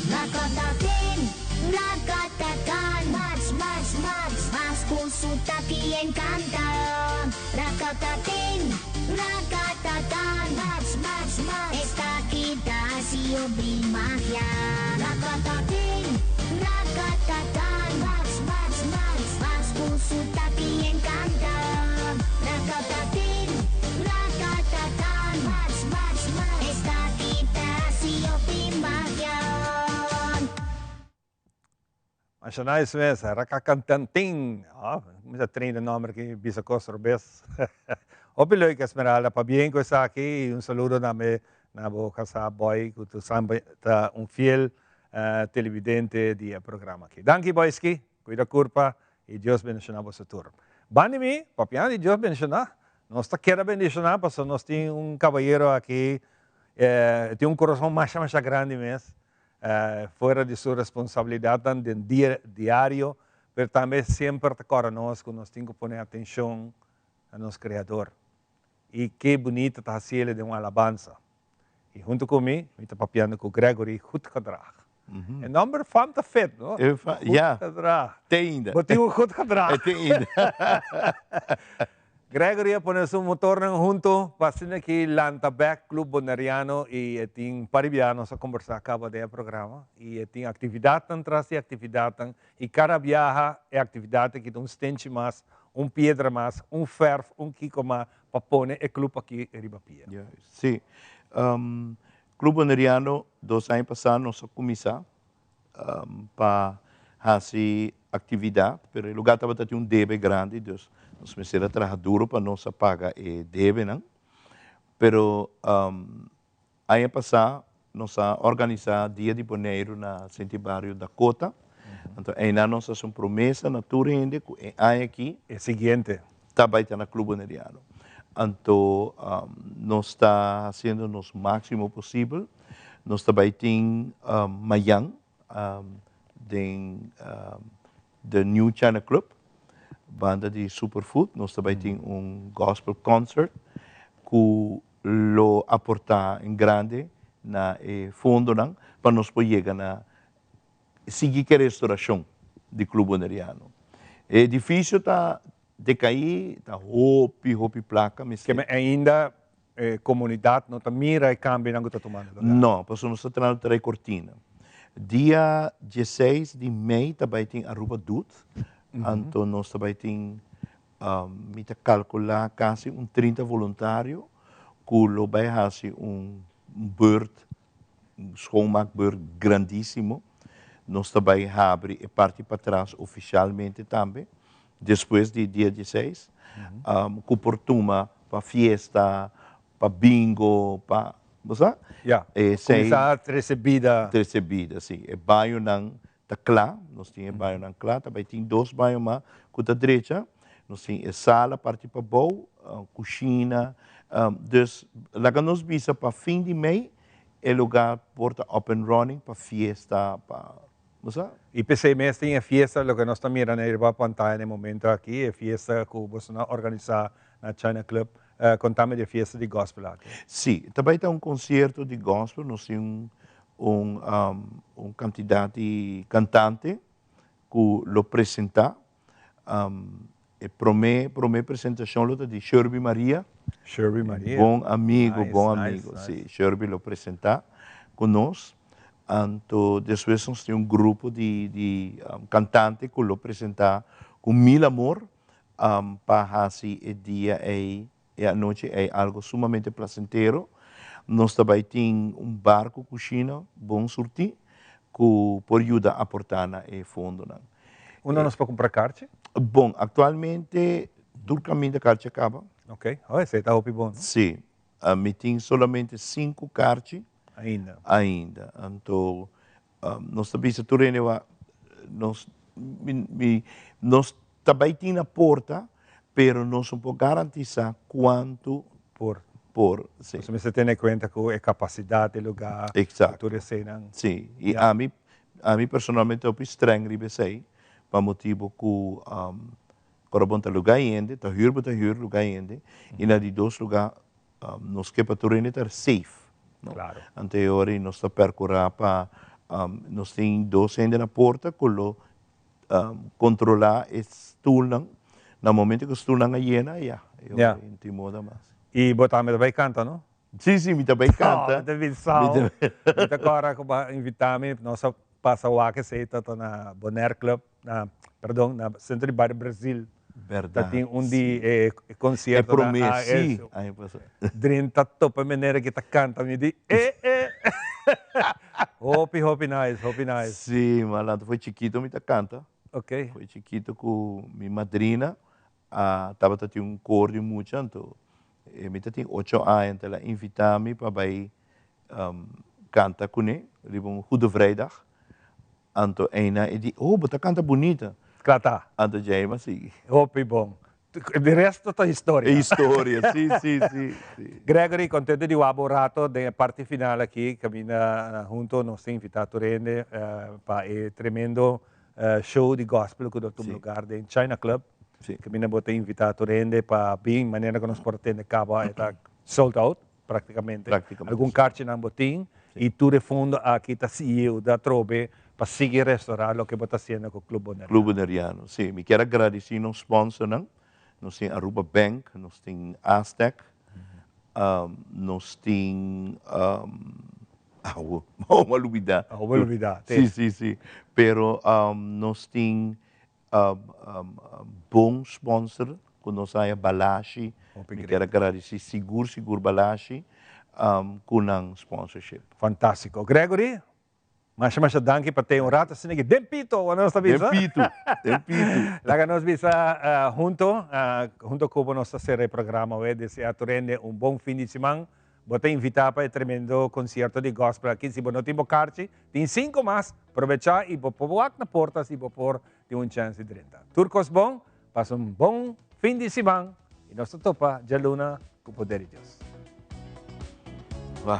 Rakatatin, rakatatan, Max, Max, Max, Max ku su taki encanta. Rakatatin, rakatatan, Max, Max, Max, esaki ta hasi hopi magia. Rakatatin, rakatatan, Max, Max, Max, Max ku su taki encanta. Rakatatin, rakatatan, Max, Max, Max, esaki ta hasi hopi magia. Masha nice mes, Rakakantantin. Ah, mi ta train e nomber aki bisa cos robes. Hopi leuk Esmeralda, pabien cu esaki y un saludo tambe na bo casa Boy cu tu sambe ta un fiel televidente di e programa aki. Danki Boyski, cuida curpa y Dios bendiciona boso tur. Ban di mi, papiando di Dios bendiciona, nos ta keda bendiciona pasobra nos tin un cabayero aki, e tin un corazon masha masha grandi mes, Fuera di su responsabilidadnan den dia diario, pero tambe semper ta kòrda nos ku nos tin ku pone atenshon na nos Kreador. I ke bunita ta hasiel den un alabansa. I huntu ku mi, mi ta papiando ku Gregory Goedgedrag. E nòmber fam ta fit, no? Goedgedrag. Te ainda. Bo tin un Goedgedrag. Te ainda. Gregory a pone su motornan hunto pa asina ki lanta bek Club Boneriano y e tin un par di biaha nos a combersa caba den e programa y e tin actividadnan tras di actividadnan y cada biaha e actividad aki ta un stenchi mas, un piedra mas, un verf, un kico mas pa pone e club aki riba pia. Sí. Club Boneriano dos aña pasa nos a cuminsa pa hasi actividad, pero e lugar tabata tin un debe grandi, dus nos mester a traha duro pa nos a paga e debenan. Pero aña pasa nos a organisa Dia di Boneiru na Senti Bario Dakota, anto einan nos a haci un promesa na tur hende cu e aña aki E siguiente. ta bay ta na Club Boneriano. Anto nos ta haciendo nos maximo posibel. Nos ta bay tin mayan den The New China Club, banda di Superfood. Nos ta bay tin un gospel concert cu. lo aportá en grande na e fondonan pa nos por yega na sigui ku e restaurashon di Club Boneriano. E edifisio ta dekaí, ta hopi, hopi plaka mester. Keme ainda e komunidat no ta mira e kambionan ku ta tumando lugar? No, pasobra nos ta trahando trae kortina. Dia dieseis di mei ta bai tin Aruba Doet, anto nos ta bai tin Mi ta kalkulá kasi un 30 voluntario ku lo bai hasi un beurt, un schoonmaakbeurt grandísimo. Nos ta bai habri e parti patras ofishalmente tambe, despues di dia dieseis, ku por tuma pa fiesta, pa bingo, pa, bo sa? Ya, kuminsá trese bida. Trese bida, si. E bañonan ta kla, nos tin e bañonan kla, ta bai tin dos baño mas ku ta drecha, nos tin e sala parti pabou, kushina, dus laga nos bisa pa fin di mei e lugar por ta up and running pa fiesta, pa, bo sa? I p'esei mes tin e fiesta, loke nos ta mira na riba pantaya na e momento aki, e fiesta ku boso nan organisá na China Club. Kontami di e fiesta di gospel aki. Sí, ta bai ta un konsierto di gospel, nos tin un un kantidat di kantante ku lo presentá. E promé promé presentashon lo ta di Sherby Maria. Sherby Maria. Bon amigu, bon amigu, si. Sherby lo presentá ku nos. Anto despues nos tin un grupo di di kantante ku lo presentá ku mil amor pa hasi e dia ei E anochi ei algo sumamente placentero. Nos ta bai tin un bar cu cushina bon surti cu por yuda aporta na e fondonan. Unda nos por cumpra karchi? Bon, actualmente tur caminda karchi a caba. Ok, oh esei ta hopi bon no? Si, mi tin solamente sinku karchi. Ainda. Ainda, anto nos ta bisa tur hende wak nos mi nos Ta bai tin na porta, pero nos no por garantisa cuanto por. Por, si. Nos mester tene cuenta cu e capacidad di lugar, Exacto. cu tur eseynan. Si, y ami, ami personalmente hopi streng riba esey, pa motibo cu ora bo ta lugar hende, ta huur bo ta huur lugar hende, y na di dos lugar nos ke pa tur hende ta safe, no. Claro. Anto e ora ey nos ta percura pa nos tin dos hende na porta cu lo Controla e stoelnan, na momento cu stoelnan a yena, ya, e ora no tin moda mas. Y bo tambe ta bay canta, no? Si, si, mi ta bay canta. Mi ta bisa, mi ta corda cu bo a invita mi, nos a pasa wak esey ta na Bonaire Club, na, perdon, na Centro di Bario Brasil. Berdad. Ta tin un di e concierto. E prome, si. Aña pasa. Drenta topa manera ki ta canta mi di e e. Hopi hopi nice, hopi nice. Si, malandro foi chikito mi ta canta. Ok. Foi chikito cu mi madrina a tabata tin un cor di mucha anto mi ta tin ocho aña anto el a invita mi pa bay canta cune riba un goede vrijdag. Anto eina e di, oh, bo ta canta bunita. Cla ta. Anto djei a sigui. Hopi bon. Di resto ta historia. E historia, si, si, si, si. Gregory, contento di wak bo un rato den e parti final aki, caminda hunto nos ta invita tur hende pa e tremendo show di gospel cu ta tuma lugar den China Club. Caminda bo ta invita tur hende pa bin, manera cu nos por tende caba e ta sold out. Práktikamente. Práktikamente. Algun karchinan bo tin i tur e fondo aki ta yuda atrobe pa sigui restorá loke bo ta hasiendo ku Club Boneriano. Club Boneriano, si. Mi kier a gradisí nos sponsornan. Nos tin Aruba Bank, nos tin Aztec, nos tin, awo, awo mi a lubidá. Awo bo a lubidá, te. Si, si, si. Pero nos tin Bon sponsor cu nos haya Balashi. Mi kier a gradici sigur sigur Balashi cu nan sponsorship. Fantastico. Gregory, masha masha danki pa tei un rato asina aki den pito, ora nos ta bisa. Den pito, den pito. Laga nos bisa hunto, hunto cu bo nos ta cera e programa awe. Desea tur hende un bon fin di siman. Bo ta invitá pa e tremendo konsierto di gospel aki. Si bo no tin bo karchi, tin sinku mas. Probechá i bo por wak na porta si bo por tin un chèns di drenta. Tur kos bon, pasa un bon fin di siman i nos ta topa djaluna ku poder di Dios. Wah.